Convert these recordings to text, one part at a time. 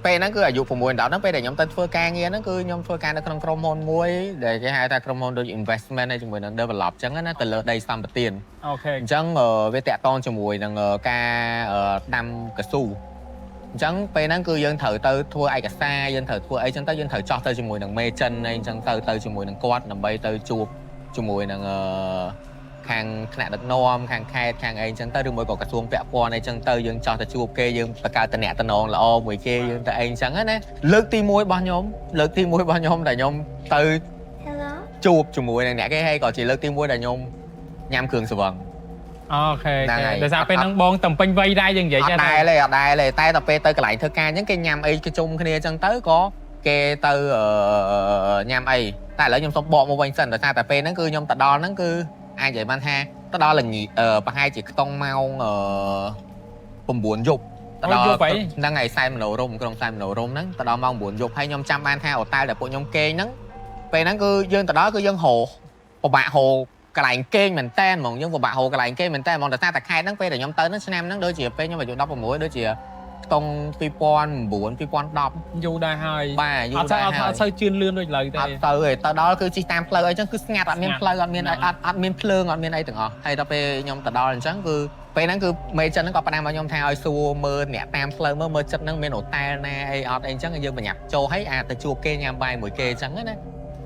ពេលហ្នឹងគឺអាយុ6 10ហ្នឹងពេលដែលខ្ញុំទៅធ្វើការងារហ្នឹងគឺខ្ញុំធ្វើការនៅក្នុងក្រុមហ៊ុនមួយដែលគេហៅថាក្រុមហ៊ុនដូច investment ហើយជាមួយនឹង develop អញ្ចឹងណាទៅលើដីសម្បទាន អញ្ចឹងវាតាក់ទងជាមួយនឹងការដាំកស៊ូអញ្ចឹងពេលហ្នឹងគឺយើងត្រូវទៅធ្វើឯកសារយើងត្រូវធ្វើអីចឹងទៅយើងត្រូវចោះទៅជាមួយនឹងមេចិនអីចឹងទៅទៅជាមួយនឹងគាត់ដើម្បីទៅជួបជាមួយនឹងខាងថ្នាក់ដឹកនាំខាងខេត្តខាងអីចឹងទៅឬមួយក៏ក្រសួងពាក់ព័ន្ធអីចឹងទៅយើងចោះទៅជួបគេយើងបង្កើតតំណតំណងល្អមួយគេយើងទៅអីចឹងណាលើកទី1របស់ខ្ញុំលើកទី1របស់ខ្ញុំដែលខ្ញុំទៅ Hello. ជួបជាមួយនឹងអ្នកគេហើយក៏ជាលើកទី1ដែលខ្ញុំញ៉ាំគ្រឿងស្រវឹង Okay. ហ្នឹងហើយ ដោយសារពេលហ្នឹងបងតំពេញវ័យដែរយើងនិយាយ អត់ដែរទេអត់ដែរទេតែដល់ពេលទៅកន្លែងធ្វើការអញ្ចឹងគេញ៉ាំអីគេជុំគ្នាអញ្ចឹងទៅក៏គេទៅញ៉ាំអីតែឥឡូវខ្ញុំសុំបកមកវិញសិនដោយសារតែពេលហ្នឹងគឺខ្ញុំទៅដល់ហ្នឹងគឺអាចនិយាយបានថាទៅដល់ល្ងាចប្រហែលជាខ្ទង់ម៉ោង9យប់ទៅដល់ហ្នឹងហើយសែនមនោរមក្រុងសែនមនោរមហ្នឹងទៅដល់ម៉ោង9យប់ហើយខ្ញុំចាំបានថាអូតែលដែលពួកខ្ញុំគេងហ្នឹងពេលហ្នឹងគឺយើងទៅដល់គឺយើងហៅពិបាករកកន្លែងគេងមែនតែនហ្មងយើងពិបាករកកន្លែងគេងមែនតែនហ្មងដោយសារតែខេត្តហ្នឹងពេលដែលខ្ញុំទៅហ្នឹងឆ្នាំហ្នឹងដូចជាពេលខ្ញុំអាយុ16ដូចជាខ្ទង់2009 2010 យូរដែរហើយ បាទយូ អ រដែរហើយ ត់សូវអត់អត់សូវជឿនលឿនដូចឥឡូវទេ អត់ទៅទេទៅដល់គឺជិះតាមផ្លូវអីចឹងគឺស្ងាត់អត់មានផ្លូវអត់មាន ហ្នឹង អត់អត់មានភ្លើងអត់មានអីទាំងអស់ហើយដល់ពេលខ្ញុំទៅដល់អញ្ចឹងគឺពេលហ្នឹងគឺមេចិនហ្នឹងក៏ផ្ដាំមកខ្ញុំថាឲ្យសួរមើលអ្នកតាមផ្លូវមើលមើលចិត្តហ្នឹងមានអូតែលណាអីអត់អីអញ្ចឹងយើងប្រញាប់ចូលឲ្យអាចទៅជួបគេញ៉ាំបាយមួយគេអញ្ចឹងណា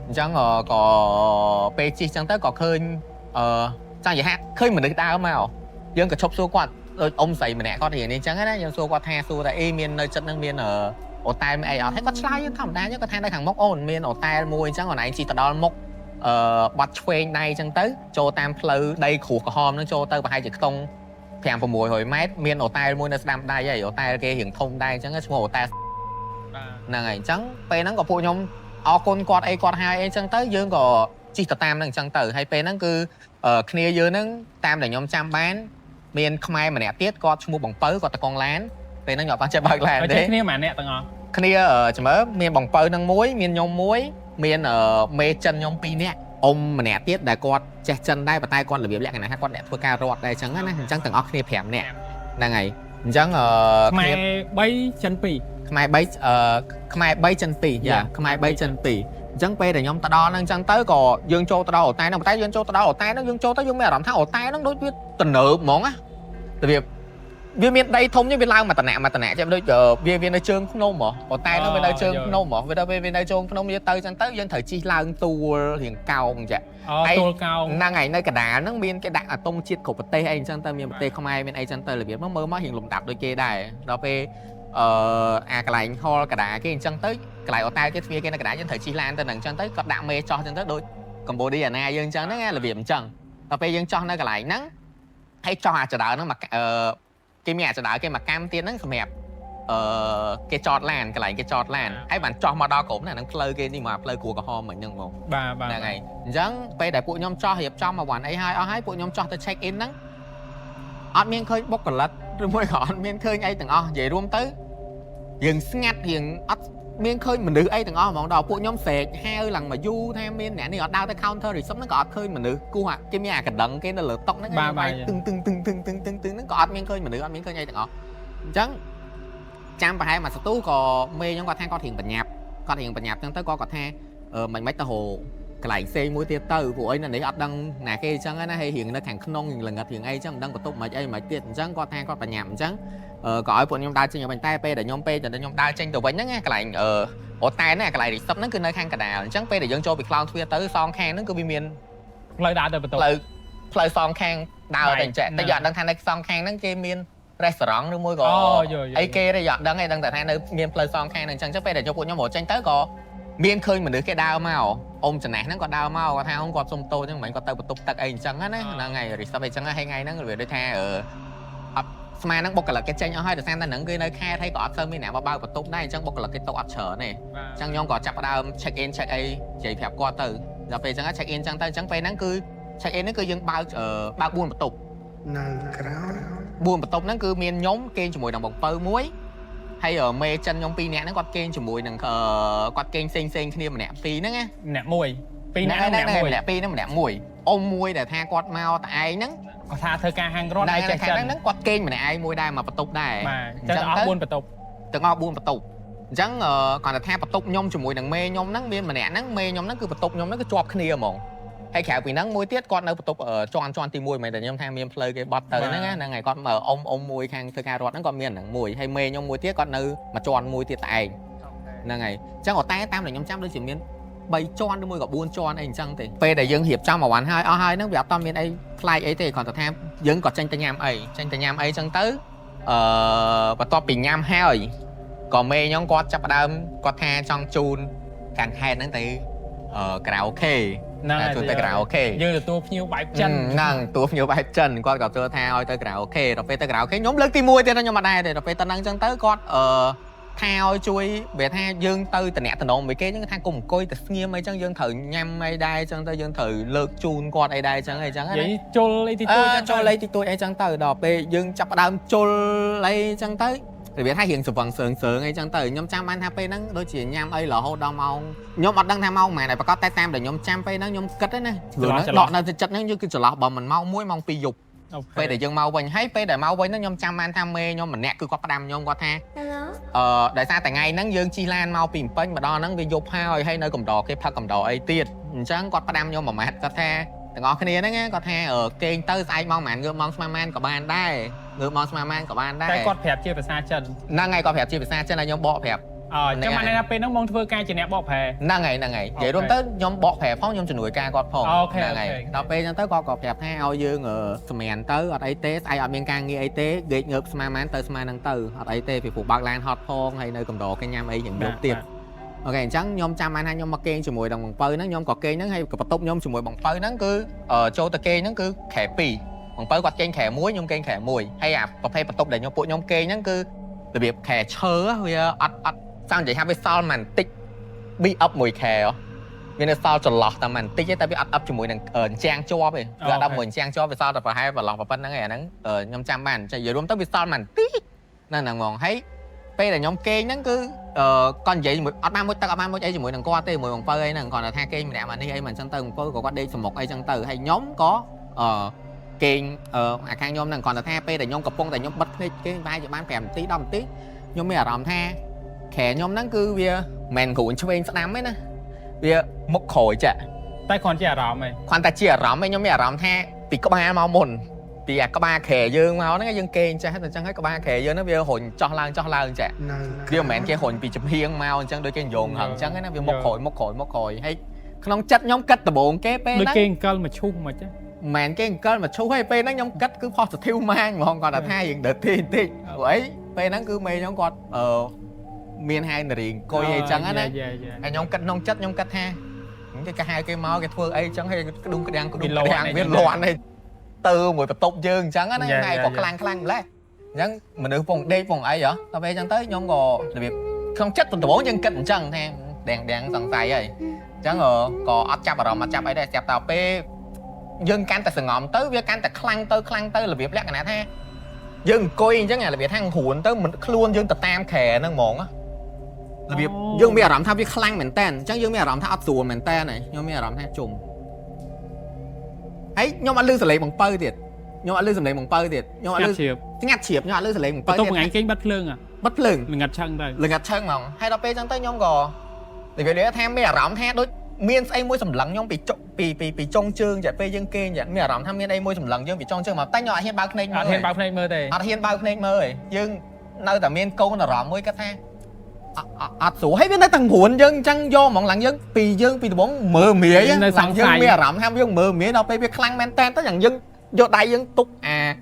អញ្ចឹងក៏ពេលជិះអញ្ចឹងទៅក៏ឃើញចង់និយាយថាឃើញមនុស្សដើរមកយើងក៏ឈប់សួរគាត់ដូចអ៊ំស្រីម្នាក់គាត់រៀននេះអញ្ចឹងណាយើងសួរគាត់ថាសួរថាអីមាននៅចិត្តហ្នឹងមានអូតែលមានអីអត់ហើយគាត់ឆ្លើយយើងធម្មតាយើងគាត់ថានៅខាងមុខអូនមានអូតែលមួយអញ្ចឹងអូនឯងជិះទៅដល់មុខបាត់ឆ្វេងដៃអញ្ចឹងទៅចូលតាមផ្លូវដីក្រួសក្រហមហ្នឹងចូលទៅប្រហែលជាខ្ទង់5 600ម៉ែត្រមានអូតែលមួយនៅស្ដាំដៃហើយអូតែលគេរៀងធំដែរអញ្ចឹងឈ្មោះអូតែល ហ្នឹងហើយអញ្ចឹងពេលហ្នឹងក៏ពួកខ្ញុំអរគុណគាត់អីគាត់ហើយអីអញ្ចឹងទៅយើងក៏ជិះទៅតាមហ្នឹងអញ្ចឹងទៅហើយពេលហ្នឹងគឺគ្នាយើងហ្នឹងតាមដែលខ្ញុំចាំបានមានខ្មែរម្នាក់ទៀតគាត់ឈ្មោះបងពៅគាត់តកងឡានពេលហ្នឹងខ្ញុំអត់ចេះបើកឡាន ហើយ ទេ ចេះគ្នាមួយអ្នកទាំងអស់ គ្នាចាំមើលមានបងពៅហ្នឹងមួយមានខ្ញុំមួយមានមេចិនខ្ញុំពីរនាក់អ៊ំម្នាក់ទៀតដែលគាត់ចេះចិនដែរប៉ុន្តែគាត់របៀបលក្ខណៈថាគាត់អ្នកធ្វើការរត់ដែរអញ្ចឹងណាអញ្ចឹងទាំងអស់គ្នា5នាក់ហ្នឹងហើយអញ្ចឹង ខ្មែរ គ្នា 3ចិន2 ខ្មែរ3ខ្មែរ3ចិន2យ៉ាខ្មែរ3ចិន2អញ្ចឹងពេលដែលខ្ញុំទៅដល់ហ្នឹងអញ្ចឹងទៅក៏យើងចូលទៅដល់អូតែហ្នឹងប៉ុន្តែយើងចូលទៅដល់អូតែហ្នឹងយើងចូលទៅយើងមានអារម្មណ៍ថាអូតែហ្នឹងដូចវាទំនើបហ្មងណារបៀបវាមានដីធំនេះវាឡើងមួយតំណាក់មួយតំណាក់ចេះដូចវានៅជើងភ្នំហ៎អូតែហ្នឹងវានៅជើងភ្នំហ៎វាដល់វានៅជើងភ្នំយើងទៅអញ្ចឹងទៅយើងត្រូវជិះឡើងទួលរៀងកោងអញ្ចឹង អូ ហើយ ទួលកោង ហ្នឹងហើយនៅកណ្ដាលហ្នឹងមានគេដាក់អាទង់ជាតិគ្រប់ប្រទេសអីអញ្ចឹងទៅមានប្រទេសខ្មែរមានអីចឹងទៅរបៀបមកមើលមករៀងលំដាប់ដូចគេដែរដល់ពេលអាកន្លែងហលកណ្ដាលគេអញ្ចឹងទៅកន្លែងអូតែលគេទ្វារគេនៅកណ្ដាលយើងត្រូវជិះឡានទៅហ្នឹងអញ្ចឹងទៅគាត់ដាក់មេចោះអញ្ចឹងទៅដូចកម្ពុជាអាណាយើងអញ្ចឹងហ្នឹងណារបៀបអញ្ចឹងដល់ពេលយើងចោះនៅកន្លែងហ្នឹងហើយចោះអាចដើហ្នឹងមកគេមានអាចដើគេមកកម្មទៀតហ្នឹងសម្រាប់គេចតឡានកន្លែងគេចតឡានហើយបានចោះមកដល់ក្រុមហ្នឹងផ្លូវគេនេះមកផ្លូវគ្រួក្រហមមិញហ្នឹងហ្មង បាទបាទ ហ្នឹងហើយអញ្ចឹងពេលដែលពួកខ្ញុំចោះរៀបចំមកវ៉ាន់អីហើយអស់ហើយពួកខ្ញុំចោះទៅ check in ហ្នឹងអត់មានឃើញបុគ្គលិកឬមួយក៏អត់មានឃើញអីទាំងអស់និយាយរួមទៅយើងស្ងាត់រៀងអត់មានឃើញមនុស្សអីទាំងអស់ហ្មងដល់ពួកខ្ញុំស្រែកហៅឡើងមកយូរថាមានអ្នកនេះអត់ដើរទៅ counter reception ហ្នឹងក៏អត់ឃើញមនុស្សគោះអាគេមានអាកណ្ដឹងគេនៅលើតុហ្នឹងទឹងទឹងទឹងទឹងទឹងទឹងទឹងហ្នឹងក៏អត់មានឃើញមនុស្សអត់មានឃើញអីទាំងអស់អញ្ចឹងចាំប្រហែលមួយសន្ទុះក៏មេខ្ញុំគាត់ថាគាត់រៀងបញ្ញាប់គាត់រៀងបញ្ញាប់អញ្ចឹងទៅគាត់ថាមិនមិនទៅរកកន្លែងផ្សេងមួយទៀតទៅព្រោះអីនៅនេះអត់ដឹងណាគេអញ្ចឹងណាហើយរៀងនៅខាងក្នុងរៀងល្ងិតរៀងអីអញ្ចឹងមិនដឹងបន្ទប់មិនអីមិនទៀតអញ្ចឹងគាត់ថាគាត់បញ្ញាប់អញ្ចឹងក៏ឲ្យពួកខ្ញុំដើរចេញទៅវិញតែពេលដែលខ្ញុំដើរចេញទៅវិញហ្នឹងណាកន្លែងអូតែនណាកន្លែង reception ហ្នឹងគឺនៅខាងកណ្ដាលអញ្ចឹងពេលដែលយើងចូលពីខ្លោងទ្វារទៅសងខាងហ្នឹងគឺវាមាន ផ្លូវដើរទៅបន្ទប់ ផ្លូវសងខាងដើរទៅអញ្ចឹងតែយើងអត់ដឹងថានៅសងខាងហ្នឹងគេមានរេស្តូរ៉ង់ឬមួយក៏ អូយល់យល់ អីគេទេយើងអត់ដឹងទេដឹងតែថានៅមានផ្លូវសងខាងហ្នឹងអញ្ចឹងពេលដែលពួកខ្ញុំរត់ចេញទៅក៏មានឃើញមនុស្សគេដើរមកអ៊ំចំណាស់ហ្នឹងក៏ដើរមកគាត់ថាអ៊ំគាត់សុំតូចហ្នឹងមិនគាត់ទៅបន្ទប់ទឹកអីអញ្ចឹងណាហ្នឹងហើយ reception អីចឹងហើយថ្ងៃហ្នឹងវាដូចថាអត់ស្មានហ្នឹងបុគ្គលិកគេចេញអស់ហើយដោយសារតែហ្នឹងគេនៅខេត្តហើយក៏អត់សូវមានអ្នកមកបើកបន្ទប់ដែរអញ្ចឹងបុគ្គលិកគេទុកអត់ច្រើនទេ អញ្ចឹងខ្ញុំក៏ចាប់ផ្ដើម check in check អីនិយាយប្រាប់គាត់ទៅដល់ពេលអញ្ចឹង check in អញ្ចឹងទៅអញ្ចឹងពេលហ្នឹងគឺ check in ហ្នឹងគឺយើងបើក4បន្ទប់ នៅក្រោយ 4បន្ទប់ហ្នឹងគឺមានខ្ញុំគេងជាមួយនឹងបងពៅមួយហើយមេចិនខ្ញុំពីរនាក់ហ្នឹងគាត់គេងជាមួយនឹងគាត់គេងផ្សេងផ្សេងគ្នាម្នាក់ពីរហ្នឹងណា ម្នាក់មួយពីរនាក់ហ្នឹងម្នាក់មួយ ម្នាក់ពីរហ្នឹងម្នាក់មួយអ៊ំមួយដែលថាគាត់មកតែឯងហ្នឹង គាត់ថាធ្វើការហាងរត់ ហ្នឹង ហើយចេះចិន ហ្នឹងគាត់គេងម្នាក់ឯងមួយដែរមកបន្ទប់ដែរ បាទអញ្ចឹងអស់4បន្ទប់ ទាំងអស់4បន្ទប់ អញ្ចឹងគ្រាន់តែថាបន្ទប់ខ្ញុំជាមួយនឹងមេខ្ញុំហ្នឹងមានម្នាក់ហ្នឹងមេខ្ញុំហ្នឹងគឺបន្ទប់ខ្ញុំហ្នឹងគឺជាប់គ្នាហ្មងហើយក្រៅពីហ្នឹងមួយទៀតគាត់នៅបន្ទប់ជាន់ជាន់ទី1មិនតែខ្ញុំថាមានផ្លូវគេបត់ទៅហ្នឹងណាហ្នឹងហើយគាត់មកអ៊ំអ៊ំមួយខាងធ្វើការរដ្ឋហ្នឹងគាត់មានហ្នឹងមួយហើយមេខ្ញុំមួយទៀតគាត់នៅមួយជាន់មួយទៀតតែឯងហ្នឹងហើយអញ្ចឹងតែតាមដែលខ្ញុំចាំដូចជាមាន3ជាន់ឬមួយក៏4ជាន់អីអញ្ចឹងទេពេលដែលយើងរៀបចំអវ៉ាន់ហើយអស់ហើយហ្នឹងវាអត់តមានអីប្លែកអីទេគ្រាន់តែថាយើងក៏ចេញទៅញ៉ាំអីចេញទៅញ៉ាំអីអញ្ចឹងទៅបន្ទាប់ពីញ៉ាំហើយក៏មេខ្ញុំគាត់ចាប់ផ្ដើមគាត់ថាចង់ជូនខាងខេត្តហ្នឹងទៅខារ៉ាអូខេ ហ្នឹងហើយ ជូនទៅខារ៉ាអូខេ យើងទទួលភ្ញៀវបែបចិន ហ្នឹងតួភ្ញៀវបែបចិនគាត់ក៏ធ្វើថាឲ្យទៅខារ៉ាអូខេដល់ពេលទៅខារ៉ាអូខេខ្ញុំលើកទី1ទៀតណាខ្ញុំអត់ដែរទេដល់ពេលទៅហ្នឹងអញ្ចឹងទៅគាត់ថាឲ្យជួយវាថាយើងទៅតំណតំណងមួយគេអញ្ចឹងថាគុំអង្គុយទៅស្ងៀមអីចឹងយើងត្រូវញ៉ាំអីដែរអញ្ចឹងទៅយើងត្រូវលើកជូនគាត់អីដែរអញ្ចឹងអីចឹងណា និយាយជុលអីទី អឺ ទួច ចូលអីទីទួចអីចឹងទៅដល់ពេលយើងចាប់ផ្ដើមជុលអីចឹងទៅរបៀបថារៀងស្វឹងសើងសើងអីចឹងទៅខ្ញុំចាំបានថាពេលហ្នឹងដូចជាញ៉ាំអីរហូតដល់ម៉ោងខ្ញុំអត់ដឹងថាម៉ោងប៉ុន្មានតែប្រកាសតែតាមដែលខ្ញុំចាំពេលហ្នឹងខ្ញុំគិតហ្នឹងណាព្រោះហ្នឹងដកនៅចិត្តហ្នឹងយើងគឺចន្លោះបើមិនម៉ោង1ម៉ោង2យប់ពេលដែលយើងមកវិញហើយពេលដែលមកវិញហ្នឹងខ្ញុំចាំបានថាមេខ្ញុំម្នាក់គឺគាត់ផ្ដាំខ្ញុំគាត់ថាដោយសារតែថ្ងៃហ្នឹងយើងជិះឡានមកពីភ្នំពេញមកដល់ហ្នឹងវាយប់ហើយហើយនៅកំដរគេផឹកកំដរអីទៀតអញ្ចឹងគាត់ផ្ដាំខ្ញុំមួយម៉ាត់គាត់ថាទាំងអស់គ្នាហ្នឹងគាត់ថាគេងទៅស្អែកម៉ោងប៉ុន្មានងើបម៉ោងស្មានប៉ុន្មានក៏បានដែរងើបម៉ោងស្មានប៉ុន្មានក៏បានដែរ តែគាត់ប្រាប់ជាភាសាចិន ហ្នឹងហើយគាត់ប្រាប់ជាភាសាចិនហើយខ្ញុំបកប្រាប់ អញ្ចឹងបានន័យថាពេលហ្នឹងមកធ្វើការជាអ្នកបកប្រែ ហ្នឹងហើយហ្នឹងហើយនិយាយរួមទៅខ្ញុំបកប្រែផងខ្ញុំជំនួយការគាត់ផងហ្នឹងហើយដល់ពេលអញ្ចឹងទៅគាត់ក៏ប្រាប់ថាឲ្យយើងសម្រានទៅអត់អីទេស្អែកអត់មានការងារអីទេគេងើបស្មានប៉ុន្មានទៅស្មានហ្នឹងទៅអត់អីទេពីព្រោះបើកឡានហត់ផងហើយនៅកំដរគេញ៉ាំអីយ៉ាងយប់ទៀត OK អញ្ចឹងខ្ញុំចាំបានថាខ្ញុំមកគេងជាមួយនឹងបងពៅហ្នឹងខ្ញុំក៏គេងហ្នឹងហើយក៏បន្ទប់ខ្ញុំជាមួយបងពៅហ្នឹងគឺចូលទៅគេងហ្នឹងគឺខែ2បងពៅគាត់គេងខែ1ខ្ញុំគេងខែ1ហើយអាប្រភេទបន្ទប់ដែលខ្ញុំពួកខ្ញុំគេងហ្នឹងគឺរបៀបខែឈើវាអត់អត់ចង់និយាយថាវាសល់មិនបន្តិចប៊ីអប់មួយខែវានៅសល់ចន្លោះតែមិនបន្តិចទេតែវាអត់អប់ជាមួយនឹងអញ្ចាំងជាប់ទេវាអត់អប់មួយអញ្ចាំងជាប់វាសល់តែប្រហែលប្រឡោះប៉ុណ្្នឹងឯងអាហ្នឹងខ្ញុំចាំបាននិយាយរួមទៅវាសល់មិនបន្តិចហ្នឹងហ្នឹងហ្មងហើយពេលដែលខ្ញុំគេងហ្នឹងគឺ គាត់និយាយជាមួយអត់បានមួយទឹកអត់បានមួយអីជាមួយនឹងគាត់ទេមួយបងពៅអីហ្នឹងគាត់ថាគេងម្នាក់មកនេះអីមិនអញ្ចឹងទៅបងពៅក៏គាត់ដេកសមុកអីចឹងទៅហើយខ្ញុំក៏អឺគេងអាខាងខ្ញុំហ្នឹងគាត់ថាពេលដែលខ្ញុំកំពុងតែខ្ញុំបិទភ្នែកគេងប្រហែលជាបាន5នាទី10នាទីខ្ញុំមានអារម្មណ៍ថាខែខ្ញុំហ្នឹងគឺវាមិនមែនគ្រួនឆ្វេងស្ដាំទេណាវាមុខក្រោយចា តែគ្រាន់ជាអារម្មណ៍ឯង គ្រាន់តែជាអារម្មណ៍ឯងខ្ញុំមានអារម្មណ៍ថាពីក្បាលមកមុនពីអាក្បាលខែយើងមកហ្នឹងយើងគេងចេះតែអញ្ចឹងហើយក្បាលខែយើងហ្នឹងវារុញចោះឡើងចោះឡើងចា វាមិនមែនគេរុញពីចំហៀងមកអញ្ចឹងដូចគេញងហឹងអញ្ចឹងណាវាមុខក្រោយមុខក្រោយមុខក្រោយហើយក្នុងចិត្តខ្ញុំគិតដំបូងគេពេល ដូច ហ្នឹង គេអង្គលមកឈូសមកចឹង មិនមែនគេអង្គលមកឈូសទេពេលហ្នឹងខ្ញុំគិតគឺ positive ម៉ាញហ្មងគាត់ថាយើងដើរទីបន្តិចព្រោះអីពេលហ្នឹងគឺមេខ្ញុំគាត់មានហៅនារីអង្គុយអីចឹងណាហើយខ្ញុំគិតក្នុងចិត្តខ្ញុំគិតថាគេគេហៅគេមកគេធ្វើអីចឹងហើយក្ដុងក្ដាំងក្ដុងក្ដាំងវាលាន់ឯងទៅមួយបន្ទប់យើងអញ្ចឹងណាហើយក៏ខ្លាំងខ្លាំងម្ល៉េះអញ្ចឹងមនុស្សពងដេកពងអីហ៎ដល់ពេលអញ្ចឹងទៅខ្ញុំក៏របៀបក្នុងចិត្តដំបូងយើងគិតអញ្ចឹងថាដេងដេងសង្ស័យហើយអញ្ចឹងក៏អត់ចាប់អារម្មណ៍អត់ចាប់អីដែរស្រាប់តែពេលយើងកាន់តែសងំទៅវាកាន់តែខ្លាំងទៅខ្លាំងទៅរបៀបលក្ខណៈថាយើងអង្គុយអញ្ចឹងរបៀបថារួនទៅខ្លួនយើងទៅតាមខែហ្នឹងហ្មងរបៀបយើងមានអារម្មណ៍ថាវាខ្លាំងមែនតើអញ្ចឹងយើងមានអារម្មណ៍ថាអត់ស្រួលមែនតើខ្ញុំមានអារម្មណ៍ថាជុំហើយខ្ញុំអត់លឺសលេងបងពៅទៀតខ្ញុំអត់លឺសំឡេងបងពៅទៀតខ្ញុំអត់លឺ ស្ងាត់ជ្រាប ស្ងាត់ជ្រាបខ្ញុំអត់លឺសលេងបងពៅ បន្ទប់ ទៀត ថ្ងៃគេងបាត់ភ្លើង បិទភ្លើង ល្ងាត់ឆឹងទៅ ល្ងាត់ឆឹងហ្មងហើយដល់ពេលអញ្ចឹងទៅខ្ញុំក៏និយាយថាមានអារម្មណ៍ថាដូចមានស្អីមួយសម្លឹងខ្ញុំពីចុពីពីពីចុងជើងចាពេលយើងគេងចាមានអារម្មណ៍ថាមានអីមួយសម្លឹងយើងពីចុងជើងមកតែខ្ញុំអត់ហ៊ានបើកភ្នែកមើល អត់ហ៊ានបើកភ្នែកមើលទេ អត់ហ៊ានបើកភ្នែកមើលទេយើងនៅតែមានកូនអារម្មណ៍មួយគាត់ថាអត់ស្រួលហើយវានៅតែងរួនយើងអញ្ចឹងយកហ្មងឡើងយើងពីយើងពីដំបូងមើលមាយឡើងយើងមានអារម្មណ៍ថាយើងមើលមាយដល់ពេលវាខ្លាំងមែនតើទៅយ៉ាងយើងយកដៃយើងទុកអា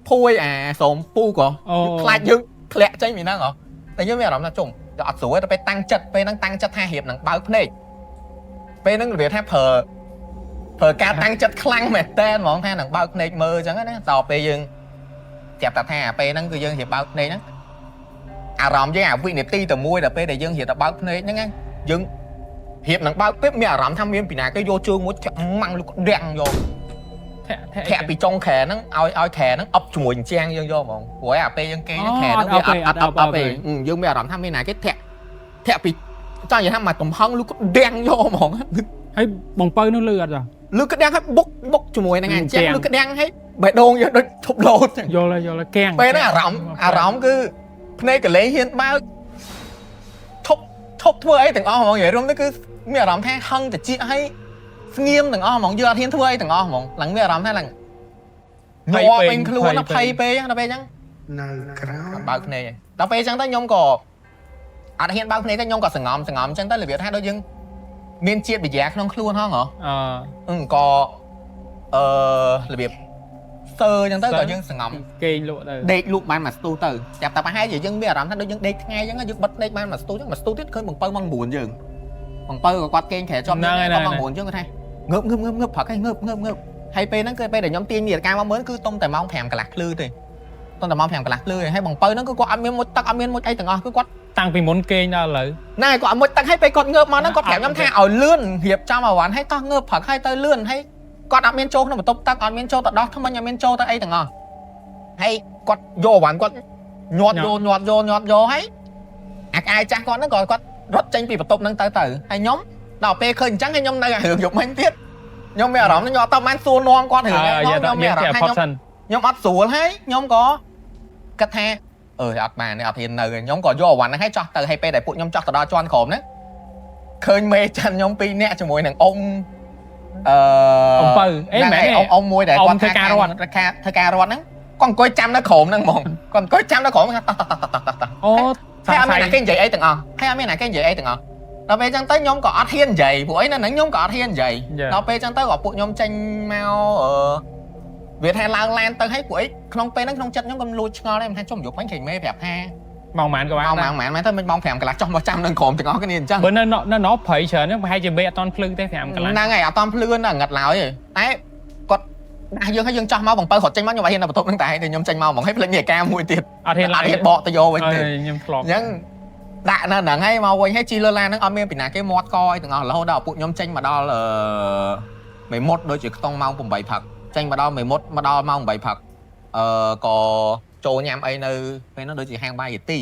ភួយអាស្រោមពូក៏ខ្លាចយើងធ្លាក់ចេញពីហ្នឹងហ៎តែយើងមានអារម្មណ៍ថាជុំអត់ស្រួលទេពេលតាំងចិត្តពេលហ្នឹងតាំងចិត្តថារៀបនឹងបើកភ្នែកពេលហ្នឹងរបៀបថាប្រើការតាំងចិត្តខ្លាំងមែនតើហ្មងថានឹងបើកភ្នែកមើលអញ្ចឹងណាតពេលយើងប្រាប់តែថាពេលហ្នឹងគឺយើងរៀបបើកភ្នែកហ្នឹងអារម្មណ៍យើងអាវិនាទីតែមួយដល់ពេលដែលយើងរៀបតែបើកភ្នែកហ្នឹងយើងរៀបនឹងបើកពេលមានអារម្មណ៍ថាមានពីណាគេយកជើងមួយធាក់ម៉ាំងលុកដៀងយក ធាក់ ធាក់ពីចុងខែហ្នឹងឲ្យឲ្យខែហ្នឹងអប់ជាមួយអញ្ចាំងយើងយកហ្មងព្រោះអាពេលយើងគេហ្នឹងខែហ្នឹងវាអត់អត់អប់អប់ទេយើងមានអារម្មណ៍ថាមានណាគេធាក់ធាក់ពីចង់និយាយថាមកកំហឹងលុកដៀងយកហ្មង ហើយបងពៅនោះលឺអត់ លឺក្តាំងឲ្យបុកបុកជាមួយនឹងអញ្ចឹងលឺក្តាំងឲ្យបេះដូងយើងដូចធប់លោតចឹង យល់ហើយយល់ហើយកាំង ពេលហ្នឹងអារម្មណ៍អារម្មណ៍គឺភ្នែកកលែងហ៊ានបើក ឈប់ធ្វើអីទាំងអស់ហ្មងនិយាយរួមទៅគឺមានអារម្មណ៍ថាហឹងតិចហើយស្ងៀមទាំងអស់ហ្មងយើងអត់ហ៊ានធ្វើអីទាំងអស់ហ្មងឡើងមានអារម្មណ៍ថាឡើងញ័រពេញខ្លួនណាភ័យពេកដល់ពេលអញ្ចឹង នៅក្រោយ អត់បើកភ្នែកទេដល់ពេលអញ្ចឹងទៅខ្ញុំក៏អត់ហ៊ានបើកភ្នែកទេខ្ញុំក៏សងំសងំអញ្ចឹងទៅរបៀបថាដូចយើងមានជាតិវិទ្យាក្នុងខ្លួនហងហ៎ អឺ អឺក៏អឺរបៀបសើអញ្ចឹងទៅក៏យើងសងំ គេងលក់ទៅ ដេកលក់បានមួយស្ទូទៅចាប់តែប្រហែលជាយើងមានអារម្មណ៍ថាដូចយើងដេកថ្ងៃអញ្ចឹងយើងបិទភ្នែកបានមួយស្ទូអញ្ចឹងមួយស្ទូទៀតឃើញបងពៅម៉ោង9យើងបងពៅក៏គាត់គេងក្រែជាប់គាត់ម៉ោង9យើងគាត់ថាងើបងើបងើបងើបព្រឹកហើយងើបងើបងើបហើយពេលហ្នឹងគឺពេលដែលខ្ញុំទាញនាឡិកាមកមើលគឺទុំតែម៉ោង5កន្លះភ្លឺទេទុំតែម៉ោង5កន្លះភ្លឺហើយបងពៅហ្នឹងគឺគាត់អត់មានមុជទឹកអត់មានមុជអីទាំងអស់គឺគាត់ តាំងពីមុនគេងដល់ឥឡូវ ណែគាត់អត់មុជទឹកហើយពេលគាត់ងើបមកហ្នឹងគាត់ប្រាប់ខ្ញុំថាឲ្យលឿនរៀបចំអវ៉ាន់ហើយតោះងើបព្រឹកហើយទៅលឿនហើយគាត់អត់មានចូលក្នុងបន្ទប់ទឹកអត់មានចូលទៅដោះថ្មិញអត់មានចូលទៅអីទាំងអស់ហើយគាត់យកអវ៉ាន់គាត់ញាត់យកញាត់យកញាត់យកហើយអាក្អាយចាស់គាត់ហ្នឹងក៏គាត់រត់ចេញពីបន្ទប់ហ្នឹងទៅទៅហើយខ្ញុំដល់ពេលឃើញអញ្ចឹងហើយខ្ញុំនៅអារឿងយប់មិញទៀតខ្ញុំមានអារម្មណ៍ខ្ញុំអត់តបានសួរនាំគាត់រឿងហ្នឹងខ្ញុំមានអារម្មណ៍ថា ផុតសិន ខ្ញុំអត់ស្រួលហើយខ្ញុំក៏គិតថាអើយអត់បានទេអត់ហ៊ាននៅទេខ្ញុំក៏យកអវ៉ាន់ហ្នឹងឲ្យចោះទៅហើយពេលដែលពួកខ្ញុំចោះទៅដល់ជាន់ក្រោមហ្នឹងឃើញមេចិនខ្ញុំពីរនាក់ជាមួយនឹងអ៊ំអឺ អំពៅអេ ហ្នឹង មែនទេ ហើយអ៊ំអ៊ំមួយដែល អ៊ំ គាត់ ធ្វើការរដ្ឋ ធ្វើការរដ្ឋហ្នឹងគាត់អង្គុយចាំនៅក្រោមហ្នឹងហ្មងគាត់អង្គុយចាំនៅក្រោមគាត់ថាតោះតោះតោះតោះតោះ អូ ហើយអត់មានណាគេនិយាយអីទាំងអស់ហើយអត់មានណាគេនិយាយអីទាំងអស់ដល់ពេលអញ្ចឹងទៅខ្ញុំក៏អត់ហ៊ាននិយាយព្រោះអីនៅហ្នឹងខ្ញុំក៏អត់ហ៊ាននិយាយដល់ពេលអញ្ចឹងទៅក៏ពួកខ្ញុំចេញមកអឺវាថាឡើងឡានទៅហើយពួកអីក្នុងពេលហ្នឹងក្នុងចិត្តខ្ញុំក៏លួចឆ្ងល់ដែរមិនថាជុំយប់ហ្នឹងគេមេប្រាប់ថា ម៉ោងប៉ុន្មានក៏បាន ម៉ោង ដែរ ម៉ោងម៉ានទៅមិនម៉ោង5កន្លះចុះមកចាំនឹងក្រុមទាំងអស់គ្នាអញ្ចឹង បើនៅនៅណោព្រៃច្រើនហ្នឹងប្រហែលជាមេអត់តន់ភ្លឺទេ5កន្លះ ហ្នឹងហើយអត់តំភ្លឿនណាងឹតឡើយទេតែគាត់ដាក់យើងឲ្យយើងចោះមកបងពៅគាត់ចេញមកខ្ញុំអត់ហ៊ាននៅបន្ទប់ហ្នឹងតែខ្ញុំចេញមកហ្មងឲ្យភ្លេចនាឡិកាមួយទៀត អត់ហ៊ានឡើង អត់ហ៊ានបកទៅយកវិញទេ ខ្ញុំធ្លាប់ អញ្ចឹងដាក់នៅហ្នឹងហើយមកវិញហើយជីលើឡានហ្នឹងអត់មានពីណាគេមាត់កអីទាំងអស់រហូតដល់ពួកខ្ញុំចេញមកដល់អឺមេមត់ដូចជាខ្ទង់ម៉ោង8ព្រឹកចេញមកដល់មេមត់មកដល់ម៉ោង8ព្រឹកអឺក៏ចូលញ៉ាំអីនៅពេលហ្នឹងដូចជាហាងបាយយទី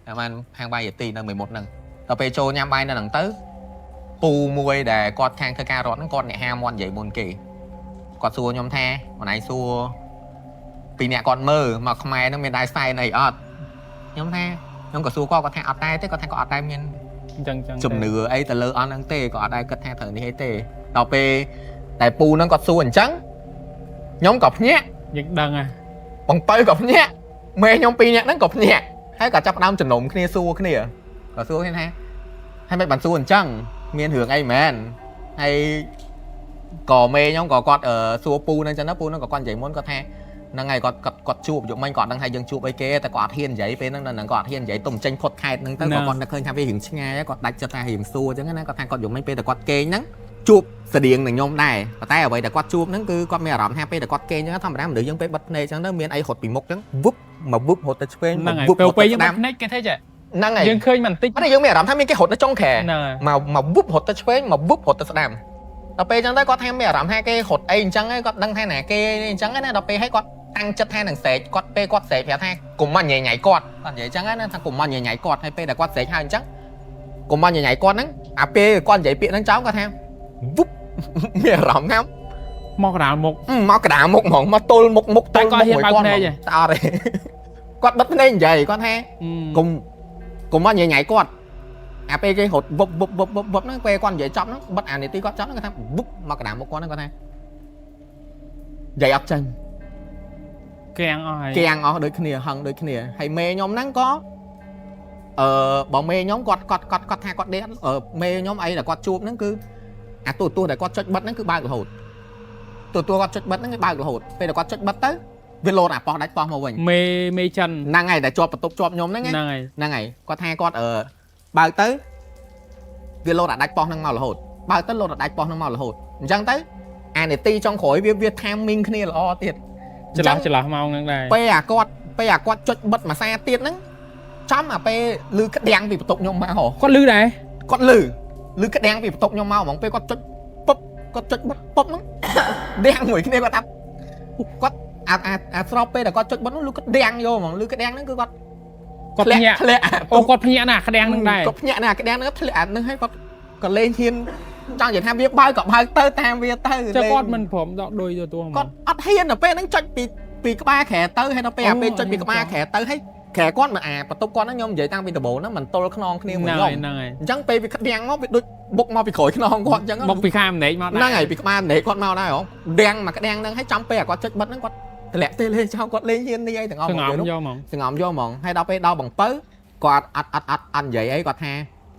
តែបានហាងបាយយទីនៅមេមត់ហ្នឹងដល់ពេលចូលញ៉ាំបាយនៅហ្នឹងទៅពូមួយដែលគាត់ខាងធ្វើការរត់ហ្នឹងគាត់អ្នកហាមាត់និយាយមុនគេគាត់សួរខ្ញុំថាម្នាយសួរពីអ្នកគាត់មើលមកខ្មែរហ្នឹងមានដែរសែនអីអត់ខ្ញុំថាខ្ញុំក៏សួរគាត់គាត់ថាអត់ដែរទេគាត់ថាគាត់អត់ដែរមាន អញ្ចឹងអញ្ចឹង ជំនឿអីទៅលើអស់ហ្នឹងទេក៏អត់ដែរគិតថាត្រូវនេះអីទេដល់ពេលតែពូហ្នឹងគាត់សួរអញ្ចឹងខ្ញុំក៏ភ្ញាក់ យើងដឹងហ่ะ បងពៅក៏ភ្ញាក់មេខ្ញុំពីរនាក់ហ្នឹងក៏ភ្ញាក់ហើយក៏ចាប់ផ្ដើមចំណុំគ្នាសួរគ្នាក៏សួរគ្នាថាហើយមិនបានសួរអញ្ចឹងមានរឿងអីមែនហើយក៏មេខ្ញុំក៏គាត់សួរពូហ្នឹងអញ្ចឹងណាពូហ្នឹងក៏គាត់និយាយមុនគាត់ថាហ្នឹងហើយគាត់គាត់គាត់ជួបយកមិញគាត់ដឹងថាយើងជួបអីគេតែគាត់អត់ហ៊ាននិយាយពេលហ្នឹងនៅហ្នឹងគាត់អត់ហ៊ាននិយាយទុំចេញផុតខេតហ្នឹងទៅក៏គាត់នឹកឃើញថាវារៀងឆ្ងាយគាត់ដាច់ចិត្តថារៀងសួរអញ្ចឹងណាគាត់ថាគាត់យកមិញពេលតែគាត់គេងហ្នឹងជួបស្តៀងនឹងខ្ញុំដែរប៉ុន្តែអ្វីដែលគាត់ជួបហ្នឹងគឺគាត់មានអារម្មណ៍ថាពេលដែលគាត់គេងអញ្ចឹងធម្មតាមនុស្សយើងពេលបិទភ្នែកអញ្ចឹងទៅមានអីរត់ពីមុខអញ្ចឹងវឹបមកវឹបរត់ទៅឆ្វេង ហ្នឹង មកវឹប ហើយពេល រត់ទៅស្ដាំ ពេលយើងបិទភ្នែកគេថាចេះ ហ្នឹងហើយ យើងឃើញបន្តិច អត់ទេយើងមានអារម្មណ៍ថាមានគេរត់នៅចុងក្រែ ហ្នឹងហើយ មកមកវឹបរត់ទៅឆ្វេងមកវឹបរត់ទៅស្ដាំដល់ពេលអញ្ចឹងទៅគាត់ថាមានអារម្មណ៍ថាគេរត់អីអញ្ចឹងហើយគាត់ដឹងថាណាគេអញ្ចឹងណាដល់ពេលហើយគាត់តាំងចិត្តថានឹងស្រែកគាត់ពេលគាត់ស្រែកប្រាប់ថាកុំមកញ៉ៃញ៉ៃគាត់គាត់និយាយអញ្ចឹងណាថាកុំមកញ៉ៃញ៉ៃគាត់ហើយពេលដែលគាត់ស្រែកហើយអញ្ចឹងកុំមកញ៉ៃញ៉ៃគាត់ហ្នឹងអាពេលគាត់និយាយពាក្យហ្នឹងចោលគាត់ថាវឹបមានអារម្មណ៍ថា មកកណ្ដាលមុខ មកកណ្ដាលមុខហ្មងមកទល់មុខមុខទ តែ ល់ គាត់ហ៊ានបើក មុខមួយគាត់ ភ្នែកទេ ហ្មងតែអត់ទេគាត់បិទភ្នែកនិយាយគាត់ថា កុំកុំមកញ៉ៃញ៉ៃគាត់អាពេលគេរត់វឹបវឹបវឹបវឹបវឹបហ្នឹងពេលគាត់និយាយចប់ហ្នឹងបិទអានីតិគាត់ចប់ហ្នឹងគាត់ថាវឹបមកកណ្ដាលមុខគាត់ហ្នឹងគាត់ថានិយាយអត់ចេញ កាំងអស់ហើយ គាំងអស់ដូចគ្នាហឹងដូចគ្នាហើយមេខ្ញុំហ្នឹងក៏អឺបើមេខ្ញុំគាត់គាត់គាត់គាត់ថាគាត់ដេកអឺមេខ្ញុំអីដែលគាត់ជួបហ្នឹងគឺអាទូទួដែលគាត់ចុចបិទហ្នឹងគឺបើករហូតទូទួគាត់ចុចបិទហ្នឹងគឺបើករហូតពេលដែលគាត់ចុចបិទទៅវាលោតអាប៉ោះដាច់ប៉ោះមកវិញ មេមេចិន ហ្នឹងហើយដែលជាប់បន្ទប់ជាប់ខ្ញុំហ្នឹងណា ហ្នឹងហើយ ហ្នឹងហើយគាត់ថាគាត់អឺបើកទៅវាលោតអាដាច់ប៉ុស្ហ្នឹងមករហូតបើកទៅលោតអាដាច់ប៉ុស្ហ្នឹងមករហូតអញ្ចឹងទៅអានេតិចុងក្រោយវាវា timing គ្នាល្អទៀត ចន្លោះចន្លោះម៉ោងហ្នឹងដែរ ពេលអាគាត់ពេលអាគាត់ចុចបិទមួយសារទៀតហ្នឹងចំអាពេលលឺក្តាំងពីបន្ទប់ខ្ញុំមកហ៎ គាត់លឺដែរ គាត់លឺលឺក្តាំងពីបន្ទប់ខ្ញុំមកហ្មងពេលគាត់ចុចពុបគាត់ចុចបិទពុបហ្នឹង ដៀងមួយគ្នាគាត់ថាគាត់អាអាអាស្របពេលដែលគាត់ចុចបិទហ្នឹងលឺក្តាំងយកហ្មងលឺក្តាំងហ្នឹងគឺគាត់ គាត់ភ្ញាក់ ធ្លាក់ អូគាត់ភ្ញាក់ណាស់ក្តាំងហ្នឹងដែរ គាត់ភ្ញាក់ណាក្តាំងហ្នឹងធ្លាក់អាហ្នឹងហើយគាត់ក៏លេងហ៊ានចង់និយាយថាវាបើកក៏បើកទៅតាមវាទៅ ចុះគាត់មិនព្រមដកដុយទៅទួហ្មង គាត់អត់ហ៊ានដល់ពេលហ្នឹងចុចពីពីក្បាលក្រែទៅហើយដល់ពេលអាពេលចុចពីក្បាលក្រែទៅហើយ គ្រែគាត់មកអាបន្ទប់គាត់ហ្នឹងខ្ញុំនិយាយតាំងពីដំបូងហ្នឹងមិនទល់ខ្នងគ្នាមួយ ហ្នឹង ខ្ញុំ ហើយហ្នឹងហើយ អញ្ចឹងពេលវាក្តាំងមកវាដូចបុកមកពីក្រោយខ្នងគាត់អញ្ចឹង បុកពីខាងម្នាក់មកដែរ ហ្នឹងហើយពីក្បាលម្នាក់គាត់មកដែរហ៎ដាំងមកក្តាំងហ្នឹងហើយចំពេលអាគាត់ចុចបិទហ្នឹងគាត់តម្លាក់ទេលេចោលគាត់លេងហ៊ាននេះអីទាំងអស់ សងំ មក យកហ្មង សងំយកហ្មងហើយដល់ពេលដល់បងពៅគាត់អត់អត់អត់អត់និយាយអីគាត់ថា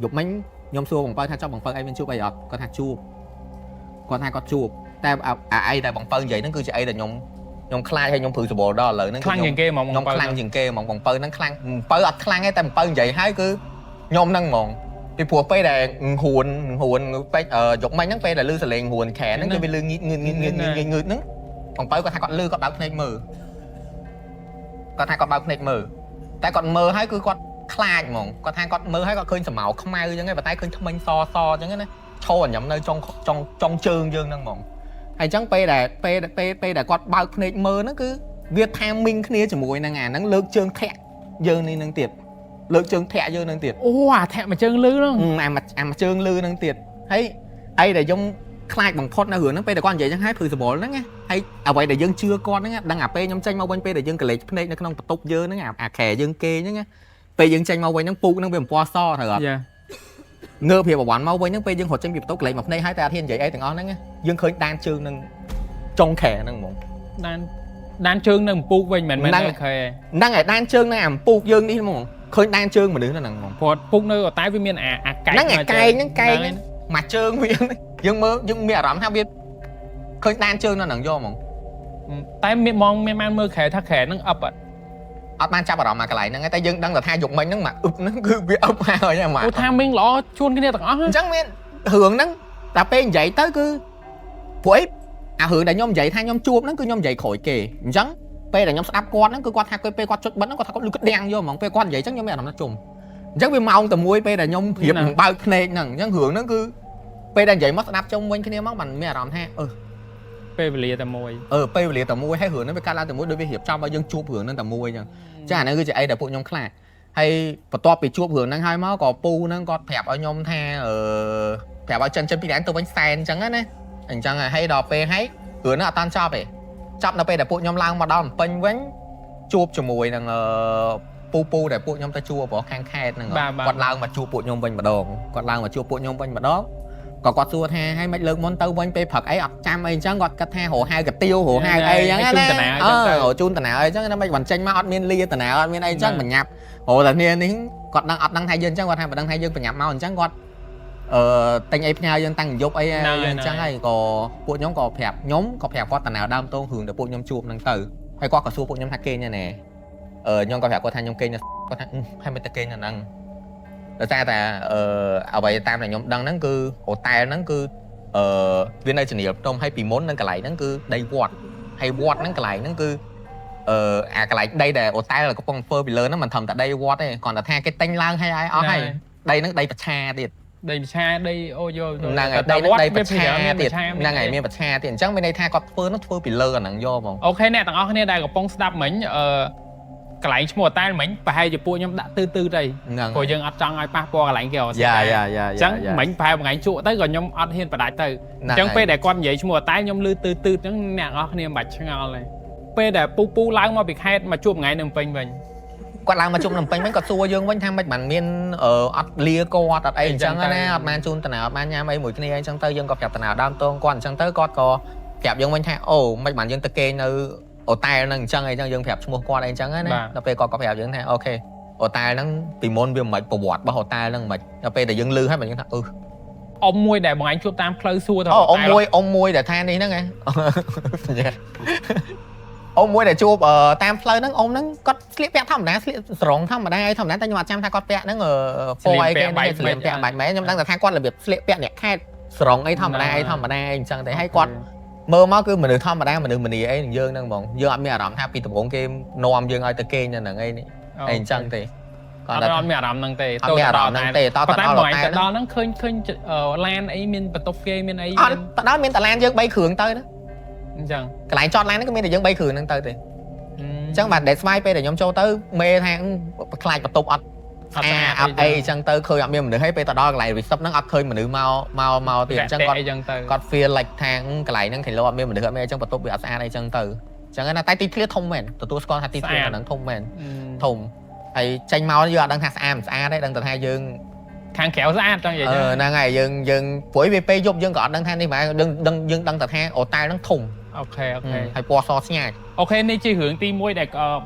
យប់មិញខ្ញុំសួរបងពៅថាចុះបងពៅអីមានជួបអីអត់គាត់ថាជួបគាត់ថាគាត់ជួបតែអាអីដែលបងពៅនិយាយហ្នឹងគឺជាអីដែលខ្ញុំខ្លាចហើយខ្ញុំព្រឺសបល់ដល់ឥឡូវហ្នឹង ខ្លាំងជាងគេហ្មង ខ្ញុំខ្លាំងជាងគេហ្មងបងពៅហ្នឹងខ្លាំងបងពៅអត់ខ្លាំងទេតែបងពៅនិយាយហើយគឺខ្ញុំហ្នឹងហ្មងពីព្រោះពេលដែលហួនហួនពេចយប់មិញហ្នឹងពេលដែលលឺសលេងហួនខែហ្នឹងគឺវាលឺងឹតងឹតងឹតងឹតងឹតងឹតហ្នឹងបងពៅគាត់ថាគាត់លឺគាត់បើកភ្នែកមើលគាត់ថាគាត់បើកភ្នែកមើលតែគាត់មើលហើយគឺគាត់ខ្លាចហ្មងគាត់ថាគាត់មើលហើយគាត់ឃើញស្រមោលខ្មៅអញ្ចឹងឯងប៉ុន្តែឃើញថ្មិញសសអញ្ចឹងណាឈរញ៉ាំនៅចុងចុងចុងជើងយើងហ្នឹងហ្មងហើយអញ្ចឹងពេលដែលពេលពេលពេលដែលគាត់បើកភ្នែកមើលហ្នឹងគឺ វាថាមីងគ្នាជាមួយនឹងអាហ្នឹងលើកជើងធាក់យើងនេះនឹងទៀតលើកជើងធាក់យើងនឹងទៀត អូអាធាក់មួយជើងលឺហ្នឹង អាមួយជើងលឺនឹងទៀតហើយអីដែលខ្ញុំខ្លាចបំផុតនៅរឿងហ្នឹងពេលដែលគាត់និយាយចឹងហើយព្រឺសបល់ហ្នឹងណាហើយអ្វីដែលយើងជឿគាត់ហ្នឹងណាដឹងអាពេលខ្ញុំចេញមកវិញពេលដែលយើងកលេចភ្នែកនៅក្នុងបន្ទប់យើងហ្នឹងអាខែយើងគេហ្នឹងណាពេលយើងចេញមកវិញហ្នឹងពូកហ្នឹងវាបំពណ៌សត្រូវអត់ យ៉ា ងើបព្រាបប្រវត្តិមកវិញហ្នឹងពេលយើងរត់ចេញពីបន្ទប់កលេចមកភ្នែកហើយតែអត់ហ៊ាននិយាយអីទាំងអស់ហ្នឹងណាយើងឃើញដានជើងនឹងចុងខែហ្នឹងហ្មង ដានដានជើងនៅអំពូកវិញមិនមែន ហ្នឹង នៅខែ ហ្នឹងហើយដានជើងហ្នឹងអាអំពូកយើងនេះហ្មងឃើញដានជើងមនុស្សនៅហ្នឹងហ្មង ព្រោះពូកនៅតែវាមានអាអាកែង ហ្នឹងអា មក កែងហ្នឹងកែងហ្នឹងមួយជើងវាហ្នឹងយើងមើលយើងមានអារម្មណ៍ថាវាឃើញដានជើងនៅហ្នឹងយកហ្មង តែមានហ្មងមានបានមើលខែថាខែហ្នឹងអឹបអត់ អត់បានចាប់អារម្មណ៍មកកន្លែងហ្នឹងទេតែយើងដឹងតែថាយប់មិញហ្នឹងមកអឹបហ្នឹងគឺវាអឹបហើយហ្នឹងមក អូថាមីងល្អជួនគ្នាទាំងអស់ អញ្ចឹងមានរឿងហ្នឹងតែពេលនិយាយទៅគឺព្រោះអីអារឿងដែលខ្ញុំនិយាយថាខ្ញុំជួបហ្នឹងគឺខ្ញុំនិយាយក្រោយគេអញ្ចឹងពេលដែលខ្ញុំស្ដាប់គាត់ហ្នឹងគឺគាត់ថាពេលគាត់ចុចបិទហ្នឹងគាត់ថាគាត់លឺក្តាំងយកហ្មងពេលគាត់និយាយអញ្ចឹងខ្ញុំមានអារម្មណ៍ថាជុំអញ្ចឹងវាម៉ោងតែមួយពេលដែលខ្ញុំរៀបនឹងបើកភ្នែកហ្នឹងអញ្ចឹងរឿងហ្នឹងគឺពេលដែលនិយាយមកស្ដាប់ជុំវិញគ្នាមកបានមានអារម្មណ៍ថាអឺ ពេលវេលាតែមួយ អឺពេលវេលាតែមួយហើយរឿងហ្នឹងវាកើតឡើងតែមួយដូចវារៀបចំឲ្យយើងជួបរឿងហ្នឹងតែមួយអញ្ចឹងចាអាហ្នឹងគឺជាអីដែលពួកខ្ញុំខ្លាចហើយបន្ទាប់ពីជួបរឿងហ្នឹងហើយមកក៏ពូហ្នឹងគាត់ប្រាប់ឲ្យខ្ញុំថាអឺប្រាប់ឲ្យចិនចិនពីរនាក់ទៅវិញសែនអញ្ចឹងណាអញ្ចឹងហើយដល់ពេលហើយរឿងហ្នឹងអត់តាន់ចប់ទេចប់ដល់ពេលដែលពួកខ្ញុំឡើងមកដល់ភ្នំពេញវិញជួបជាមួយនឹងអឺពូពូដែលពួកខ្ញុំទៅជួបរបស់ខាងខេត្តហ្នឹងគាត់ឡើងមកជួបពួកខ្ញុំវិញម្ដងគាត់ឡើងមកជួបពួកខ្ញុំវិញម្ដងក៏គាត់សួរថាឲ្យមិនលើកមុនទៅវិញពេលព្រឹកអីអត់ចាំអីអញ្ចឹងគាត់គិតថារហៅកាទៀវរហៅអីអញ្ចឹងណាអឺជូនតាណាអីអញ្ចឹងណាមិនបានចេញមកអត់មានលាតាណាអត់មានអីអញ្ចឹងបញ្ញាប់រតែគ្នានេះគាត់ដឹងអត់ដឹងថាយើងអញ្ចឹងគាត់ថាមិនដឹងថាយើងបញ្ញាប់មកអញ្ចឹងគាត់អឺទិញអីផ្ញើយើងតាំងយប់អីអញ្ចឹងហើយក៏ពួកខ្ញុំក៏ប្រាប់ខ្ញុំក៏ប្រាប់គាត់តាណាដើមតងរឿងដែលពួកខ្ញុំជួបហ្នឹងទៅហើយគាត់ក៏សួរពួកខ្ញុំថាគេងណែអឺខ្ញុំក៏ប្រាប់គាត់ថាខ្ញុំគេងគាត់ថាហើយមិនទៅគេងនៅហ្នឹងដោយសារតែអឺអ្វីតាមដែលខ្ញុំដឹងហ្នឹងគឺអូតែលហ្នឹងគឺអឺវានៅជំនាលភ្នំហើយពីមុននឹងកន្លែងហ្នឹងគឺដីវត្តហើយវត្តហ្នឹងកន្លែងហ្នឹងគឺអឺអាកន្លែងដីដែលអូតែលកំពុងធ្វើពីលើហ្នឹងមិនត្រឹមតែដីវត្តទេគ្រាន់តែថាគេទិញឡើងហើយឲ្យអស់ហើយដីហ្នឹងដីប្រឆាទៀត ដីប្រឆាដីអូយល់ ហ្នឹងហើយដីហ្នឹងដីប្រឆាទៀតហ្នឹងហើយមានប្រឆាទៀតអញ្ចឹងមានន័យថាគាត់ធ្វើហ្នឹងធ្វើពីលើអាហ្នឹងយកហ្មង OK អ្នកទាំងអស់គ្នាដែលកំពុងស្ដាប់មិញអឺកន្លែងឈ្មោះតែមិញប្រហែលជាពួកខ្ញុំដាក់ទឺទឺទៅ ហ្នឹង ព្រោះយើងអត់ចង់ឲ្យប៉ះពាល់កន្លែងគេអត់ យ៉ាយ៉ាយ៉ា អញ្ចឹងមិញប្រហែលថ្ងៃជក់ទៅក៏ខ្ញុំអត់ហ៊ានបដាច់ទៅអញ្ចឹងពេលដែលគាត់និយាយឈ្មោះតែខ្ញុំលឺទឺទឺអញ្ចឹងអ្នកទាំងអស់គ្នាមិនបាច់ឆ្ងល់ទេពេលដែលពូពូឡើងមកពីខេត្តមកជួបថ្ងៃនៅពេញវិញ គាត់ឡើងមកជុំភ្នំពេញវិញគាត់សួរយើងវិញថាមិនបានមានអត់លាគាត់អត់អីអញ្ចឹងណាអត់បានជូនតំណអត់បានញ៉ាំអីមួយគ្នាអីអញ្ចឹងទៅយើងក៏ប្រាប់តំណដើមតងគាត់អញ្ចឹងទៅគាត់ក៏ប្រាប់យើងវិញថាអូមិនបានយើងទៅគេងនៅអូតែលហ្នឹងអញ្ចឹងអីចឹងយើងប្រាប់ឈ្មោះគាត់អីអញ្ចឹងណាដល់ពេលគាត់ក៏ប្រាប់យើងថា OK អូតែលហ្នឹងពីមុនវាមិនប្រវត្តិរបស់អូតែលហ្នឹងមិនដល់ពេលដែលយើងលឺហើយមិនយើងថាអឺ អ៊ំមួយដែលបងឯងជួបតាមផ្លូវសួរទៅ អូអ៊ំមួយអ៊ំមួយដែលថានេះហ្នឹងហ៎អ៊ំមួយដែលជួបតាមផ្លូវហ្នឹងអ៊ំហ្នឹងគាត់ស្លៀកពាក់ធម្មតាស្លៀកស្រងធម្មតាអីធម្មតាតែខ្ញុំអត់ចាំថាគាត់ពាក់ហ្នឹងពណ៌អីគេស្លៀកពាក់បាច់មែនខ្ញុំដឹងតែថាគាត់របៀបស្លៀកពាក់អ្នកខេតស្រងអីធម្មតាអីធម្មតាអីអញ្ចឹងតែហើយគាត់មើលមកគឺមនុស្សធម្មតាមនុស្សម្នាអីនឹងយើងហ្នឹងហ្មងយើងអត់មានអារម្មណ៍ថាពីដំបូងគេនាំយើងឲ្យទៅគេងនៅហ្នឹងអីនេះអីអញ្ចឹងទេ គាត់អត់មានអារម្មណ៍ហ្នឹងទេ អត់មានអារម្មណ៍ហ្នឹងទេត តែ តដល់ បងឯង តែ ទៅដល់ហ្នឹងឃើញឃើញឡានអីមានបន្ទប់គេមានអី អត់ទៅដល់មានតឡានយើង3គ្រឿងទៅណា អញ្ចឹង កន្លែងចតឡានហ្នឹងក៏មានតែយើង3គ្រឿងហ្នឹងទៅទេអញ្ចឹងបាទ that's why ពេលដែលខ្ញុំចូលទៅមេថាខ្លាចបន្ទប់អត់ អត់ស្អាត អត់អីអញ្ចឹងទៅឃើញអត់មានមនុស្សហើយពេលទៅដល់កន្លែង receipt ហ្នឹងអត់ឃើញមនុស្សមកមកមកទៀតអញ្ចឹងគាត់ អីចឹងទៅ គាត់ feel like ថាកន្លែងហ្នឹងគេលោអត់មានមនុស្សអត់មានអញ្ចឹងបន្ទប់វាអត់ស្អាតអីចឹងទៅអញ្ចឹងណាតែទីធ្លាធំមែនទទួលស្គាល់ថាទីធ្លាហ្នឹងធំមែនធំ ហើយចេញមកយើងអត់ដឹងថាស្អាតមិនស្អាតទេដឹងតែថាយើង ខាងក្រៅស្អាតចង់និយាយ អឺហ្នឹងហើយយើងយើងព្រោះវាពេលយប់យើងក៏អត់ដឹងថានេះហ្មងដឹងដឹងយើងដឹងតែថាអូតែលហ្នឹងធំ OK OK ហើយពណ៌សស្ញាច OK នេះជារឿងទី1ដែលគ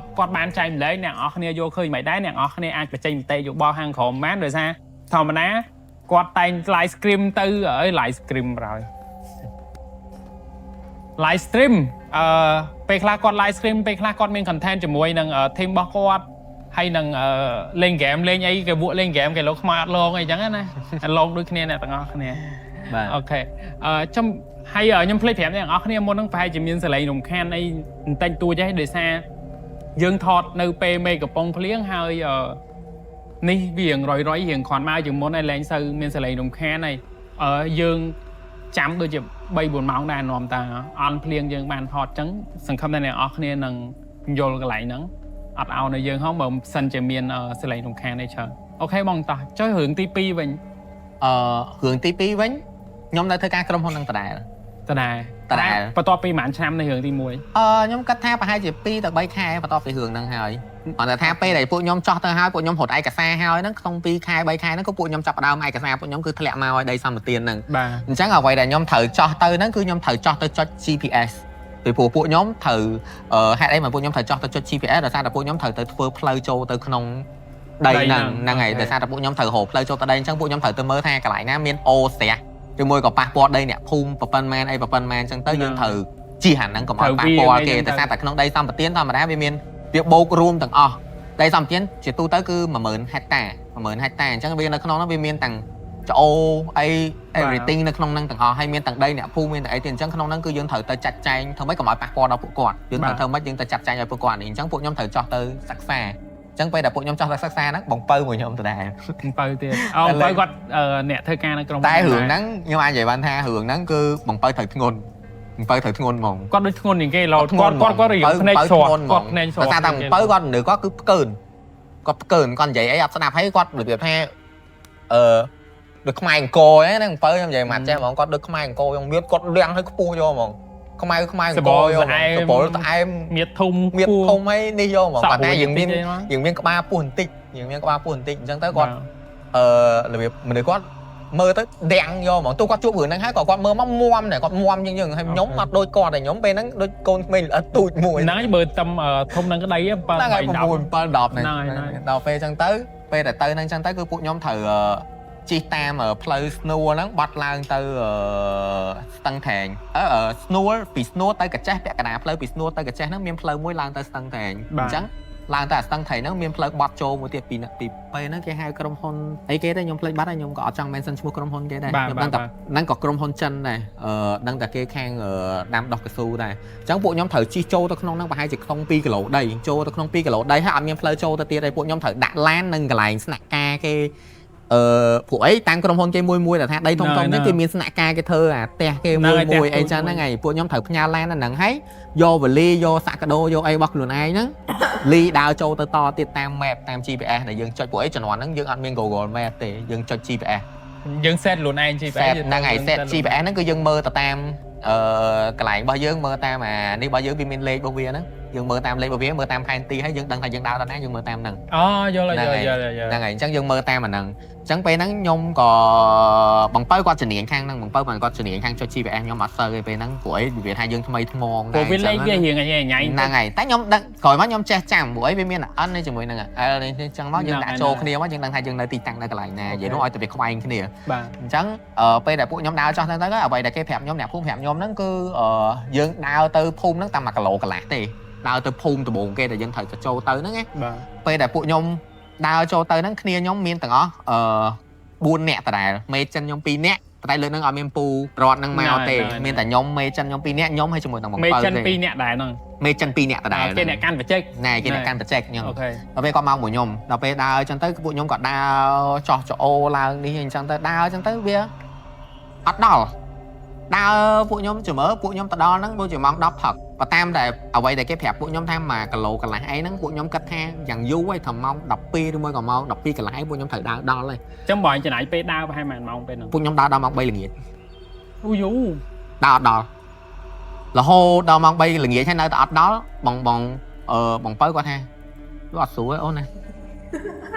ាត់បានចែកម្លែកអ្នកនរគ្នាយកឃើញមិនដែរអ្នកនរគ្នាអាចបញ្ចេញមតិយោបល់ខាងក្រោមបានដោយសារធម្មតាគាត់តែង live stream ទៅអើយ live stream ប្រហើយ live stream ពេលខ្លះគាត់ live stream ពេលខ្លះគាត់មាន content ជាមួយនឹង team របស់គាត់ហើយនឹងលេង game លេងអីគេវក់លេង game គេលោកខ្មៅអត់លងអីចឹងណាអត់លងដូចគ្នាអ្នកទាំងអស់គ្នា បាទ OK ចំហើយខ្ញុំភ្លេចប្រាប់អ្នកទាំងអស់គ្នាមុនហ្នឹងប្រហែលជាមានសលេងរំខានអីបន្តិចតួចទេដោយសារយើងថតនៅពេលមេឃកំពុងភ្លៀងហើយនេះវារៀងរយរយរៀងគ្រាន់មកជាងមុនហើយលែងសូវមានសលេងរំខានហើយយើងចាំដូចជា3 4ម៉ោងដែរនាំតាអន់ភ្លៀងយើងបានថតអញ្ចឹងសង្ឃឹមថាអ្នកទាំងអស់គ្នានឹងយល់កន្លែងហ្នឹងអត់អោននៅយើងហងបើមិនសិនជាមានសលេងរំខានអីច្រើន OK បងតោះចុះរឿងទី2វិញ អឺរឿងទី2វិញខ្ញុំនៅធ្វើការក្រុមហ៊ុននឹងដដែល តដែរ ដដែល បន្ទាប់ពីប្រហែលឆ្នាំនៃរឿងទី1 អឺខ្ញុំគិតថាប្រហែលជា2ទៅ3ខែបន្ទាប់ពីរឿងហ្នឹងហើយគាត់តែថាពេលដែលពួកខ្ញុំចោះទៅហើយពួកខ្ញុំរត់ឯកសារហើយហ្នឹងក្នុង2ខែ3ខែហ្នឹងក៏ពួកខ្ញុំចាប់ផ្ដើមឯកសារពួកខ្ញុំគឺធ្លាក់មកឲ្យដីសម្បទានហ្នឹង បាទ អញ្ចឹងអ្វីដែលខ្ញុំត្រូវចោះទៅហ្នឹងគឺខ្ញុំត្រូវចោះទៅចុច GPS ពីព្រោះពួកខ្ញុំត្រូវហេតុអីមកពួកខ្ញុំត្រូវចោះទៅចុច GPS ដោយសារតែពួកខ្ញុំត្រូវទៅធ្វើផ្លូវចូលទៅក្នុងដីហ្នឹងហ្នឹងហើយដោយសារតែពួកខ្ញុំត្រូវរកផ្លូវចូលទៅដីអញ្ចឹងពួកខ្ញុំត្រូវទៅមើលថាកន្លែងណាមានអូស្រះឬមួយក៏ប៉ះពាល់ដីអ្នកភូមិប៉ុន្មានអីប៉ុន្មានអញ្ចឹងទៅយើងត្រូវជិះអាហ្នឹងកុំឲ្យប៉ះពាល់គេដោយសារតែក្នុងដីសម្បទានធម្មតាវាមានវាបូករួមទាំងអស់ដីសម្បទានជាទូទៅគឺ10000ហិកតា10000ហិកតាអញ្ចឹងវានៅក្នុងហ្នឹងវាមានទាំងច្អូអី everything នៅក្នុងហ្នឹងទាំងអស់ហើយមានទាំងដីអ្នកភូមិមានទាំងអីទៀតអញ្ចឹងក្នុងហ្នឹងគឺយើងត្រូវទៅចាត់ចែងធ្វើម៉េចកុំឲ្យប៉ះពាល់ដល់ពួកគាត់យើងត្រូវធ្វើម៉េចយើងទៅចាត់ចែងឲ្យពួកគាត់នេះអញ្ចឹងពួកខ្ញុំត្រូវចោះទៅសិក្សាអញ្ចឹងពេលដែលពួកខ្ញុំចោះទៅសិក្សាហ្នឹងបងពៅមួយខ្ញុំដដែល អំពៅទៀតអូអំពៅគាត់អ្នកធ្វើការនៅក្រុម តែរឿងហ្នឹងខ្ញុំអាចនិយាយបានថារឿងហ្នឹងគឺបងពៅត្រូវធ្ងន់បងពៅត្រូវធ្ងន់ហ្មង គាត់ដូចធ្ងន់ជាងគេលោគាត់គាត់គាត់រៀងភ្នែកស្រស់គាត់ភ្នែកស្រស់ តែតាមបងពៅគាត់មនុស្សគាត់គឺផ្កើនគាត់ផ្កើនគាត់និយាយអីអត់ស្ដាប់ហើយគាត់របៀបថាអឺដូចខ្មែរអង្គរហ្នឹងបងពៅខ្ញុំនិយាយមកចេះហ្មងគាត់ដូចខ្មែរអង្គរខ្ញុំមានគាត់លៀងឲ្យខ្ពស់យកហ្មងខ្មៅខ្មែរអង្គរយកហ្មងសបល់ផ្អែម មៀតធំ មៀតធំអីនេះយកហ្មងគាត់តែយើងមាន សក់រួចតិចទេមក យើងមានក្បាលពោះបន្តិចយើងមានក្បាលពោះបន្តិចអញ្ចឹងទៅគាត់អឺរបៀបមនុស្សគាត់មើលទៅដាំងយកហ្មងទោះគាត់ជួបរឿងហ្នឹងហើយក៏គាត់មើលមកមុំដែរគាត់មុំជាងយើងហើយខ្ញុំអត់ដូចគាត់តែខ្ញុំពេលហ្នឹងដូចកូនក្មេងល្អិតទូចមួយ ហ្នឹងហើយបើតំធំនឹងក្តី7 ហ្នឹងហើយ 8 6 7 10ហ្នឹង ហ្នឹងហើយ ដល់ពេលអញ្ចឹងទៅពេលដែលទៅហ្នឹងអញ្ចឹងទៅគឺពួកខ្ញុំត្រូវជិះតាមផ្លូវស្នួលហ្នឹងបាត់ឡើងទៅស្ទឹងត្រែងអឺស្នួលពីស្នួលទៅកាចេះពាក់កណ្ដាលផ្លូវពីស្នួលទៅកាចេះហ្នឹងមានផ្លូវមួយឡើងទៅស្ទឹងត្រែងអញ្ចឹងឡើងទៅអាស្ទឹងត្រែងហ្នឹងមានផ្លូវបត់ចូលមួយទៀតពីពីពេលហ្នឹងគេហៅក្រុមហ៊ុនអីគេទេខ្ញុំភ្លេចបាត់ហើយខ្ញុំក៏អត់ចង់ mention ឈ្មោះក្រុមហ៊ុនគេដែរខ្ញុំដឹងតែហ្នឹងក៏ក្រុមហ៊ុនចិនដែរអឺដឹងតែគេខាងដាំដុះកៅស៊ូដែរ អញ្ចឹងពួកខ្ញុំត្រូវជិះចូលទៅក្នុងហ្នឹងប្រហែលជាក្នុង2គីឡូដីចូលទៅក្នុង2គីឡូដីហើយអត់មានផ្លូវចូលទៅទៀតទេពួកខ្ញុំត្រូវដាក់ឡាននឹងកន្លែងស្នាក់ការគេអឺពួកអីតាមក្រុមហ៊ុនគេមួយមួយដែលថាដីធំៗហ្នឹងគេមានស្នាក់ការគេធ្វើអាផ្ទះគេមួយមួយអីចឹងហ្នឹងហើយពួកខ្ញុំត្រូវផ្ញើឡានហ្នឹងហើយយកវលីយកសាក់កាដូយកអីរបស់ខ្លួនឯងហ្នឹងលីដើរចូលទៅតទៀតតាម map តាម GPS ដែលយើងចុចពួកអីជំនាន់ហ្នឹងយើងអត់មាន Google Map ទេយើងចុច GPS យើង set ខ្លួនឯង GPS set ហ្នឹងហើយ set GPS ហ្នឹងគឺយើងមើលទៅតាមអឺកន្លែងរបស់យើងមើលតាមអានេះរបស់យើងវាមានលេខរបស់វាហ្នឹងយើងមើលតាមលេខរបស់វាមើលតាមផែនទីហើយយើងដឹងថាយើងដើរដល់ណាយើងមើលតាមហ្នឹង អូយល់ហើយយល់យល់យល់ ហ្នឹងហើយអញ្ចឹងយើងមើលតាមអាហ្នឹងអញ្ចឹងពេលហ្នឹងខ្ញុំក៏បងពៅគាត់ជំនាញខាងហ្នឹងបងពៅគាត់ជំនាញខាងចុច GPS ខ្ញុំអត់សូវទេពេលហ្នឹងព្រោះអីវាថាយើងថ្មីថ្មង ព្រោះវាលេខវារៀងញ៉ៃញ៉ៃ ហ្នឹងហើយតែខ្ញុំដឹងក្រោយមកខ្ញុំចេះចាំព្រោះអីវាមាន N នេះជាមួយនឹង L នេះអញ្ចឹងមកយើងដាក់ចូលគ្នាមកយើងដឹងថាយើងនៅទីតាំងនៅកន្លែងណានិយាយនោះឲ្យតែវាខ្វែងគ្នា បាទ អញ្ចឹងពេលដែលពួកខ្ញុំដើរចោះទៅទៅអ្វីដែលគេប្រាប់ខ្ញុំអ្នកភូមិប្រាប់ខ្ញុំហ្នឹងគឺយើងដើរទៅភូមិហ្នឹងតាម1គីឡូកន្លះទេដើរទៅភូមិដំបូងគេដែលយើងត្រូវទៅចូលទៅហ្នឹងណា បាទ ពេលដែលពួកខ្ញុំដើរចូលទៅហ្នឹងគ្នាខ្ញុំមានទាំងអស់4នាក់ដដែលមេចិនខ្ញុំ2នាក់តែលើហ្នឹងអត់មានពូរត់ហ្នឹងមកទេមានតែខ្ញុំមេចិនខ្ញុំ2នាក់ខ្ញុំហើយជាមួយនឹងបង មេ ពៅទេ ចិន2នាក់ដែរហ្នឹង មេចិន2នាក់ដដែល គេអ្នកកាន់បច្ចេក ណែគេអ្នកកាន់បច្ចេកខ្ញុំ OK ដល់ពេលគាត់មកមួយខ្ញុំដល់ពេលដើរអញ្ចឹងទៅពួកខ្ញុំក៏ដើរចោះចអូឡើងនេះអញ្ចឹងទៅដើរអញ្ចឹងទៅវាអត់ដល់ដើរពួកខ្ញុំជំរឿពួកខ្ញុំទៅដល់ហ្នឹងដូចជាម៉ោង10ព្រឹកបើតាមតែអ្វីដែលគេប្រាប់ពួកខ្ញុំថា1គីឡូកន្លះអីហ្នឹងពួកខ្ញុំគិតថាយ៉ាងយូរហើយថាម៉ោង12ឬមួយក៏ម៉ោង12កន្លះអីពួកខ្ញុំត្រូវដើរដល់ហើយ ចឹងបងចំណាយពេលដើរប្រហែលប៉ុន្មានម៉ោងពេលហ្នឹង ពួកខ្ញុំដើរដល់ម៉ោង3ល្ងាច អូយូ ដើរអត់ដល់រហូតដល់ម៉ោង3ល្ងាចហើយនៅតែអត់ដល់បងបងអឺបងពៅគាត់ថាវាអត់ស្រួលទេអូនណា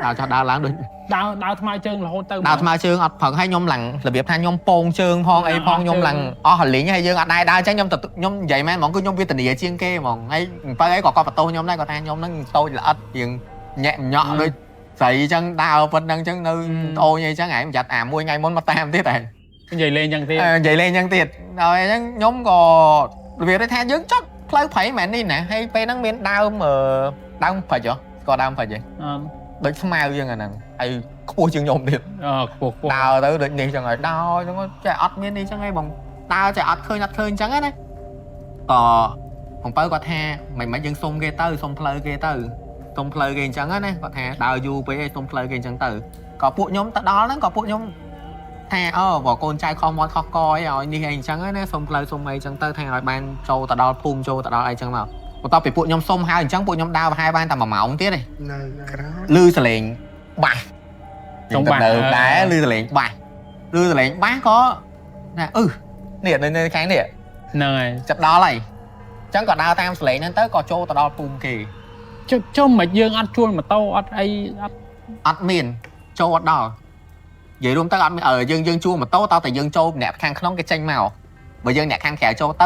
ដើរចុះដើរឡើងដូច ដើរដើរថ្មើរជើងរហូតទៅ ដើរថ្មើរជើងអត់ប្រឹងឲ្យខ្ញុំឡើងរបៀបថាខ្ញុំពងជើងផងអីផងខ្ញុំឡើងអស់រលីងហើយយើងអត់ដែរដើរអញ្ចឹងខ្ញុំទៅខ្ញុំនិយាយមែនហ្មងគឺខ្ញុំវេទនាជាងគេហ្មងហើយបើអីក៏គាត់បន្ទោសខ្ញុំដែរគាត់ថាខ្ញុំហ្នឹងតូចល្អិតរៀងញាក់ញក់ដូចស្រីអញ្ចឹងដើរប៉ុណ្្នឹងអញ្ចឹងនៅត្អូញអីអញ្ចឹងឯងប្រយ័ត្នអាមួយថ្ងៃមុនមកតាមទៀតឯង និយាយលេងចឹងទៀត និយាយលេងអញ្ចឹងទៀតហើយអញ្ចឹងខ្ញុំក៏របៀបថាយើងចត់ផ្លូវព្រៃមែននេះណាហើយពេលហ្នឹងមានដើមដើមព្រិចហ៎ស្គាល់ដើមព្រិចហ៎ដូចស្មៅអញ្ចឹងអាហ្នឹងហើយខ្ពស់ជាងខ្ញុំទៀត អឺខ្ពស់ខ្ពស់ ដើរទៅដូចនេះចឹងហើយដើរចឹងចេះអត់មាននេះចឹងឯងបងដើរចេះអត់ឃើញអត់ឃើញចឹងណាក៏បងពៅគាត់ថាមិនមិនយើងសុំគេទៅសុំផ្លូវគេទៅសុំផ្លូវគេអញ្ចឹងណាគាត់ថាដើរយូរពេកឯងសុំផ្លូវគេអញ្ចឹងទៅក៏ពួកខ្ញុំទៅដល់ហ្នឹងក៏ពួកខ្ញុំថាអូបើកូនចៅខុសមាត់ខុសកអីឲ្យនេះអីអញ្ចឹងណាសុំផ្លូវសុំអីអញ្ចឹងទៅថាឲ្យបានចូលទៅដល់ភូមិចូលទៅដល់អីចឹងមកបន្ទាប់ពីពួកខ្ញុំសុំហើយអញ្ចឹងពួកខ្ញុំដើរប្រហែលបានតែ1ម៉ោងទៀតឯង នៅក្រោយ ឮសលេងបាសនៅដែរឮសលេងបាសឮសលេងបាសក៏ណាអឺនេះនៅខាងនេះ ហ្នឹងហើយ ចាប់ដល់ហើយអញ្ចឹងក៏ដើរតាមសលេងហ្នឹងទៅក៏ចូលទៅដល់ភូមិគេ ចុះចុះមិនយើងអត់ជួលម៉ូតូអត់អីអត់ អត់មានចូលអត់ដល់និយាយរួមទៅអត់មានយើងយើងជួលម៉ូតូតើតែយើងចូលអ្នកខាងក្នុងគេចេញមកបើយើងអ្នកខាងក្រៅចូលទ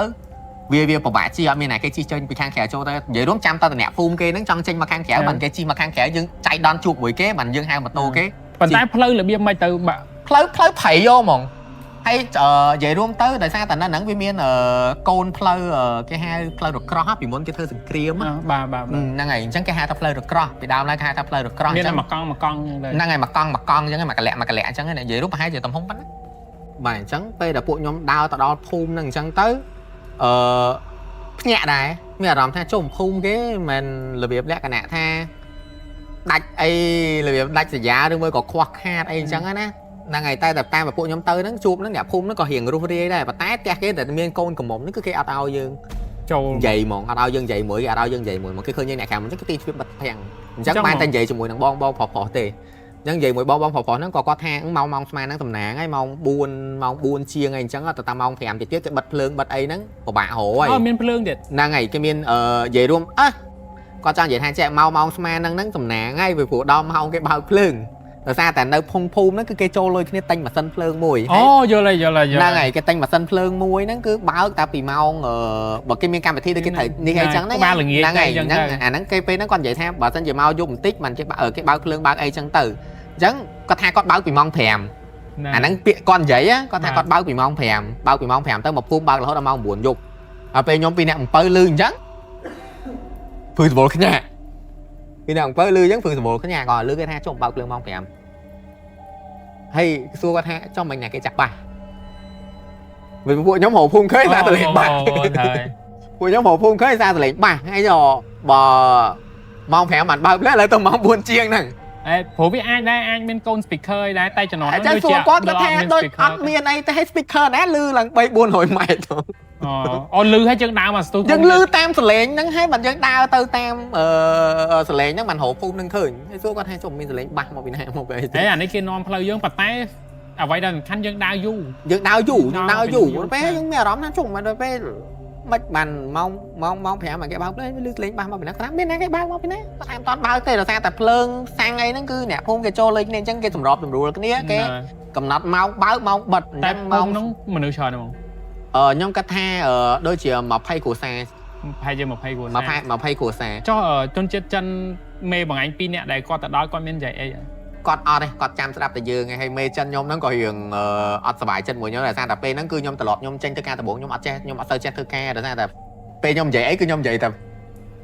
ៅវាវាពិបាកជិះអត់មានណាគេជិះចេញពីខាងក្រៅចូលទៅនិយាយរួមចាំតើអ្នកភូមិគេហ្នឹងចង់ចេញមកខាងក្រៅបានគេជិះមកខាងក្រៅយើងចៃដន្យជួបមួយគេបានយើងហៅម៉ូតូគេ ប៉ុន្តែផ្លូវរបៀបមិនទៅបាក់ ផ្លូវផ្លូវព្រៃយកហ្មងហើយនិយាយរួមទៅដោយសារតែនៅហ្នឹងវាមានកូនផ្លូវគេហៅផ្លូវរក្រោះពីមុនគេធ្វើសង្គ្រាម បាទបាទ ហ្នឹងហើយអញ្ចឹងគេហៅថាផ្លូវរក្រោះពីដើមឡើយគេហៅថាផ្លូវរក្រោះ មានតែមួយកង់មួយកង់ហ្នឹង ហ្នឹងហើយមួយកង់មួយកង់អញ្ចឹងមួយកលៈមួយកលៈអញ្ចឹងនិយាយរួមប្រហែលជាទំហំប៉ុណ្ណាបាទអញ្ចឹងពេលដែលពួកខ្ញុំដើរទៅដល់ភូមិហ្នឹងអញ្ចឹងទៅអឺភ្ញាក់ដែរមានអារម្មណ៍ថាជុំភូមិគេមិនរបៀបលក្ខណៈថាដាច់អីរបៀបដាច់សញ្ញាឬមួយក៏ខ្វះខាតអីអញ្ចឹងណាហ្នឹងហើយតែតាមពួកខ្ញុំទៅហ្នឹងជួបហ្នឹងអ្នកភូមិហ្នឹងក៏រៀងរុះរាយដែរប៉ុន្តែផ្ទះគេតែមានកូនកំមុំហ្នឹងគឺគេអត់ឲ្យយើង ចូល និយាយហ្មងអត់ឲ្យយើងនិយាយមួយគេអត់ឲ្យយើងនិយាយមួយហ្មងគេឃើញយើងអ្នកក្រៅអញ្ចឹងគេទីទ្វារបិទភាំងអញ្ចឹងបានតែនិយាយជាមួយនឹងបងបងប្រុសប្រុសទេអញ្ចឹងនិយាយមួយបងបងប្រុសប្រុសហ្នឹងក៏គាត់ថាម៉ោងម៉ោងស្មានហ្នឹងតំណាងហើយម៉ោង4ម៉ោង4ជាងអីអញ្ចឹងទៅតាមម៉ោង5ទៀតគេបិទភ្លើងបិទអីហ្នឹងពិបាករហើយ អត់មានភ្លើងទៀត ហ្នឹងហើយគេមាននិយាយរួមអើគាត់ចង់និយាយថាចេះម៉ោងម៉ោងស្មានហ្នឹងហ្នឹងតំណាងហើយពីព្រោះដល់ម៉ោងគេបើកភ្លើងដោយសារតែនៅភូមិភូមិហ្នឹងគឺគេចូលលុយគ្នាទិញម៉ាស៊ីនភ្លើងមួយ អូយល់ហើយយល់ហើយ ហ្នឹងហើយគេទិញម៉ាស៊ីនភ្លើងមួយហ្នឹងគឺបើកតែពីម៉ោងបើគេមានកម្មវិធីដូចគេត្រូវនេះអីចឹងហ្នឹងហ្នឹងហើយហ្នឹងអាហ្នឹងគេពេលហ្នឹងគាត់និយាយថាបើសិនជាមកយប់បន្តិចបានគេគេបើកភ្លើងបើកអីចឹងទៅអញ្ចឹងគាត់ថាគាត់បើកពីម៉ោង5អាហ្នឹងពាក្យគាត់និយាយគាត់ថាគាត់បើកពីម៉ោង5បើកពីម៉ោង5ទៅមកភូមិបើករហូតដល់ម៉ោង9យប់ហើយពេលខ្ញុំពីអ្នកអំពៅលឺអញ្ចឹងព្រឺសវល់ខ្ញាក់ពីអ្នកអំពៅលឺអញ្ចឹងព្រឺសវល់ខ្ញាក់ក៏លឺគេថាចុះបើកភ្លើងម៉ោង5ហើយសួរគាត់ថាចុះមិនណាគេចាក់បាសវិញពួកខ្ញុំរកភូមិឃើញសារតលេងបាសពួកខ្ញុំរកភូមិឃើញសារតលេងបាសហើយបើម៉ោង5បានបើកភ្លើងឥឡូវទៅម៉ោង4ជាងហ្នឹង អេព្រោះវាអាចដែរអាចមានកូន speaker អីដែរតែចំណង អញ្ចឹងសួរគាត់គាត់ថាដូចអត់មានអីទេ speaker ណាលឺឡើង3 400ម៉ែត្រ អូលឺហើយយើងដើរមកស្ទូ យើងលឺតាមសលេងហ្នឹងហើយបានយើងដើរទៅតាមសលេងហ្នឹងបានរកភូមិហ្នឹងឃើញហើយសួរគាត់ថាជុំមានសលេងបាសមកពីណាមកពីអី ហេអានេះគេនាំផ្លូវយើងប៉ុន្តែអ្វីដែលសំខាន់យើងដើរយូរ យើងដើរយូរយើងដើរយូរពេលយើងមានអារម្មណ៍ថាជុំមកដល់ពេលមិនបានម៉ោងម៉ោងម៉ោង5គេបើកភ្លើងលឺលេងបាសមកពីណាគាត់ថាមានណាគេបើកមកពីណាគាត់ថាមិនតាន់បើកទេដោយសារតែភ្លើងសាំងអីហ្នឹងគឺអ្នកភូមិគេចូលលេងគ្នាអញ្ចឹងគេសម្របសម្រួលគ្នាគេកំណត់ម៉ោងបើកម៉ោងបិទ តែម៉ោងហ្នឹងមនុស្សច្រើនហ្មង ខ្ញុំគិតថាដូចជា20គ្រួសារ ប្រហែលជា20គ្រួសារ 20គ្រួសារ ចុះជនជាតិចិនមេបង្ហាញ2នាក់ដែលគាត់ទៅដល់គាត់មាននិយាយអី គាត់អត់ទេគាត់ចាំស្ដាប់តែយើងឯងហើយមេចិនខ្ញុំហ្នឹងក៏រឿងអត់សប្បាយចិត្តមួយខ្ញុំដោយសារតែពេលហ្នឹងគឺខ្ញុំត្រឡប់ខ្ញុំចេញទៅការដំបូងខ្ញុំអត់ចេះខ្ញុំអត់សូវចេះធ្វើការដោយសារតែពេលខ្ញុំនិយាយអីគឺខ្ញុំនិយាយតែ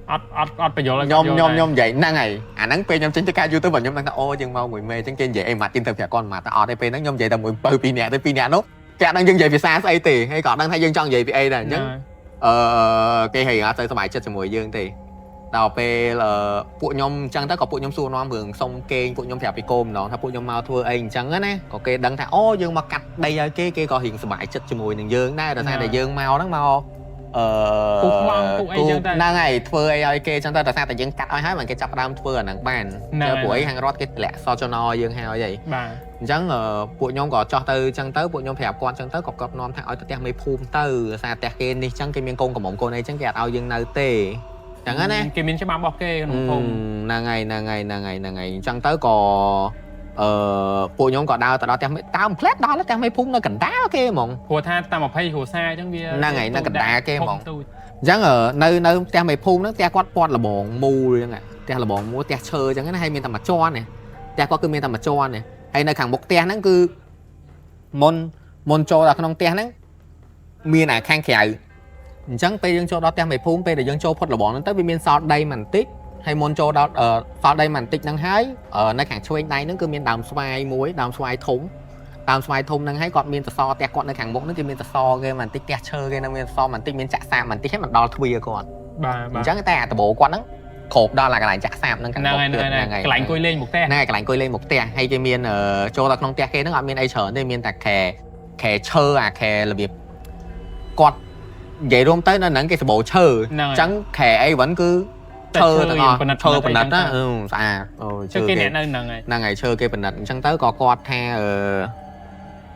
អត់អត់អត់បញ្យល់ ខ្ញុំខ្ញុំខ្ញុំនិយាយហ្នឹងហើយអាហ្នឹងពេលខ្ញុំចេញទៅការយូរទៅបើខ្ញុំដឹងថាអូយើងមកមួយមេអញ្ចឹងគេនិយាយអីម៉ាត់ជាងទៅប្រាប់គាត់ម៉ាត់តែអត់ទេពេលហ្នឹងខ្ញុំនិយាយតែមួយពៅពីរនាក់ទៅពីរនាក់នោះគេអត់ដឹងយើងនិយាយភាសាស្អីទេហើយក៏អត់ដឹងថាយើងចង់និយាយពីអីដែរអញ្ចឹងគេហើយអត់ទៅសប្បាយចិត្តជាមួយយើងទេដល់ពេលពួកខ្ញុំអញ្ចឹងទៅក៏ពួកខ្ញុំសួរនាំរឿងសុំគេងពួកខ្ញុំប្រាប់ពីគោម្ដងថាពួកខ្ញុំមកធ្វើអីអញ្ចឹងណាក៏គេដឹងថាអូយើងមកកាត់ដីឲ្យគេគេក៏រៀងសប្បាយចិត្តជាមួយនឹងយើងដែរដោយសារតែយើងមកហ្នឹងមក គូប្លង់គូអីចឹងទៅ ហ្នឹងហើយធ្វើអីឲ្យគេចឹងទៅដោយសារតែយើងកាត់ឲ្យហើយមិនគេចាប់ផ្ដើមធ្វើអាហ្នឹងបានទៅព្រោះអីខាងរដ្ឋគេតម្លាក់សចនយើងហើយអី បាទ អញ្ចឹងពួកខ្ញុំក៏ចោះទៅចឹងទៅពួកខ្ញុំប្រាប់គាត់ចឹងទៅក៏គាត់នាំថាឲ្យទៅផ្ទះមេភូមិទៅដោយសារផ្ទះគេនេះចឹងគេមានកូនកំមុំកូនអីចឹងគេអត់ឲ្យយើងនៅទេ ចឹងណា គេមានច្បាប់របស់គេក្នុងភូមិ ហ្នឹងហើយហ្នឹងហើយហ្នឹងហើយហ្នឹងហើយអញ្ចឹងទៅក៏អឺពួកខ្ញុំក៏ដើរទៅដល់ផ្ទះមេដើមផ្លែតដល់ផ្ទះមេភូមិនៅកណ្ដាលគេហ្មង ព្រោះថាតាម20គ្រួសារអញ្ចឹងវា ហ្នឹងហើយនៅកណ្ដាលគេហ្មង ទូច អញ្ចឹងនៅផ្ទះមេភូមិហ្នឹងផ្ទះគាត់ពាត់លបងមូលអញ្ចឹងផ្ទះលបងមូលផ្ទះឈើអញ្ចឹងណាហើយមានតែមួយជាន់ទេផ្ទះគាត់គឺមានតែមួយជាន់ទេហើយនៅខាងមុខផ្ទះហ្នឹងគឺមុនមុនចូលដល់ក្នុងផ្ទះហ្នឹងមានអាខាងក្រៅអញ្ចឹងពេលយើងចូលដល់ផ្ទះមេភូមិពេលដែលយើងចូលផុតលបងហ្នឹងទៅវាមានសល់ដីបន្តិចហើយមុនចូលដល់សល់ដីបន្តិចហ្នឹងហើយនៅខាងឆ្វេងដៃហ្នឹងគឺមានដើមស្វាយមួយដើមស្វាយធំដើមស្វាយធំហ្នឹងហើយគាត់មានសសរផ្ទះគាត់នៅខាងមុខហ្នឹងគេមានសសរគេបន្តិចផ្ទះឈើគេនៅមានសសរបន្តិចមានចាក់សាបបន្តិចហើយមិនដល់ទ្វារគាត់ បាទបាទ អញ្ចឹងតែអាដបោគាត់ហ្នឹងគ្របដល់អាកន្លែងចាក់សាបហ្នឹងខាង ហ្នឹង មុខ ហើយហ្នឹង ទៀត ហើយកន្លែងអង្គុយលេងមុខផ្ទះ ហ្នឹងហើយកន្លែងអង្គុយលេងមុខផ្ទះហើយគេមានចូលដល់ក្នុងផ្ទះគេហ្នឹងអត់មានអីច្រើនទេមានតែខែខែឈើអាខែរបៀបគាត់និយាយរួមទៅនៅហ្នឹងគេសបោឈើ ហ្នឹង អញ្ចឹងខែអីវិញគឺ តែ ឈើទាំងអស់ ប្រណិត ឈើប្រណិតណា អីចឹង អឺស្អាតអូ ទៅគេអ្នកនៅហ្នឹងហើយ ហ្នឹងហើយឈើគេប្រណិតអញ្ចឹងទៅក៏គាត់ថាអឺ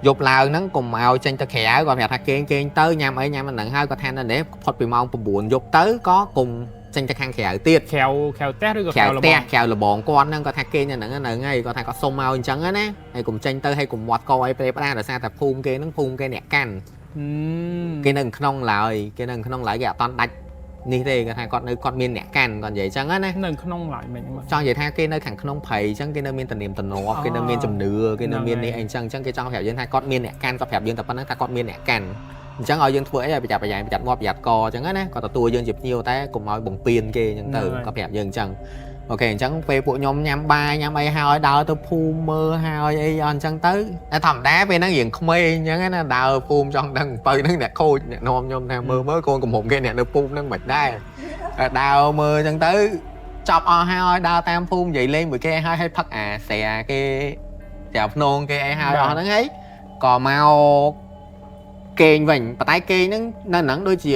យប់ឡើងហ្នឹងកុំឲ្យចេញទៅក្រៅគាត់ប្រាប់ថាគេងគេងទៅញ៉ាំអីញ៉ាំអាហ្នឹងហើយគាត់ថានៅនេះផុតពីម៉ោង9យប់ទៅក៏កុំចេញទៅខាងក្រៅទៀត ក្រៅក្រៅផ្ទះឬក៏ ក្រៅ ក្រៅល ផ្ទះ បង ក្រៅលបងគាត់ហ្នឹងគាត់ថាគេងនៅហ្នឹងហ្នឹងហើយគាត់ថាគាត់សុំមកអញ្ចឹងណាហើយកុំចេញទៅហើយកុំមាត់កអីប្រេផ្ដាដោយសារតែភូមិគេហ្នឹងភូមិគេអ្នកកាន់គេនៅក្នុងឡើយគេនៅក្នុងឡើយគេអត់តន់ដាច់នេះទេគាត់ថាគាត់នៅគាត់មានអ្នកកាន់គាត់និយាយអញ្ចឹងណា នៅក្នុងឡើយមិន ចង់និយាយថាគេនៅខាងក្នុងព្រៃអញ្ចឹងគេនៅមានទំនៀមទម្លាប់គេនៅមានជំនឿគេនៅមាននេះអីអញ្ចឹងអញ្ចឹងគេចង់ប្រាប់យើងថាគាត់មានអ្នកកាន់គាត់ប្រាប់យើងតែប៉ុណ្្នឹងថាគាត់មានអ្នកកាន់អញ្ចឹងឲ្យយើងធ្វើអីឲ្យប្រយ័ត្នប្រយែងប្រយ័ត្នមាត់ប្រយ័ត្នកអញ្ចឹងណាគាត់ទទួលយើងជាភ្ញៀវតែកុំឲ្យបំពេញគេអញ្ចឹងទៅគាត់ប្រាប់យើងអញ្ចឹង OK អញ្ចឹងពេលពួកខ្ញុំញ៉ាំបាយញ៉ាំអីហើយដើរទៅភូមិមើលហើយអីអញ្ចឹងទៅតែធម្មតាពេលហ្នឹងរៀងក្មេងអញ្ចឹងណាដើរភូមិចង់ដឹងអំពៅហ្នឹងអ្នកខូចអ្នកនាំខ្ញុំថាមើលមើលកូនកំហុំគេអ្នកនៅភូមិហ្នឹងមិនដែរដើរមើលអញ្ចឹងទៅចប់អស់ហើយដើរតាមភូមិនិយាយលេងមួយគេហើយឲ្យផឹកអាស្រាគេស្រាភ្នងគេអីហើយអស់ហ្នឹងហើយក៏មកគេងវិញប៉ុន្តែគេងហ្នឹងនៅហ្នឹងដូចជា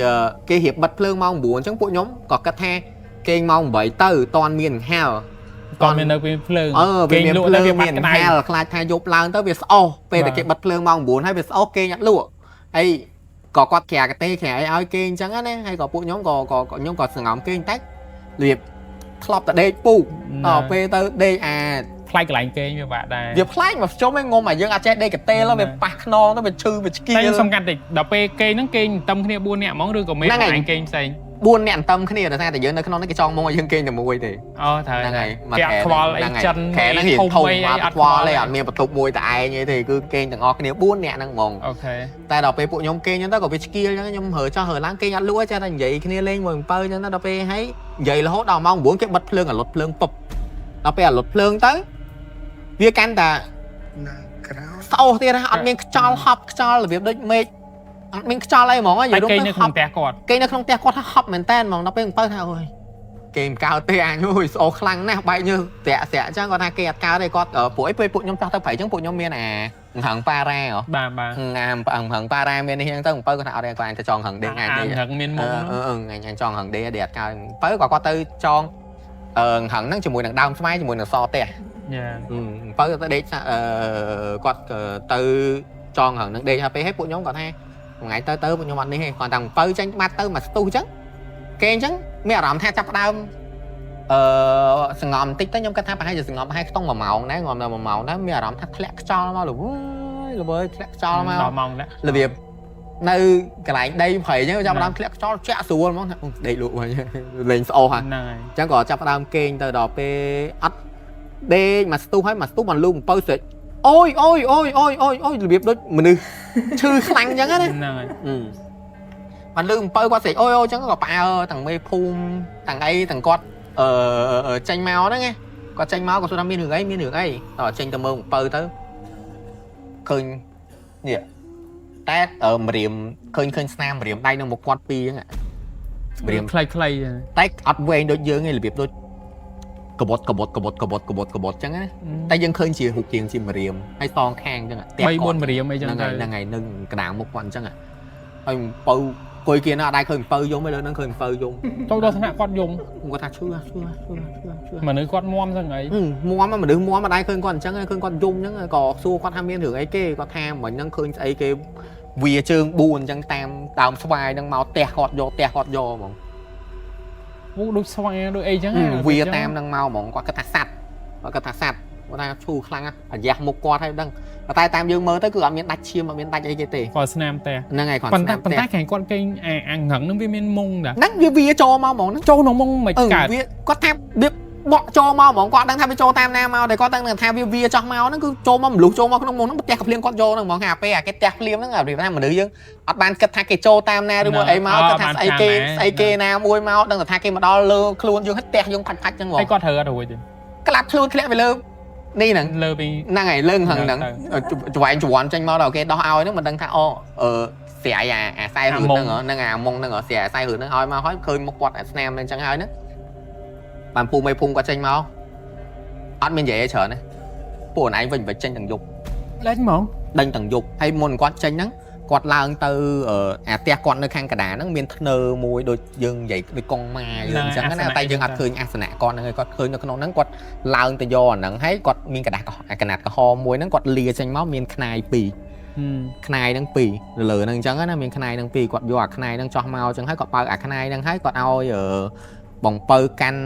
គេរៀបបិទភ្លើងម៉ោង9អញ្ចឹងពួកខ្ញុំក៏គិតថាគេងម៉ោង8ទៅតន់មានហាល តមាននៅពេលភ្លើង អឺវាមាន លក់ ភ្លើង ទៅវាបា មាន ត់ក្តៅ ហាលខ្លាចថាយប់ឡើងទៅវាស្អុះពេលតែគេបិទភ្លើងម៉ោង9ហើយវាស្អុះគេងអត់លក់ហើយក៏គាត់ក្រាកទេក្រាអីឲ្យគេអញ្ចឹងណាហើយក៏ពួកខ្ញុំក៏ក៏ខ្ញុំក៏សង្ងំគេងតែរបៀបធ្លាប់តែដេកពូកដល់ពេលទៅដេកអា ថ្លៃកន្លែងគេងវាបាក់ដែរ វាប្លែកមកជុំឯងងំអាយើងអត់ចេះដេកកទេលវាប៉ះខ្នងទៅវាឈឺវាឆ្កៀ តែ ល ខ្ញុំសំខាន់តិចដល់ពេលគេងហ្នឹងគេងតឹមគ្នា4នាក់ហ្មងឬក៏មេ ហ្នឹងហើយ ឯងគេងផ្សេង 4នាក់អន្ទឹមគ្នាដោយសារតែយើងនៅក្នុងនេះគេចងមុងឲ្យយើងគេងតែមួយទេ អូត្រូវ ហ្នឹងហើយ គេអត់ខ្វល់អីចិន ខែហ្នឹងរៀង ធំ ធំ អី អត់ អត់ ខ្វល់ទេអត់មានបន្ទប់មួយតែឯងទេគឺគេងទាំងអស់គ្នា4នាក់ហ្នឹងហ្មង OK តែដល់ពេលពួកខ្ញុំគេងហ្នឹងទៅក៏វាឆ្កៀលអញ្ចឹងខ្ញុំរើចោះរើឡើងគេងអត់លក់ទេចេះតែនិយាយគ្នាលេងមួយអំពៅអញ្ចឹងទៅដល់ពេលហើយនិយាយរហូតដល់ម៉ោង9គេបិទភ្លើងអាលុតភ្លើងពុបដល់ពេលអាលុតភ្លើងទៅវាកាន់តែ ណាក្រៅ ស្អូសទៀតណាអត់មានខ្យល់ហប់ខ្យល់របៀបដូចមេឃអត់មានខ្យល់អីហ្មងនិ តែ យាយរួម គេងនៅក្នុង ទៅហប់ ផ្ទះគាត់ គេនៅក្នុងផ្ទះគាត់ថាហប់មែនតើហ្មងដល់ពេលអំពៅថាអូយគេមិនកើតទេអញអូយស្អូសខ្លាំងណាស់បែកញើសតាក់ស្រាក់អញ្ចឹងគាត់ថាគេអត់កើតទេគាត់ពួកអីពេលពួកខ្ញុំចោះទៅព្រៃអញ្ចឹងពួកខ្ញុំមានអាហឹងប៉ារ៉ាហ៎ បាទបាទ អាហឹងប៉ារ៉ាមាននេះអញ្ចឹងទៅអំពៅគាត់ថាអត់ទេគាត់អញទៅចងហឹងដេកថ្ងៃ អា នេះ រឹងមានមុ អឺ ំ អឺអឺអញអញចង់ហឹងដេដេអត់កើតបើក៏គាត់ទៅចងអឺហឹងហ្នឹងជាមួយនឹងដើមស្វាយជាមួយនឹងសផ្ទះ យ៉ា បើទៅដេកអឺគាត់ទៅចងហឹងហ្នឹងដេកហើយពេលហើយពួកខ្ញុំគាត់ថាថ្ងៃទៅទៅពួកខ្ញុំអត់នេះទេគាត់តែបើចេញបាត់ទៅមកស្ទុះអញ្ចឹងគេអញ្ចឹងមានអារម្មណ៍ថាចាប់ដើមអឺសងំបន្តិចទៅខ្ញុំគិតថាប្រហែលជាសងំប្រហែលខ្ទង់1ម៉ោងដែរងំដល់1ម៉ោងដែរមានអារម្មណ៍ថាធ្លាក់ខ្យល់មកល្វើយល្វើយធ្លាក់ខ្យល់មក ដល់ម៉ោងដែរ របៀបនៅកន្លែងដីព្រៃអញ្ចឹងចាប់ផ្ដើមធ្លាក់ខ្យល់ចាក់ស្រួលហ្មងថាដេកលក់វិញលេងស្អូសហ่ะ ហ្នឹងហើយ អញ្ចឹងក៏ចាប់ផ្ដើមគេងទៅដល់ពេលអត់ដេកមកស្ទុះហើយមកស្ទុះបានលូអំពៅស្រេចអូយអូយអូយអូយអូយអូយរបៀបដូចមនុស្សឈឺខ្លាំងអញ្ចឹងណា ហ្នឹងហើយ បានលឺអំពៅគាត់ស្រេចអូយអូយអញ្ចឹងក៏ផ្អើលទាំងមេភូមិទាំងអីទាំងគាត់អឺចេញមកហ្នឹងណាគាត់ចេញមកគាត់សួរថាមានរឿងអីមានរឿងអីដល់ចេញទៅមើលអំពៅទៅឃើញនេះតែម្រាមឃើញឃើញស្នាមម្រាមដៃនៅមុខគាត់ពីរអញ្ចឹងម្រាម ខ្លីៗ តែអត់វែងដូចយើងទេរបៀបដូចកបត់កបត់កបត់កបត់កបត់កបត់អញ្ចឹងណាតែយើងឃើញជារូបរាងជាម្រាមហើយសងខាងអញ្ចឹង 3 4ម្រាមអីចឹង ហ្នឹង ទៅ ហើយហ្នឹងហើយនឹងកណ្ដាលមុខគាត់អញ្ចឹងហើយអំពៅអង្គុយគេណាអត់ដែរឃើញអំពៅយំទេលើហ្នឹងឃើញអំពៅយំ ចូលដល់ថ្នាក់គាត់យំ គាត់ថាឈឺឈឺឈឺឈឺឈឺ មនុស្សគាត់មាំសឹងអី មាំមនុស្សមាំអត់ដែរឃើញគាត់អញ្ចឹងឃើញគាត់យំអញ្ចឹងក៏សួរគាត់ថាមានរឿងអីគេគាត់ថាមិញហ្នឹងឃើញស្អីគេវាជើង4អញ្ចឹងតាមដើមស្វាយហ្នឹងមកផ្ទះគាត់យកផ្ទះគាត់យកហ្មង អូដូចស្វាដូចអីចឹង វាតាមនឹងមកហ្មងគាត់គិតថាសัตว์គាត់គិតថាសัตว์គាត់ថាឈឺខ្លាំងអាយ៉ាស់មុខគាត់ហើយដឹងប៉ុន្តែតាមយើងមើលទៅគឺអត់មានដាច់ឈាមអត់មានដាច់អីគេទេ គាត់ស្នាមផ្ទះ ហ្នឹងហើយគាត់ ប៉ុន្តែ ស្នាមផ្ទះ ប៉ុន្តែខាងគាត់គេងអាអាងឹងហ្នឹងវាមានមុងដែរ ហ្នឹងវាវាចូលមកហ្មងហ្នឹង ចូលក្នុងមុងមិន អឺ កើត វាគាត់ថាវាបក់ចូលមកហ្មងគាត់ដឹងថាវាចូលតាមណាមកតែគាត់ដឹងថាវាវាចោះមកហ្នឹងគឺចូលមកម្លុះចូលមកក្នុងមុងហ្នឹងផ្ទះកភ្លៀងគាត់យកហ្នឹងហ្មងហាពេលអាគេផ្ទះភ្លៀងហ្នឹងអារបៀបថាមនុស្សយើងអត់បានគិតថាគេចូលតាមណាឬមួយអីមកគិតថាស្អីគេស្អីគេណាមួយមកដឹងថាគេមកដល់លើខ្លួនយើងហិតផ្ទះយើងផាច់ផាច់ហ្នឹងហ្មង ហើយគាត់ត្រូវអត់រួចទេ ក្លាប់ខ្លួនធ្លាក់ទៅលើនេះហ្នឹង លើពី ហ្នឹងហើយលើហឹងហ្នឹងច្វែងច្វន់ចេញមកដល់គេដោះឲ្យហ្នឹងមិនដឹងថាអូអឺស្រាយអាអាខ្សែរឿងហ្នឹងហ្នឹងអាមុងហ្នឹងស្រាយអាខ្សែរឿងហ្នឹងឲ្យមកហើយឃើញមុខគាត់អាស្នាមអញ្ចឹងហើយហ្នឹងបានពូមេភូមិគាត់ចេញមកអត់មាននិយាយអីច្រើនទេពួកឯងវិញវិញចេញទាំងយប់ លេងហ្មង ដេញទាំងយប់ហើយមុនគាត់ចេញហ្នឹងគាត់ឡើងទៅអាផ្ទះគាត់នៅខាងកណ្ដាលហ្នឹងមានធ្នើមួយដូចយើងនិយាយដូចកងម៉ាយើងអញ្ចឹងណាតែយើងអត់ឃើញអាសនៈគាត់ហ្នឹងឯងគាត់ឃើញនៅក្នុងហ្នឹងគាត់ឡើងទៅយកអាហ្នឹងហើយគាត់មានកដាស់កណាត់ក្រហមមួយហ្នឹងគាត់លាចេញមកមានខ្នាយពីរខ្នាយហ្នឹងពីរនៅលើហ្នឹងអញ្ចឹងណាមានខ្នាយហ្នឹងពីរគាត់យកអាខ្នាយហ្នឹងចោះមកអញ្ចឹងហើយគាត់បើកអាខ្នាយហ្នឹងហើយគាត់ឲ្យបងពៅកាន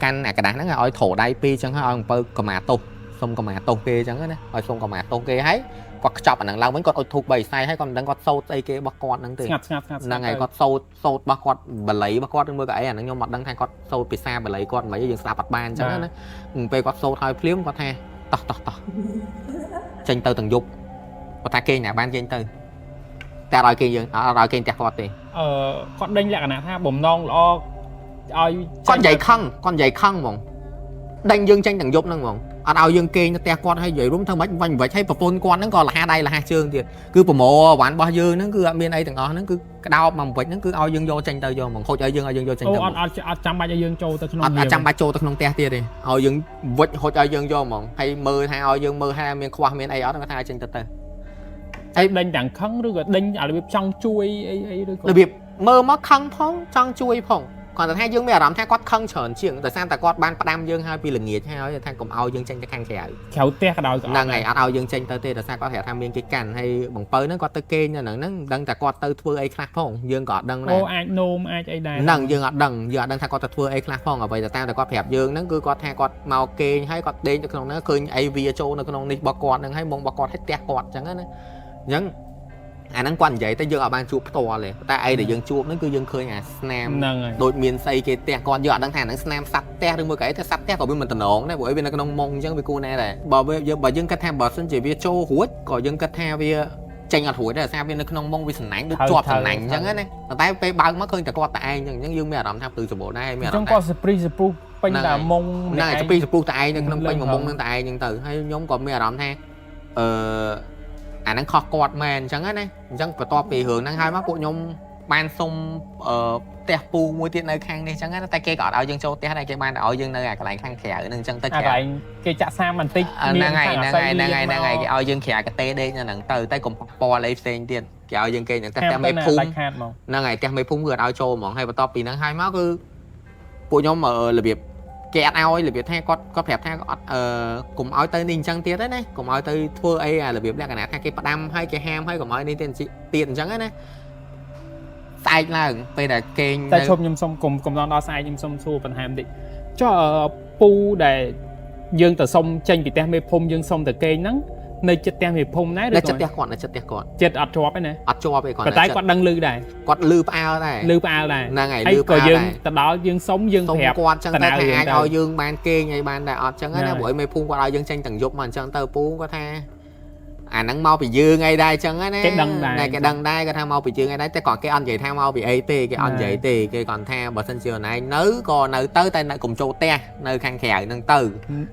់កាន់អាកដាស់ហ្នឹងឲ្យត្រដៃពីរអញ្ចឹងហើយឲ្យបងពៅកម្មាទោសសុំកម្មាទោសគេអញ្ចឹងណាឲ្យសុំកម្មាទោសគេហើយគាត់ខ្ចប់អាហ្នឹងឡើងវិញគាត់អុជធូប3ខ្សែហើយគាត់មិនដឹងគាត់សូត្រស្អីគេរបស់គាត់ហ្នឹងទេ ស្ងាត់ស្ងាត់ស្ងាត់ ហ្នឹងហើយគាត់សូត្រសូត្ររបស់គាត់បាលីរបស់គាត់ឬមួយក៏អីអាហ្នឹងខ្ញុំអត់ដឹងថាគាត់សូត្រភាសាបាលីគាត់មិនអីយើងស្ដាប់អត់បានអញ្ចឹងណាពេលគាត់សូត្រហើយភ្លាមគាត់ថាតោះតោះតោះចេញទៅទាំងយប់គាត់ថាគេណាបានគេទៅតែអត់ឲ្យគេយើងអត់ឲ្យគេផ្ទះគាត់ទេ អឺគាត់ដេញលក្ខណៈថាបំណងល្អឲ្យ គាត់និយាយខឹងគាត់និយាយខឹងហ្មងដេញយើងចេញទាំងយប់ហ្នឹងហ្មងអត់ឲ្យយើងគេងនៅផ្ទះគាត់ហើយនិយាយរួមធ្វើម៉េចវាញ់វិចហើយប្រពន្ធគាត់ហ្នឹងក៏លះដៃលះជើងទៀតគឺប្រមោអវ៉ាន់របស់យើងហ្នឹងគឺអត់មានអីទាំងអស់ហ្នឹងគឺក្តោបមកវិចហ្នឹងគឺឲ្យយើងយកចេញទៅយកហ្មងហូចឲ្យយើងឲ្យយើងយកចេញទៅ អូអត់អត់អត់ចាំបាច់ឲ្យយើងចូលទៅក្នុង អត់អត់ចាំបាច់ចូលទៅក្នុងផ្ទះទៀតទេឲ្យយើងវិចហូចឲ្យយើងយកហ្មងហើយមើលថាឲ្យយើងមើលថាមានខ្វះមានអីអត់គាត់ថាឲ្យចេញទៅទៅ ហើយដេញទាំងខឹងឬក៏ដេញអារបៀបចង់ជួយអីអីឬក៏ របៀបមើលមកខឹងផងចង់ជួយផងគាត់ថាយើងមានអារម្មណ៍ថាគាត់ខឹងច្រើនជាងដោយសារតែគាត់បានផ្ដាំយើងហើយពីល្ងាចហើយថាកុំឲ្យយើងចេញទៅខាងក្រៅ ក្រៅផ្ទះក៏ដោយក៏ ហ្នឹងហើយអត់ឲ្យយើងចេញទៅទេដោយសារគាត់ប្រាប់ថាមានគេកាន់ហើយបងពៅហ្នឹងគាត់ទៅគេងនៅហ្នឹងហ្នឹងដឹងតែគាត់ទៅធ្វើអីខ្លះផងយើងក៏អត់ដឹងដែរ អូអាចនោមអាចអីដែរ ហ្នឹងយើងអត់ដឹងយើងអត់ដឹងថាគាត់ទៅធ្វើអីខ្លះផងអ្វីតែតាមតែគាត់ប្រាប់យើងហ្នឹងគឺគាត់ថាគាត់មកគេងហើយគាត់ដេកនៅក្នុងហ្នឹងឃើញអីវាចូលនៅក្នុងនេះរបស់គាត់ហ្នឹងហើយមុងរបស់គាត់ហើយផ្ទះគាត់អញ្ចឹងណាអញ្ចឹងអាហ្នឹងគាត់និយាយតែយើងអត់បានជួបផ្ទាល់ទេតែអីដែលយើងជួបហ្នឹងគឺយើងឃើញអាស្នាម ហ្នឹងហើយ ដូចមានស្អីគេផ្ទះគាត់យើងអត់ដឹងថាហ្នឹងស្នាមសត្វផ្ទះឬមួយក៏អីតែសត្វផ្ទះក៏វាមិនតំណងដែរព្រោះអីវានៅក្នុងមុងអញ្ចឹងវាគួរណាស់ដែរបើវាយើងបើយើងគិតថាបើសិនជាវាចូលរួចក៏យើងគិតថាវាចេញអត់រួចដែរដោយសារវានៅក្នុងមុងវាសំណាញ់ដូចជាប់សំណាញ់អញ្ចឹងណាប៉ុន្តែពេលបើកមកឃើញតែគាត់តែឯងអញ្ចឹងអញ្ចឹងយើងមានអារម្មណ៍ថាព្រឺសម្បូរដែរមានអារ ចឹ ម្មណ៍ថា ងគាត់សព្រីសព្រុសពេញតែមុង ហ្នឹងហើយទៅពីសពុះតែឯងនៅក្នុងពេញមួយមុងហ្នឹងតែឯងអញ្ចឹងទៅហើយខ្ញុំក៏មានអារម្មណ៍ថាអឺអាហ្នឹងខុសគាត់មែនអញ្ចឹងណាអញ្ចឹងបន្ទាប់ពីរឿងហ្នឹងហើយមកពួកខ្ញុំបានសុំអឺផ្ទះពូមួយទៀតនៅខាងនេះអញ្ចឹងណាតែគេក៏អត់ឲ្យយើងចូលផ្ទះដែរគេបានតែឲ្យយើងនៅអាកន្លែងខាងក្រៅហ្នឹងអញ្ចឹងទៅក្រៅ អាកន្លែងគេចាក់សាមបន្តិច ហ្នឹងហើយហ្នឹងហើយហ្នឹងហើយហ្នឹងហើយគេឲ្យយើងក្រៅកាតេដេកនៅហ្នឹងទៅតែកុំប៉ះពាល់អីផ្សេងទៀតគេឲ្យយើងគេហ្នឹងតែផ្ទះមេភូមិ ដាច់ខាតហ្មង ហ្នឹងហើយផ្ទះមេភូមិគឺអត់ឲ្យចូលហ្មងហើយបន្ទាប់ពីហ្នឹងហើយមកគឺពួកខ្ញុំរបៀបគេអត់ឲ្យរបៀបថាគាត់គាត់ប្រាប់ថាអត់អឺកុំឲ្យទៅនេះអញ្ចឹងទៀតទេណាកុំឲ្យទៅធ្វើអីអារបៀបលក្ខណៈថាគេផ្ដាំហើយគេហាមហើយកុំឲ្យនេះទៀតទៀតអញ្ចឹងណាស្អែកឡើងពេលដែលគេង តែឈប់ខ្ញុំសុំកុំកុំដល់ស្អែកខ្ញុំសុំសួរបន្ថែមតិចចុះពូដែលយើងទៅសុំចេញពីផ្ទះមេភូមិយើងសុំទៅគេងហ្នឹងនៅចិត្តផ្ទះមេភូមិដែរឬ នៅចិត្តផ្ទះគាត់នៅចិត្តផ្ទះគាត់ ចិត្តអត់ជាប់ទេណា អត់ជាប់ទេគាត់ ប៉ុន្តែគាត់ដឹងឮដែរ គាត់លឺផ្អើលដែរ ឮផ្អើលដែរ ហ្នឹងហើយ ហើយ លឺផ្ ក៏យើង អើលដែរ ទៅដល់យើងសុំយើង សុំ ប្រាប់ គាត់ចឹង ត ទៅថា ើរឿងទៅ អាចឲ្យយើងបានគេងអីបានដែរអត់ចឹង ហ្នឹងហើយ ណាព្រោះឯមេភូមិគាត់ឲ្យយើងចេញទាំងយប់មកអញ្ចឹងទៅពូគាត់ថាអាហ្នឹងមកពីយើងអីដែរចឹងណា គេដឹងដែរ ណែគេដឹងដែរគាត់ថាមកពីយើងអីដែរតែគាត់គេអត់និយាយថាមកពីអីទេគេអត់និយាយទេគេគាត់ថាបើសិនជាអូនឯងនៅក៏នៅទៅតែនៅកុំចូលផ្ទះនៅខាងក្រៅហ្នឹងទៅ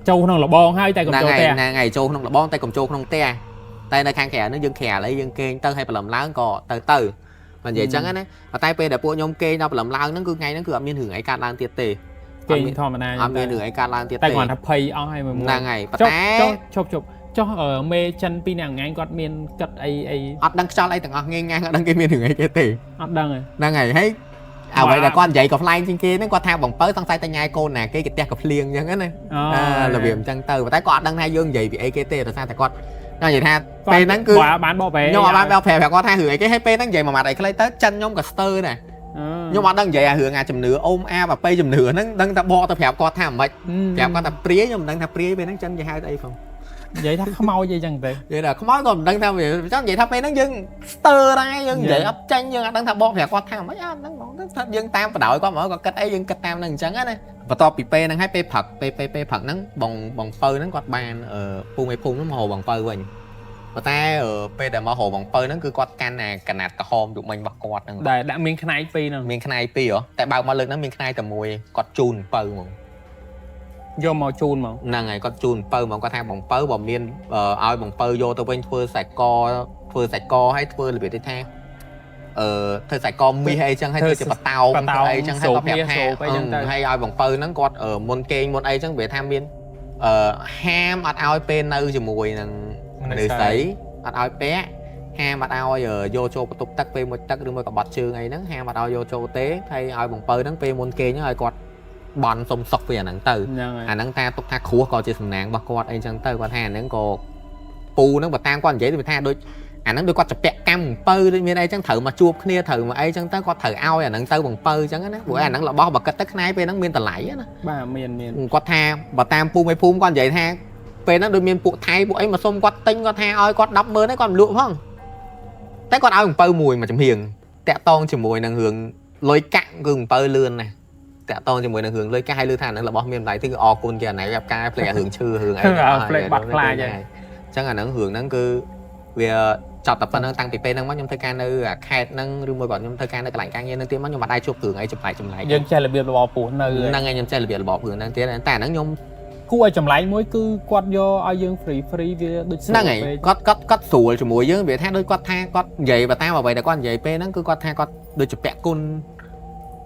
ចូលក្នុងលបងហើយតែកុំ ហ្នឹង ចូលផ្ទះ ហើយហ្នឹងហើយចូលក្នុងលបងតែកុំចូលក្នុងផ្ទះតែនៅខាងក្រៅហ្នឹងយើងក្រៅអីយើងគេងទៅហើយព្រលឹមឡើងក៏ទៅទៅបើនិយាយចឹងណាប៉ុន្តែពេលដែលពួកខ្ញុំគេងដល់ព្រលឹមឡើងហ្នឹងគឺថ្ងៃហ្នឹងគឺអត់មានរឿងអីកើតឡើងទៀតទេ គេងធម្មតា អត់មានរឿងអីកើតឡើងទៀត តែ ទេ គាត់ថាភ័យអស់ហើយមួយមួយ ហ្នឹងហើយប៉ុន្ ចុះ តែ ចុះឈប់ឈប់ចុះមេចិនពីរនាក់ថ្ងៃគាត់មានគិតអីអី អត់ដឹងខ្យល់អីទាំងអស់ងាយងាយអត់ដឹងគេមានរឿងអីគេទេ អត់ដឹងទេ ហ្នឹងហើយហើយអ្វីដែលគាត់និយាយក៏ប្លែកជាងគេហ្នឹងគាត់ថាបងពៅសង្ស័យតែញ៉ាយកូនណាគេគេផ្ទះក៏ភ្លៀងអញ្ចឹងណា អូ របៀបអញ្ចឹងទៅប៉ុន្តែគាត់អត់ដឹងថាយើងនិយាយពីអីគេទេដោយសារតែគាត់និយាយថាពេលហ្នឹងគឺ គាត់បានបកប្រែ ខ្ញុំអត់បានបកប្រាប់គាត់ថារឿងអីគេហើយពេលហ្នឹងនិយាយមួយម៉ាត់អីខ្លីទៅចិនខ្ញុំក៏ស្ទើរដែរ ខ្ញុំអត់ដឹងនិយាយអារឿងអាជំនឿអូមអាបអបិយជំនឿហ្នឹងដឹងតែបកទៅប្រាប់គាត់ថាមិនប្រាប់គាត់ថាព្រាយខ្ញុំមិនដឹងថាព្រាយពេលហ្នឹងចិនគេហៅអីផង និយាយថាខ្មោចអីចឹងទៅ និយាយថាខ្មោចក៏មិនដឹងថាវាចង់និយាយថាពេលហ្នឹងយើងស្ទើរដែរយើងនិយាយអត់ចេញយើងអត់ដឹងថាបកប្រាប់គាត់ថាមិនអត់ដឹងហ្មងថាយើងតាមបដ ாய் គាត់ហ្មងគាត់គិតអីយើងគិតតាមហ្នឹងអញ្ចឹងណាបន្ទាប់ពីពេលហ្នឹងហើយពេលព្រឹកពេលពេលពេលព្រឹកហ្នឹងបងបងពៅហ្នឹងគាត់បានពូមេភូមិហ្នឹងមករកបងពៅវិញប៉ុន្តែពេលដែលមករកបងពៅហ្នឹងគឺគាត់កាន់អាកណាត់ក្រហមយុមិញរបស់គាត់ហ្នឹង ដែលដាក់មានខ្នែកពីរហ្នឹង មានខ្នែពីរហ៎តែបើកមកលើកហ្នឹងមានខ្នែតែមួយគាត់ជូនពៅហ្មង យកមកជូនមក ហ្នឹងហើយគាត់ជូនពៅហ្មងគាត់ថាបងពៅបើមានឲ្យបងពៅយកទៅវិញធ្វើខ្សែកធ្វើខ្សែកឲ្យធ្វើរបៀបនេះថាធ្វើខ្សែកមាសអីចឹងឲ្យធ្វើជាបតោងអីចឹងហើយគាត់ប្រាប់ថាហើយឲ្យបងពៅហ្នឹងគាត់មុនគេងមុនអីចឹងវាថាមានហាមអត់ឲ្យពេលនៅជាមួយនឹងមនុស្សស្រីអត់ឲ្យពាក់ហាមអត់ឲ្យយកចូលបន្ទប់ទឹកពេលមុជទឹកឬមួយក៏បត់ជើងអីហ្នឹងហាមអត់ឲ្យយកចូលទេហើយឲ្យបងពៅហ្នឹងពេលមុនគេងហ្នឹងឲ្យគាត់បន់សុំសុកពីអាហ្នឹងទៅ ហ្នឹងហើយ អាហ្នឹងថាទុកថាគ្រោះក៏ជាសំណាងរបស់គាត់អីចឹងទៅគាត់ថាអាហ្នឹងក៏ពូហ្នឹងបើតាមគាត់និយាយទៅថាដូចអាហ្នឹងដូចគាត់ជពាក់កម្មអំពៅដូចមានអីចឹងត្រូវមកជួបគ្នាត្រូវមកអីចឹងទៅគាត់ត្រូវឲ្យអាហ្នឹងទៅបំពៅចឹងណាព្រោះអាហ្នឹងរបស់បើគិតទៅខ្នាយពេលហ្នឹងមានតម្លៃណា បាទមានមាន គាត់ថាបើតាមពូមេភូមិគាត់និយាយថាពេលហ្នឹងដូចមានពួកថៃពួកអីមកសុំគាត់ទិញគាត់ថាឲ្យគាត់100000ហ្នឹងគាត់មិនលក់ផងតែគាត់ឲ្យអំពៅមួយមួយចំហៀងតាក់តងជាមួយនឹងរឿងលុយកាក់គឺអំពៅលឿនណាស់តាក់តងជាមួយនឹងរឿងលុយកាក់ឲ្យលឺថាអាហ្នឹងរបស់មានតម្លៃទីគឺអរគុណគេអាណៃប្រាប់ការភ្លេចអារឿងឈឺរឿងអី ភ្លេចបាត់ខ្លាចហើយ អញ្ចឹងអាហ្នឹងរឿងហ្នឹងគឺវាចប់តែប៉ុណ្្នឹងតាំងពីពេលហ្នឹងមកខ្ញុំធ្វើការនៅអាខេត្តហ្នឹងឬមួយក៏ខ្ញុំធ្វើការនៅកន្លែងការងារហ្នឹងទៀតមកខ្ញុំអត់ដែរជួបរឿងអីចម្លែកចម្លែក យើងចេះរបៀបរបបពោះនៅ ហ្នឹងហើយខ្ញុំចេះរបៀបរបបរឿងហ្នឹងទៀតតែអាហ្នឹងខ្ញុំ គួរឲ្យចម្លែកមួយគឺគាត់យកឲ្យយើង free free វាដូចស្រួល ហ្នឹងហើយ ពេក គាត់គាត់គាត់ស្រួលជាមួយយើងវាថាដូចគាត់ថាគាត់និយាយបើតាមអ្វីដែលគាត់និយាយពេលហ្នឹងគឺគាត់ថាគាត់ដូចជាពាក់គុណ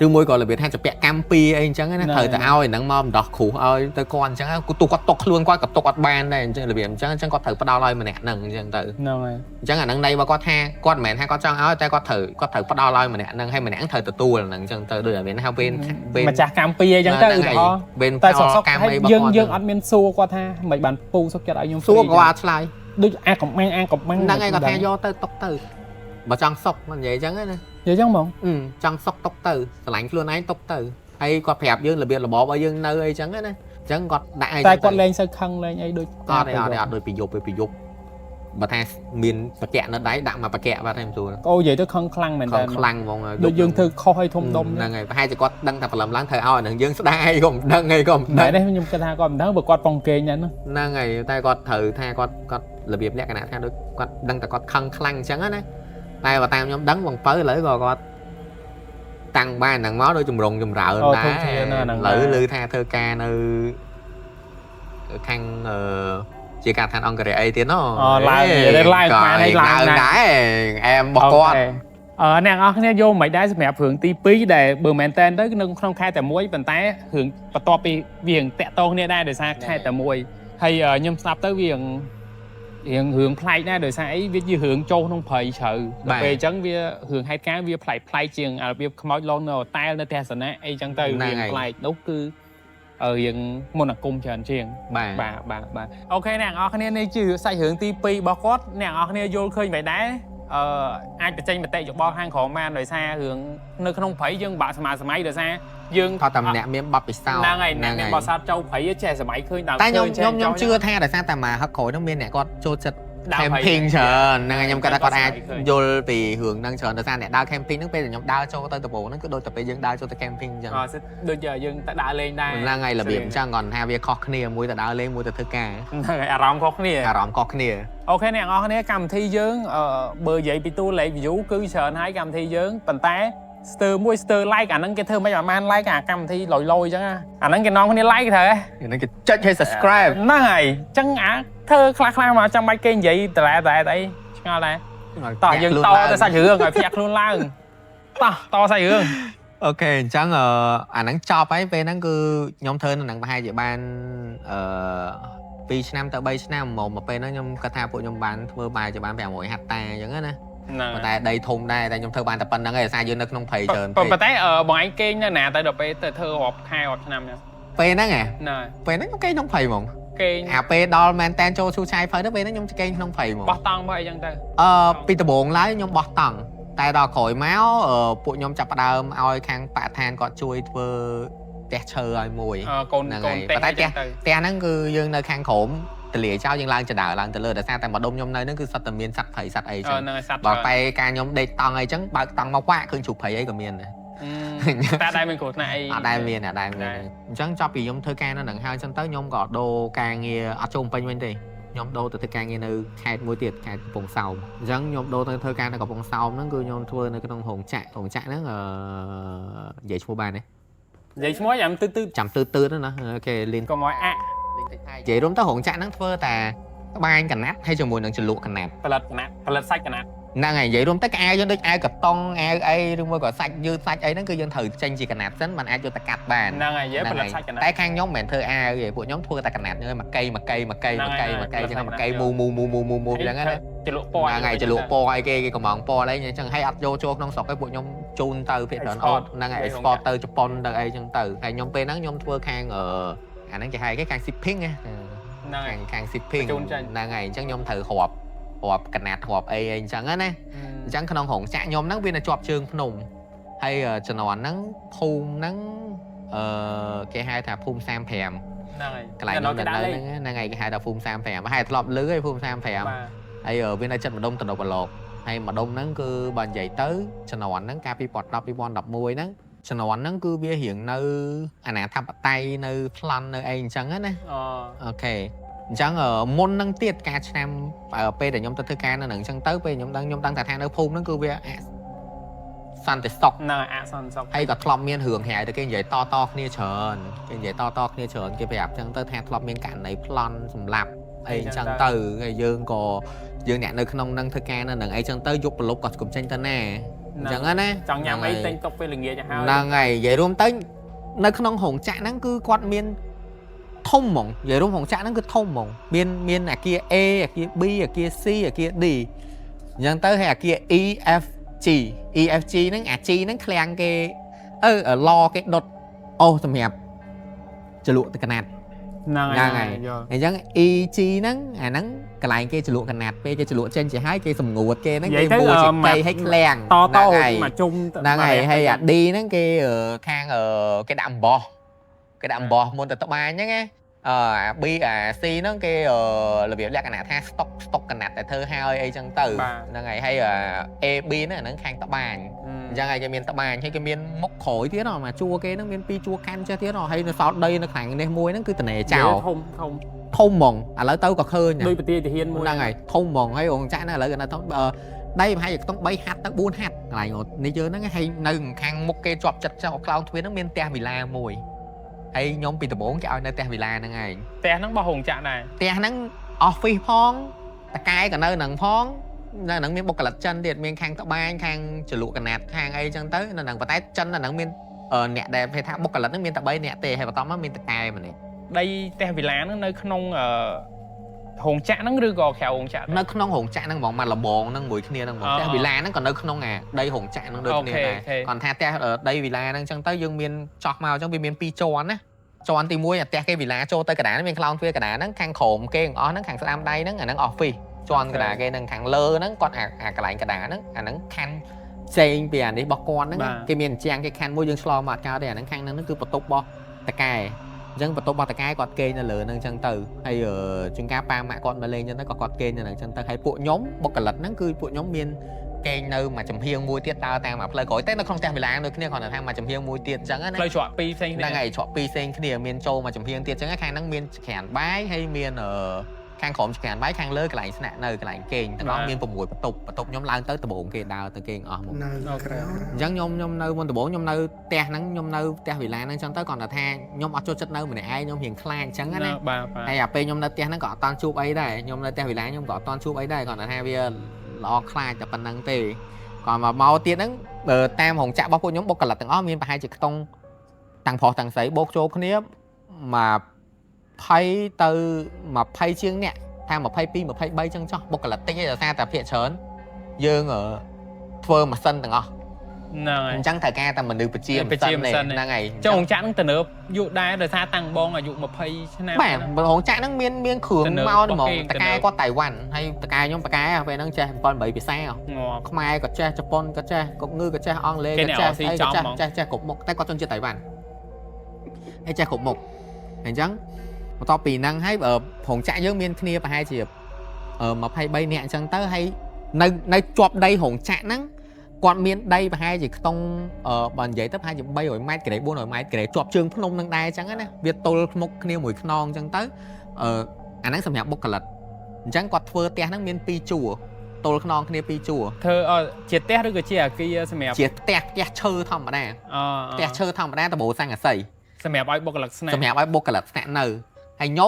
ឬមួយក៏របៀបថាជាពាក់កម្មពីអីអញ្ចឹងណាត្រូវតែឲ្យហ្នឹងមកម្ដោះគ្រោះឲ្យទៅគាត់អញ្ចឹងគូទុកគាត់ຕົកខ្លួនគាត់ក៏ຕົកអត់បានដែរអញ្ចឹងរបៀបអញ្ចឹងអញ្ចឹងគាត់ត្រូវផ្ដល់ឲ្យម្នាក់ហ្នឹងអញ្ចឹងទៅ ហ្នឹងហើយ អញ្ចឹងអាហ្នឹងន័យរបស់គាត់ថាគាត់មិនមែនថាគាត់ចង់ឲ្យតែគាត់ត្រូវគាត់ត្រូវផ្ដល់ឲ្យម្នាក់ហ្នឹងហើយម្នាក់ហ្នឹងត្រូវទទួលហ្នឹងអញ្ចឹងទៅដូចតែមានហៅវេនវេន ម្ចាស់កម្មពីអីចឹងទៅឧទាហរណ៍ វេន តែសុកសុក កម្ម ហើយ អីរបស់គាត់ យើងយើងអត់មានសួរគាត់ថាមិនបានពូសុកចិត្តឲ្យខ្ញុំ សួរ free ក៏អត់ឆ្លើយ ដូចអាកំបាំងអាកំបាំង ហ្នឹងហើយគាត់ថាយកទៅຕົកទៅបើចង់សុកមិននិយាយអញ្ចឹងណា និយាយចឹងហ្មង អឺចង់សុកຕົកទៅស្រឡាញ់ខ្លួនឯងຕົកទៅហើយគាត់ប្រាប់យើងរបៀបរបបឲ្យយើងនៅអីចឹងណាអញ្ចឹងគាត់ដាក់អី តែគាត់លែងសូវខឹងលែងអីដូច អត់ទេអត់ទេអត់ដូចពីយប់ទេពីយប់បើថាមានបកៈនៅដៃដាក់មកបកៈបាត់ហើយមិនស្រួល អូនិយាយទៅខឹងខ្លាំងមែន ខ តើ ំខ្លាំងហ្មង ដូចយើងធ្វើខុសឲ្យធំដុំ ហ្នឹងហើយប្រហែលជាគាត់ដឹងថាព្រលឹមឡើងត្រូវឲ្យអានឹងយើងស្ដាយក៏មិនដឹងអីក៏មិន តែ ដឹង នេះខ្ញុំគិតថាគាត់មិនដឹងបើគាត់ប៉ងគេងណាស់ណា ហ្នឹងហើយតែគាត់ត្រូវថាគាត់គាត់របៀបលក្ខណៈថាដូចគាត់ដឹងតែគាត់ខឹងខ្លាំងអញ្ចឹងណាតែបើតាមខ្ញុំដឹងបងពៅឥឡូវក៏គាត់តាំងបានហ្នឹងមកដូចចម្រុងចម្រើន អូ ដែរ ធំធានណាស់ហ្នឹង ឥឡូវឮថាធ្វើការនៅខាងជាការឋានអង្គរៈអីទៀតណោះ អូឡើងនិយាយឡើងបានហើយឡើង ឡើងដែរអែមរបស់គាត់ អ្នកនរគ្នាយកមិនដែរសម្រាប់រឿងទី2ដែលបើមែនតែនទៅនៅក្នុងខែតែមួយប៉ុន្តែរឿងបន្ទាប់ពីវារឿងតាក់ទងគ្នាដែរដោយសារខែតែមួយហើយខ្ញុំស្ដាប់ទៅវារឿងរឿងប្លែកដែរដោយសារអីវាជារឿងចូលក្នុងព្រៃជ្រៅដល់ពេលអញ្ចឹងវារឿងហេតុការណ៍វាប្លែកប្លែកជាងរបៀបខ្មោចលងនៅហូតែលនៅទស្សនៈអីចឹងទៅរឿងប្លែកនោះគឺរឿងមន្តអាគមច្រើនជាង បាទ បាទបាទបាទ OK អ្នកនរគ្នានេះជាសាច់រឿងទី2របស់គាត់អ្នកនរគ្នាយល់ឃើញមិនដែរអឺអាចបញ្ចេញមតិយោបល់ខាងក្រោមបានដោយសាររឿងនៅក្នុងព្រៃយើងបាក់សម័យសម័យដោយសារយើង ថតតែម្នាក់មានបទពិសោធន៍ ហ្នឹងហើយអ្នកមានបទពិសោធន៍ចូលព្រៃចេះសម័យឃើញដល់ តែខ្ញុំ ឃើញ ខ្ញុំខ្ញុំជឿថាដោយសារតែមកហឹកក្រោយហ្នឹងមានអ្នកគាត់ចូលចិត្ត ដើរព្រៃ camping ច្រើនហ្នឹងហើយខ្ញុំគាត់ថាគាត់អាច ឃើញ យល់ពីរឿងហ្នឹងច្រើនដោយសារអ្នកដើរ camping ហ្នឹងពេលដែលខ្ញុំដើរចូលទៅដំបូងហ្នឹងគឺដូចតែពេលយើងដើរចូលទៅ camping អញ្ចឹង អឺដូចយើងទៅដើរលេងដែរ ហ្នឹងហើយរបៀបអញ្ចឹងគាត់ថាវាខុសគ្នាមួយទៅដើរលេងមួយទៅធ្វើការ ហ្នឹងហើយអារម្មណ៍ខុសគ្នា អារម្មណ៍ខុសគ្នា OK អ្នកនរគ្នាកម្មវិធីយើងបើនិយាយពីតួលេខ view គឺច្រើនហើយកម្មវិធីយើងប៉ុន្តែស្ទើរមួយស្ទើរ like អាហ្នឹងគេធ្វើមិនឲ្យបាន like អាកម្មវិធីលយលយអញ្ចឹងអាហ្នឹងគេនាំគ្នា like ត្រូវហ៎ ហ្នឹងគេចុចឲ្យ subscribe ហ្នឹងហើយអញ្ចឹងអាធ្វើខ្លះខ្លះមកចាំបាច់គេនិយាយតរ៉ែតរ៉ែអីឆ្ងល់ដែរតោះយើងតទៅសាច់រឿងឲ្យភ្ញាក់ខ្លួនឡើងតោះតសាច់រឿង OK អញ្ចឹងអាហ្នឹងចប់ហើយពេលហ្នឹងគឺខ្ញុំធ្វើនៅហ្នឹងប្រហែលជាបានអឺ2ឆ្នាំទៅ3ឆ្នាំមកមកពេលហ្នឹងខ្ញុំគាត់ថាពួកខ្ញុំបានធ្វើបាយជាបាន500ហិកតាអញ្ចឹងណា ហ្នឹង ប៉ុន្តែដីធំដែរតែខ្ញុំធ្វើបានតែប៉ុណ្្នឹងឯងដោយសារយើងនៅក្នុងព្រៃច្រើនពេក ប៉ុន្តែបងឯងគេងនៅណាទៅដល់ពេលទៅធ្វើរាប់ខែរាប់ឆ្នាំហ្នឹង ពេលហ្នឹងហ៎ ណា ពេលហ្នឹងខ្ញុំគេងក្នុងព្រៃហ្មង គេង អាពេលដល់មែនតែនចូលឈូឆាយព្រៃទៅពេលហ្នឹងខ្ញុំគេងក្នុងព្រៃហ្មង បោះតង់បោះអីចឹងទៅ ពីដំបូងឡើយខ្ញុំបោះតង់តែ តែដល់ក្រោយមកពួកខ្ញុំចាប់ផ្ដើមឲ្យខាងបរិស្ថានគាត់ជួយធ្វើផ្ទះឈើឲ្យមួយ អឺកូន ហ្នឹង កូនផ្ទះ ហើយប៉ុន្តែ អីចឹងទៅ ផ្ទះហ្នឹងគឺយើងនៅខាងក្រោមទលាយចោលយើងឡើងចដើឡើងទៅលើដោយសារតែម្ដុំខ្ញុំនៅហ្នឹងគឺសុទ្ធតែមានសត្វព្រៃសត្វអី អឺ ចឹង ហ្នឹងហើយសត្វ បើបែការខ្ញុំដេកតង់អីចឹងបើកតង់មកវាក់ឃើញជ្រូកព្រៃអីក៏មានដែរ តែដែរមានគ្រោះថ្នាក់អី អត់ដែលមានអត់ដែលមាន ដែរ អញ្ចឹងចប់ពីខ្ញុំធ្វើការនៅហ្នឹងហើយអញ្ចឹងទៅខ្ញុំក៏ដូរការងារអត់ចូលពេញវិញទេខ្ញុំដូរទៅធ្វើការងារនៅខេត្តមួយទៀតខេត្តកំពង់សោមអញ្ចឹងខ្ញុំដូរទៅធ្វើការនៅកំពង់សោមហ្នឹងគឺខ្ញុំធ្វើនៅក្នុងរោងចក្ររោងចក្រហ្នឹងនិយាយឈ្មោះបានទេ និយាយឈ្មោះយ៉ាងទឺទឺ ចាំទឺទឺហ្នឹងណាគេលៀនក ុំឲ្យអាក់ លៀនតិចថៃនិយាយរួមទៅរោងចក្រហ្នឹងធ្វើតែត្បាញកណាត់ហើយជាមួយនឹងជ្រលក់កណាត់ ផលិតកណាត់ផលិតសាច់កណាត់ ហ្នឹងហើយនិយាយរួមទៅកៅយើងដូចអាវកតុងអាវអីឬមួយក៏សាច់យឺតសាច់អីហ្នឹងគឺយើងត្រូវចេញជាកណាត់សិនมันអាចយកទៅកាត់បាន ហ្នឹងហើយយើងផលិតសាច់កណាត់ តែខាងខ្ញុំមិនមែនធ្វើអាវទេពួកខ្ញុំធ្វើតែកណាត់ហ្នឹងឯងមួយកីមួយកីមួយកីមួយកីមួយកីចឹងមួយកីមូមូមូមូមូមូចឹងណា ជ្រលក់ពណ៌ ហ្នឹងហើយជ្រលក់ពណ៌អីគេគេកំងពណ៌អីចឹងហើយអត់យកចូលក្នុងស្រុកឯងពួកខ្ញុំជូនទៅភាគច្រើនអូហ្នឹងហើយ export ទៅជប៉ុនទៅអីចឹងទៅហើយខ្ញុំពេលហ្នឹងខ្ញុំធ្វើខាងអាហ្នឹងគេហៅគេខាង shipping ណា ហ្នឹងហើយ ខាងខាង shipping ជូនចេញ ហ្នឹងហើយអញ្ចឹងខ្ញុំត្រូវរាប់រាប់កណាត់រាប់អីអីអញ្ចឹងណាអញ្ចឹងក្នុងរោងចក្រខ្ញុំហ្នឹងវានៅជាប់ជើងភ្នំហើយជំនាន់ហ្នឹងភូមិហ្នឹងអឺគេហៅថាភូមិ35 ហ្នឹងហើយក ន្លែងខ្ញុំនៅហ្នឹងហ្នឹងហើយគេហៅថាភូមិ35ហើយធ្លាប់ឮហើយភូមិ35 បាទ ហើយវានៅចិត្តម្ដុំតំណបឡោកហើយម្ដុំហ្នឹងគឺបើនិយាយទៅជំនាន់ហ្នឹងកាលពី2010 2011ហ្នឹងជំនាន់ហ្នឹងគឺវារៀងនៅអាណាធិបតេយ្យនៅប្លន់នៅអីអញ្ចឹងណា អូ OK អញ្ចឹងមុនហ្នឹងទៀតការឆ្នាំពេលដែលខ្ញុំទៅធ្វើការនៅហ្នឹងអញ្ចឹងទៅពេលខ្ញុំដឹងខ្ញុំដឹងតែថានៅភូមិហ្នឹងគឺវាអសន្តិសុខ ហ្នឹងហើយអសន្តិសុខ ហើយក៏ធ្លាប់មានរឿងហៅទៅគេនិយាយតតគ្នាច្រើនគេនិយាយតតគ្នាច្រើនគេប្រាប់អញ្ចឹងទៅថាធ្លាប់មានករណីប្លន់សម្លាប់អីអញ្ចឹងទៅហើយយើងក៏យើងអ្នកនៅក្នុងហ្នឹងធ្វើការនៅហ្នឹងអីចឹងទៅយប់ប្រលប់ក៏កុំចេញទៅណាអញ្ចឹងណា ចង់ញ៉ាំអីទិញទុកពេលល្ងាចឲ្យហើយ ហ្នឹងហើយនិយាយរួមទៅនៅក្នុងរោងចក្រហ្នឹងគឺគាត់មានធំហ្មងនិយាយរួមរោងចក្រហ្នឹងគឺធំហ្មងមានមានអាគារ A អាគារ B អាគារ C អាគារ D អញ្ចឹងទៅហើយអាគារ E F G E F G ហ្នឹងអា G ហ្នឹងឃ្លាំងគេអឺឡគេដុតអូសសម្រាប់ជ្រលក់ទឹកកណាត់ ហ្នឹង ហ្នឹងហើយ យល់ អញ្ចឹង E G ហ្នឹងអាហ្នឹងកន្លែងគេជ្រលក់កណាត់ពេលគេជ្រលក់ចេញជាហើយគេសម្ងួតគេហ្នឹងគេមួជាកីឲ្យឃ្លាំង តត ហ្នឹងហើយ មកជុំ ហ្នឹងហើយហើយអា D ហ្នឹងគេខាងគេដាក់អំបោះគេដាក់អំបោះមុនទៅត្បាញហ្នឹងណាអឺអា B អា C ហ្នឹងគេរបៀបលក្ខណៈថាស្តុកស្តុកកណាត់តែធ្វើហើយអីចឹងទៅហ្នឹងហើយហើយអា A B ហ្នឹងអាហ្នឹងខាងត្បាញអញ្ចឹងហើយគេមានត្បាញហើយគេមានមុខក្រោយទៀតហ៎មកជួរគេហ្នឹងមានពីរជួរកាន់ចេះទៀតហ៎ហើយនៅសល់ដីនៅខាងនេះមួយហ្នឹងគឺតនេចោល ធំធំ ធំហ្មងឥឡូវទៅក៏ឃើញ ដូចប្រទាយទាហានមួយ ហ្នឹងហើយធំហ្មងហើយរោងចក្រហ្នឹងឥឡូវគេនៅធំដីប្រហែលជាខ្ទង់3ហាត់ទៅ4ហាត់កន្លែងនេះយើងហ្នឹងហើយនៅខាងមុខគេជាប់ចិត្តចោលខ្លោងទ្វារហ្នឹងមានផ្ទះវិឡាមួយហើយខ្ញុំពីដំបូងគេឲ្យនៅផ្ទះវិឡាហ្នឹងឯង ផ្ទះហ្នឹងបោះរោងចក្រដែរ ផ្ទះហ្នឹង office ផងតកែក៏នៅហ្នឹងផងនៅហ្នឹងមានបុគ្គលិកចិនទៀតមានខាងត្បាញខាងជ្រលក់កណាត់ខាងអីចឹងទៅនៅហ្នឹងប៉ុន្តែចិននៅហ្នឹងមានអ្នកដែលគេថាបុគ្គលិកហ្នឹងមានតែ3អ្នកទេហើយបន្ទាប់មកមានតកែម្នាក់ ដីផ្ទះវិឡាហ្នឹងនៅក្នុងអឺរោងចក្រហ្នឹងឬក៏ក្រៅរោងចក្រ នៅក្នុងរោងចក្រហ្នឹងហ្មងមកលបងហ្នឹងមួយគ្នាហ្នឹងហ្មងផ្ទះវិឡាហ្នឹងក៏នៅក្នុងអាដីរោងចក្រហ្នឹងដូចគ្នាដែរគាត់ថាផ្ទះដីវិឡាហ្នឹងចឹងទៅយើងមានចោះមកចឹងវាមានពីរជាន់ណាជាន់ទី1អាផ្ទះគេវិឡាចូលទៅកណ្ដាលមានខ្លោងទ្វារកណ្ដាលហ្នឹងខាងក្រោមគេទាំងអស់ហ្នឹងខាងស្ដាំដៃហ្នឹងអាហ្នឹង office ជាន់កណ្ដាលគេហ្នឹងខាងលើហ្នឹងគាត់អាកន្លែងកណ្ដាលហ្នឹងអាហ្នឹងខណ្ឌផ្សេងពីអានេះរបស់គាត់ហ្នឹងគេមានជាងគេខណ្ឌមួយយើងឆ្លងមកអត់កើតទេអាហ្នឹងខាងហ្នឹងគឺបន្ទប់របស់តកែអញ្ចឹងបន្ទប់របស់តកែគាត់គេងនៅលើហ្នឹងអញ្ចឹងទៅហើយជួនកាលប៉ាម៉ាក់គាត់មកលេងអញ្ចឹងទៅក៏គាត់គេងនៅហ្នឹងអញ្ចឹងទៅហើយពួកខ្ញុំបុគ្គលិកហ្នឹងគឺពួកខ្ញុំមានគេងនៅមួយចំហៀងមួយទៀតដើរតាមមួយផ្លូវក្រោយតែនៅក្នុងផ្ទះវិឡាដូចគ្នាគ្រាន់តែថាមួយចំហៀងមួយទៀតអញ្ចឹងណា ផ្លូវច្រកពីរផ្សេងគ្នា ហ្នឹងហើយច្រកពីរផ្សេងគ្នាមានចូលមួយចំហៀងទៀតអញ្ចឹងខាងហ្នឹងមានក្រានបាយហើយមានខាងក្រោមក្រានបាយខាងលើកន្លែងស្នាក់នៅកន្លែងគេងទាំងអស់មាន6បន្ទប់បន្ទប់ខ្ញុំឡើងទៅដំបូងគេដើរទៅគេងអស់មក នៅក្រៅ អញ្ចឹងខ្ញុំខ្ញុំនៅមុនដំបូងខ្ញុំនៅផ្ទះហ្នឹងខ្ញុំនៅផ្ទះវិឡាហ្នឹងអញ្ចឹងទៅគ្រាន់តែថាខ្ញុំអត់ចូលចិត្តនៅម្នាក់ឯងខ្ញុំរៀងខ្លាចអញ្ចឹងណា បាទបាទ ហើយអាពេលខ្ញុំនៅផ្ទះហ្នឹងក៏អត់តាន់ជួបអីដែរខ្ញុំនៅផ្ទះវិឡាខ្ញុំក៏អត់តាន់ជួបអីដែរគ្រាន់តែថាវាល្អខ្លាចតែប៉ុណ្្នឹងទេគាត់មកមកទៀតហ្នឹងបើតាមរោងចក្ររបស់ពួកខ្ញុំបុគ្គលិកទាំងអស់មានប្រហែលជាខ្ទង់តាំងប្រុសតាំងស្រីបូកចូលគ្នា20ទៅ20ជាងអ្នកថា22 23ចឹងចោះបុគ្គលិកតិចឯងដោយសារតែភាគច្រើនយើងធ្វើម៉ាស៊ីនទាំងអស់ ហ្នឹងហើយ អញ្ចឹងត្រូវការតែមនុស្សបជា បជា ម៉ាស៊ីន ម៉ាស៊ីន ហ្នឹងហើយ ចុះរោងចក្រហ្នឹងទំនើបយូរដែរដោយសារតាំងបងអាយុ20ឆ្នាំ បាទរោងចក្រហ្នឹងមានគ្រឿង ទំនើប មកហ្មង របស់គេ តកែគាត់តៃវ៉ាន់ហើយតកែខ្ញុំតកែពេលហ្នឹងចេះ7 8ភាសា ងាប់ ខ្មែរក៏ចេះជប៉ុនក៏ចេះកុកងឺក៏ចេះអង់គ្លេស គេអ្នក ក៏ចេះ អស៊ី អីក៏ចេះ ចំហ្មង ចេះចេះគ្រប់មុខតែគាត់ជនជាតិតៃវ៉ាន់ហើយចេះគ្រប់មុខអញ្ចឹងបន្ទាប់ពីហ្នឹងហើយរោងចក្រយើងមានគ្នាប្រហែលជា23នាក់អញ្ចឹងទៅហើយនៅជាប់ដីរោងចក្រហ្នឹងគាត់មានដីប្រហែលជាខ្ទង់បើនិយាយទៅប្រហែលជា300ម៉ែត្រការ៉េ400ម៉ែត្រការ៉េជាប់ជើងភ្នំហ្នឹងដែរអញ្ចឹងណាវាទល់មុខគ្នាមួយខ្នងអញ្ចឹងទៅអាហ្នឹងសម្រាប់បុគ្គលិកអញ្ចឹងគាត់ធ្វើផ្ទះហ្នឹងមាន2ជួរទល់ខ្នងគ្នា2ជួរ ធ្វើជាផ្ទះឬក៏ជាអាគារសម្រាប់ ជាផ្ទះផ្ទះឈើធម្មតាផ្ទះឈើធម្មតាដបូស័ង្កសី សម្រាប់ឲ្យបុគ្គលិកស្នាក់ សម្រាប់ឲ្យបុគ្គលិកស្នាក់នៅហើយខ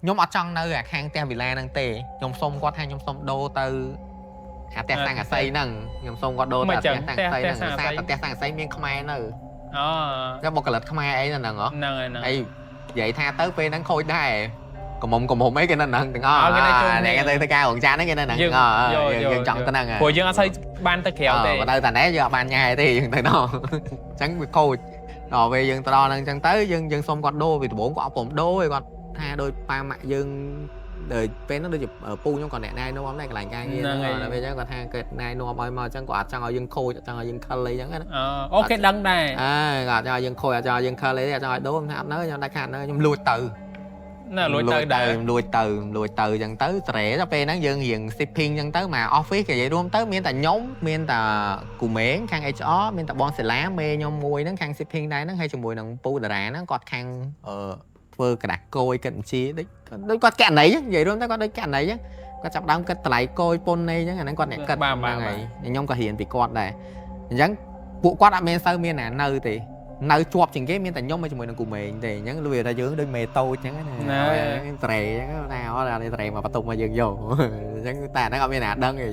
្ញុំអត់ចង់នៅអាខាងផ្ទះវិឡាហ្នឹងទេខ្ញុំសុំគាត់ថាខ្ញុំសុំដូរទៅអាផ្ទះស័ង្កសីហ្នឹងខ្ញុំសុំគាត់ដូរទៅផ្ទះស័ង្កសីហ្នឹងដោយសារតែផ្ទះស័ង្កសីមានខ្មែរនៅ អូ แล้วបុគ្គលិកខ្មែរអីនៅហ្នឹងហ៎ ហ្នឹងហើយហ្នឹង ហើយនិយាយថាទៅពេលហ្នឹងខូចដែរកំមុំកំមុំអីគេនៅហ្នឹងទាំងអស់អ្នកគេទៅការរោងចក្រហ្នឹងគេនៅហ្នឹងទាំងអស់យើងចង់ទៅហ្នឹង ព្រោះយើងអត់សូវបានទៅក្រៅទេ បើទៅតាណែយើងអត់បានញ៉ែទេយើងទៅដល់អញ្ចឹងវាខូចដល់ពេលយើងទៅដល់ហ្នឹងអញ្ចឹងទៅយើងសុំគាត់ដូរពីដំបូងគាត់អត់ព្រមដូរទេគាត់ថាដូចប៉ាម៉ាក់យើងដូចពេលហ្នឹងដូចជាពូខ្ញុំក៏អ្នកណែនាំដែរកន្លែងការងារហ្នឹងដល់ពេលអញ្ចឹងគាត់ថាគាត់ណែនាំឲ្យមកអញ្ចឹងគាត់អត់ចង់ឲ្យយើងខូចអត់ចង់ឲ្យយើងខិលអីអញ្ចឹងណា អូគេដឹងដែរ អើគាត់អត់ចង់ឲ្យយើងខូចអត់ចង់ឲ្យយើងខិលអីទេអត់ចង់ឲ្យដូរខ្ញុំថាអត់នៅខ្ញុំដាច់ខាតនៅខ្ញុំលួចទៅ ណាលួចទៅដែរ លួចទៅលួចទៅអញ្ចឹងទៅស្រែដល់ពេលហ្នឹងយើងរៀង shipping អញ្ចឹងទៅមក office គេនិយាយរួមទៅមានតែខ្ញុំមានតែគូមេងខាង HR មានតែបងសិលាមេខ្ញុំមួយហ្នឹងខាង shipping ដែរហ្នឹងហើយជាមួយនឹងពូតារាហ្នឹងគាត់ខាងអឺធ្វើក្តារគយគិតបញ្ជីដូចគាត់កណន័យនិយាយរួមទៅគាត់ដូចកណន័យគាត់ចាប់ដើមគិតតម្លៃគយពុនអីចឹងអាហ្នឹងគាត់អ្នកគិតហ្នឹងហើយខ្ញុំក៏រៀនពីគាត់ដែរអញ្ចឹងពួកគាត់អត់មានសូវមានណានៅទេនៅជាប់ជាងគេមានតែខ្ញុំជាមួយនឹងគូមេងទេអញ្ចឹងលុយថាយើងដូចមេតូចអញ្ចឹងណាត្រេអញ្ចឹងណាអត់អានេះត្រេមកបន្ទប់មកយើងយកអញ្ចឹងតែអាហ្នឹងអត់មានណាដឹងទេ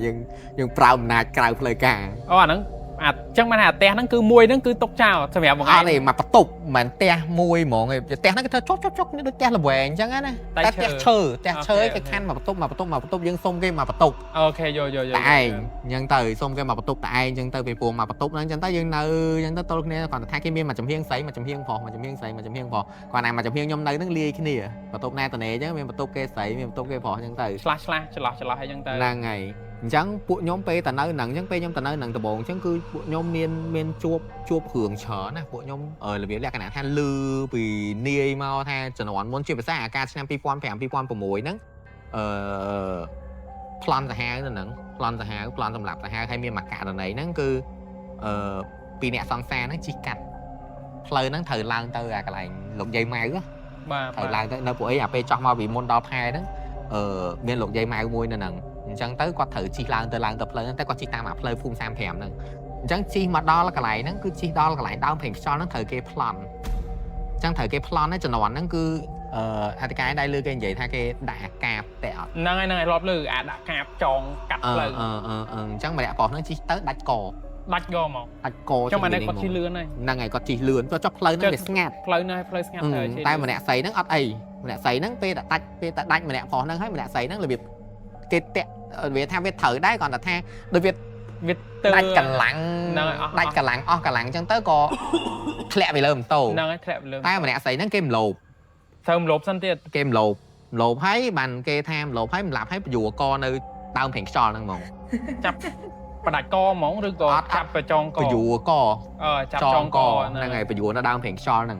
យើងប្រើអំណាចក្រៅផ្លូវការ អូអាហ្នឹងអាចឹងបានថាផ្ទះហ្នឹងគឺមួយហ្នឹងគឺទុកចោលសម្រាប់បងឯង អត់ទេមកបន្ទប់មិនមែនផ្ទះមួយហ្មងទេផ្ទះហ្នឹងគេធ្វើចុកចុកចុកដូចផ្ទះល្វែងអញ្ចឹងណាតែផ្ទះឈើផ្ទះឈើគេខណ្ឌមកបន្ទប់មកបន្ទប់មកបន្ទប់យើងសុំគេមកបន្ទប់ OK យល់យល់យល់ តែឯងអញ្ចឹងទៅសុំគេមកបន្ទប់តែឯងអញ្ចឹងទៅពីព្រោះមកបន្ទប់ហ្នឹងអញ្ចឹងទៅយើងនៅអញ្ចឹងទៅទល់គ្នាគាត់ថាគេមានមួយចំហៀងស្រីមួយចំហៀងប្រុសមួយចំហៀងស្រីមួយចំហៀងប្រុសគាត់ណាមួយចំហៀងខ្ញុំនៅហ្នឹងលាយគ្នាបន្ទប់ណាតនេអញ្ចឹងមានបន្ទប់គេស្រីមានបន្ទប់គេប្រុសអញ្ចឹងទៅ ឆ្លាស់ឆ្លាស់ច្រឡោះច្រឡោះអីចឹងទៅ ហ្នឹងហើយអញ្ចឹងពួកខ្ញុំពេលទៅនៅហ្នឹងអញ្ចឹងពេលខ្ញុំទៅនៅហ្នឹងដំបូងអញ្ចឹងគឺពួកខ្ញុំមានជួបរឿងច្រើនណាពួកខ្ញុំរបៀបលក្ខណៈថាលឺពីនាយមកថាជំនាន់មុនជាភាសាអាកាសឆ្នាំ2005 2006ហ្នឹងអឺប្លន់សាហាវនៅហ្នឹងប្លន់សាហាវប្លន់សម្រាប់សាហាវហើយមានមួយករណីហ្នឹងគឺអឺពីអ្នកសង្សារហ្នឹងជីកកាត់ផ្លូវហ្នឹងត្រូវឡើងទៅអាកន្លែងលោកយាយម៉ៅ បាទ ត្រូវឡើងទៅនៅពួកអីអាពេលចោះមកពីមុនដល់ផែហ្នឹងអឺមានលោកយាយម៉ៅមួយនៅហ្នឹងអញ្ចឹងទៅគាត់ត្រូវជិះឡើងទៅឡើងទៅផ្លូវហ្នឹងតែគាត់ជិះតាមអាផ្លូវភូមិ35ហ្នឹងអញ្ចឹងជិះមកដល់កន្លែងហ្នឹងគឺជិះដល់កន្លែងដើមព្រេងខ្យល់ហ្នឹងត្រូវគេប្លន់អញ្ចឹងត្រូវគេប្លន់ហ្នឹងជំនាន់ហ្នឹងគឺអធិការដែរលើគេនិយាយថាគេដាក់អាកាបតែអត់ ហ្នឹងហើយហ្នឹងហើយរាប់លើអាដាក់កាបចងកាត់ផ្លូវ អឺអឺអញ្ចឹងម្នាក់ប្រុសហ្នឹងជិះទៅដាច់ក ដាច់កមក ដាច់ក ចុះម៉ែនេះគាត់ជិះលឿនហើយ ហ្នឹងហើយគាត់ជិះលឿនគាត់ចុះផ្លូវហ្នឹងវាស្ងាត់ ផ្លូវហ្នឹងផ្លូវស្ងាត់ទៅ តែម្នាក់ស្រីហ្នឹងអត់អីម្នាក់ស្រីហ្នឹងពេលតែដាច់ពេលតែដាច់ម្នាក់ប្រុសហ្នឹងហើយម្នាក់ស្រីហ្នឹងរបៀបគេតាក់វាថាវាត្រូវដែរគ្រាន់តែថាដូចវា វាទៅ ដាច់កម្លាំងដាច់កម្លាំងអស់កម្លាំងអញ្ចឹងទៅក៏ធ្លាក់ពីលើម៉ូតូ ហ្នឹងហើយធ្លាក់ពីលើ តែម្នាក់ស្រីហ្នឹងគេមលោប ត្រូវមលោបសិនទៀត គេមលោបមលោបហើយបានគេថាមលោបហើយម្លាប់ហើយបញ្យួរកនៅដើមប្រេងខ្យល់ហ្នឹងហ្មង ចាប់ផ្ដាច់កហ្មងឬក៏ចាប់ប្រចងក បញ្យួរក ចាប់ចងក ហ្នឹងហើយបញ្យួរនៅដើមប្រេងខ្យល់ហ្នឹង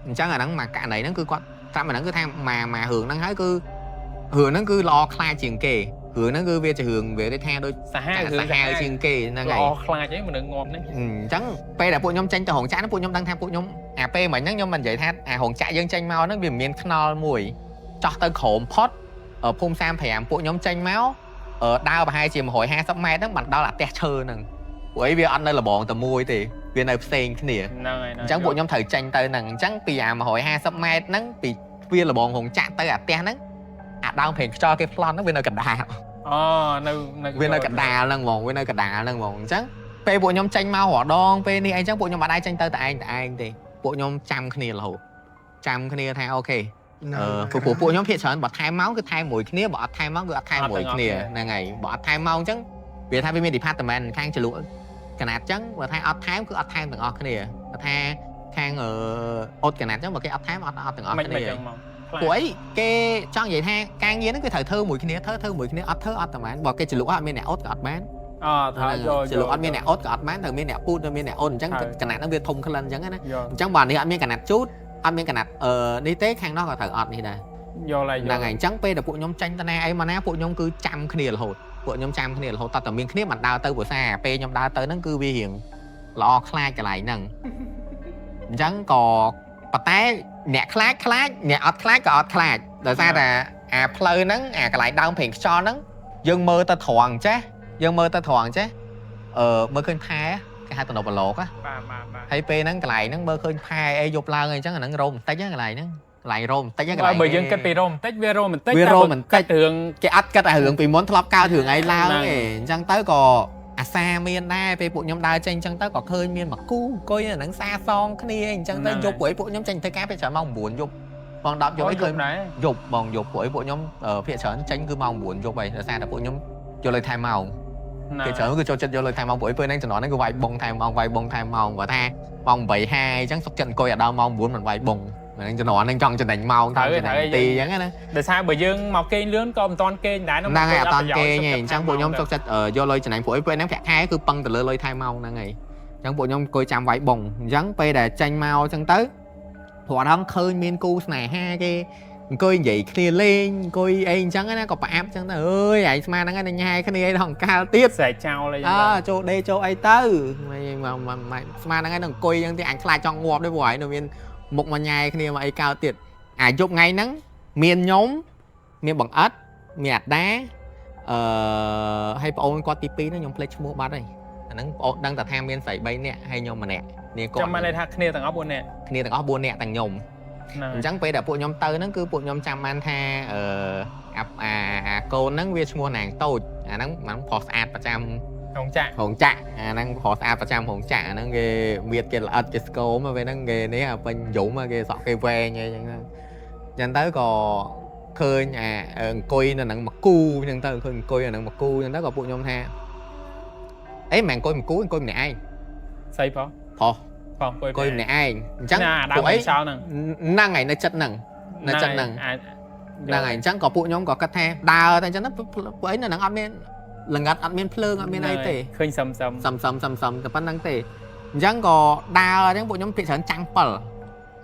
អញ្ចឹងអាហ្នឹងមកករណីហ្នឹងគឺគាត់ត្រាប់អាហ្នឹងគឺថាមករឿងហ្នឹងហើយគឺរឿងហ្នឹងគឺល្អខ្លាចជាងគេរឿងហ្នឹងគឺវាជារឿងវាដូចថាដូច សាហាវ សាហាវជាងគេហ្នឹងហើយ ល្អខ្លាចអីមនុស្សងាប់ហ្នឹង អញ្ចឹងពេលដែលពួកខ្ញុំចេញទៅរោងចក្រហ្នឹងពួកខ្ញុំដឹងថាពួកខ្ញុំអាពេលមិញហ្នឹងខ្ញុំមិននិយាយថាអារោងចក្រយើងចេញមកហ្នឹងវាមានខ្នល់មួយចោះទៅក្រោមផុតភូមិ35ពួកខ្ញុំចេញមកដើរប្រហែលជា150ម៉ែត្រហ្នឹងបានដល់អាផ្ទះឈើហ្នឹងព្រោះអីវាអត់នៅលបងតែមួយទេវានៅផ្សេងគ្នា ហ្នឹងហើយ អញ្ចឹងពួកខ្ញុំត្រូវចេញទៅហ្នឹងអញ្ចឹងពីអា150ម៉ែត្រហ្នឹងពីវាលបងរោងចក្រទៅអាផ្ទះហ្នឹងអាដើមប្រេងខ្យល់គេប្លន់ហ្នឹងវានៅកណ្ដាល អូនៅ វានៅកណ្ដាលហ្នឹងហ្មងវានៅកណ្ដាលហ្នឹងហ្មងអញ្ចឹងពេលពួកខ្ញុំចេញមករដងពេលនេះអីចឹងពួកខ្ញុំអត់ដែរចេញទៅតែឯងតែឯងទេពួកខ្ញុំចាំគ្នារហូតចាំគ្នាថាអូខេព្រោះពួកខ្ញុំភាគច្រើនបើថែមម៉ោងគឺថែមមួយគ្នាបើអត់ថែមម៉ោងគឺអត់ថែមមួយគ្នាហ្នឹងហើយបើអត់ថែមម៉ោងអញ្ចឹងវាថាវាមាន department ខាងចលក់ កណាត់ចឹងបើថាអត់ថែមគឺអត់ថែមទាំងអស់គ្នាបើថាខាងអឺអត់កណាត់ចឹងបើគេអត់ថែមអត់អត់ទាំងអស់ មិន គ្នា មិនចឹងមក ព្រោះអីគេចង់និយាយថាការងារហ្នឹងគឺត្រូវធ្វើមួយគ្នាធ្វើធ្វើមួយគ្នាអត់ធ្វើអត់តែបានបើគេជ្រលក់អត់មានអ្នកអត់ក៏អត់បាន អថាយក ជ្រលក់អត់មានអ្នកអត់ក៏អត់បានត្រូវមានអ្នកពូតត្រូវមានអ្នកអូនអញ្ចឹងកណាត់ហ្នឹងវាធំក្លិនអញ្ចឹងណា យក អញ្ចឹងបើនេះអត់មានកណាត់ជូតអត់មានកណាត់អឺនេះទេខាងនោះក៏ត្រូវអត់នេះដែរ យកឡើយ ហ្នឹងហើយអញ្ចឹងពេលដែលពួកខ្ញុំចាញ់តាណាអីមកណាពួកខ្ញុំគឺចាំគ្នារហូតពួកខ្ញុំចាំគ្នារហូតតតែមានគ្នាមិនដើរទៅភាសាពេលខ្ញុំដើរទៅហ្នឹងគឺវារៀងល្អខ្លាចកន្លែងហ្នឹងអញ្ចឹងក៏ប៉ុន្តែអ្នកខ្លាចខ្លាចអ្នកអត់ខ្លាចក៏អត់ខ្លាចដោយសារតែអាផ្លូវហ្នឹងអាកន្លែងដើមព្រេងខ្យល់ហ្នឹងយើងមើលទៅត្រង់ចេះយើងមើលទៅត្រង់ចេះអឺមើលឃើញផែគេហៅតំណបឡោក បាទបាទបាទ ហើយពេលហ្នឹងកន្លែងហ្នឹងមើលឃើញផែអីយប់ឡើងអីចឹងអាហ្នឹងរោមបន្តិចហ្នឹងកន្លែងហ្នឹងកន្លែងរោមបន្តិចហ្នឹងកន្លែង បើយើងគិតពីរ៉ូបន្តិចវារ៉ូបន្តិច វារោមបន្តិច រឿង គេអត់គិតអារឿងពីមុនធ្លាប់កើតរឿងអីឡើង ហ្នឹង ទេអញ្ចឹងទៅក៏អាសាមានដែរពេលពួកខ្ញុំដើរចេញអញ្ចឹងទៅក៏ឃើញមានមកគូអង្គុយអាហ្នឹងសាសងគ្នាអញ្ចឹងទៅយប់ព្រោះអីពួកខ្ញុំចេញធ្វើការពេលច្រើនម៉ោង9យប់ម៉ោង10យប់អីឃើញ ដែរ យប់បងយប់ព្រោះអីពួកខ្ញុំភាគច្រើនចេញគឺម៉ោង9យប់ហើយដោយសារតែពួកខ្ញុំយកលុយថែមម៉ោង គេច្រើនគឺចូលចិត្តយកលុយថែមម៉ោងព្រោះអីពេលហ្នឹងជំនាន់ហ្នឹងគឺវាយបងថែមម៉ោងវាយបងថែមម៉ោងគាត់ថាម៉ោង8:50អញ្ចឹងសុកចិត្តអង្គុយឲ្យដល់ម៉ោង9មិនវាយបងហ្នឹងជំនាន់ហ្នឹងចង់ចំណេញម៉ោងតាមចំណេញទីអញ្ចឹងណា ដោយសារបើយើងមកគេងលឿនក៏មិនតាន់គេងដែរ ហ្នឹងហើយអត់តាន់គេងទេអញ្ចឹងពួកខ្ញុំសុកចិត្តយកលុយចំណេញព្រោះអីពេលហ្នឹងប្រាក់ខែគឺពឹងទៅលើលុយថែមម៉ោងហ្នឹងហើយអញ្ចឹងពួកខ្ញុំអង្គុយចាំវាយបងអញ្ចឹងពេលដែលចេញមកអញ្ចឹងទៅព្រោះអត់ហងឃើញមានគូស្នេហាគេអង្គុយនិយាយគ្នាលេងអង្គុយអីអញ្ចឹងណាក៏ប្រអាប់អញ្ចឹងទៅអើយឯងស្មានហ្នឹងឯងញ៉ែគ្នាអីដល់អង្កាលទៀត ស្រែកចោលអី អើចូលដេចូលអីទៅមកស្មានហ្នឹងឯងនឹងអង្គុយអញ្ចឹងទៀតអញខ្លាចចង់ងាប់ទេព្រោះឯងនៅមានមុខមកញ៉ែគ្នាមកអីកើតទៀតអាយប់ថ្ងៃហ្នឹងមានខ្ញុំមានបងអិតមានអាដាអឺហើយប្អូនគាត់ទី2ហ្នឹងខ្ញុំភ្លេចឈ្មោះបាត់ហើយអាហ្នឹងប្អូនដឹងតែថាមានស្រី3នាក់ហើយខ្ញុំម្នាក់នេះគាត់ ចាំបានន័យថាគ្នាទាំងអស់4នាក់ គ្នាទាំងអស់4នាក់ទាំងខ្ញុំ ហ្នឹង អញ្ចឹងពេលដែលពួកខ្ញុំទៅហ្នឹងគឺពួកខ្ញុំចាំបានថាអឺអាអាកូនហ្នឹងវាឈ្មោះនាងតូចអាហ្នឹងហ្នឹងប្រុសស្អាតប្រចាំ រោងចក្រ រោងចក្រអាហ្នឹងប្រុសស្អាតប្រចាំរោងចក្រអាហ្នឹងគេមៀតគេល្អិតគេស្គមពេលហ្នឹងគេនេះអាពេញយំគេសក់គេវែងអីចឹងទៅចឹងទៅក៏ឃើញអាអង្គុយនៅហ្នឹងមកគូចឹងទៅឃើញអង្គុយនៅហ្នឹងមកគូចឹងទៅក៏ពួកខ្ញុំថាអេមិនអង្គុយមកគូអង្គុយម្នាក់ឯង ស្អីផង ប្រុស ផងអង្គុយ អង្គុយម្នាក់ឯងអញ្ចឹង ណាដើម ពួកអី ចោលហ្នឹង ហ្នឹងហើយនៅចិត្តហ្នឹងនៅចិត្តហ្នឹងហ្នឹងហើយអញ្ចឹងក៏ពួកខ្ញុំក៏គិតថាដើរតែអញ្ចឹងទៅពួកអីនៅហ្នឹងអត់មានល្ងិតអត់មានភ្លើងអត់មានអីទេ ឃើញសឹមសឹម សំសំសំសំតែប៉ុណ្្នឹងទេអញ្ចឹងក៏ដើរអញ្ចឹងពួកខ្ញុំភាគច្រើនចាំងពិល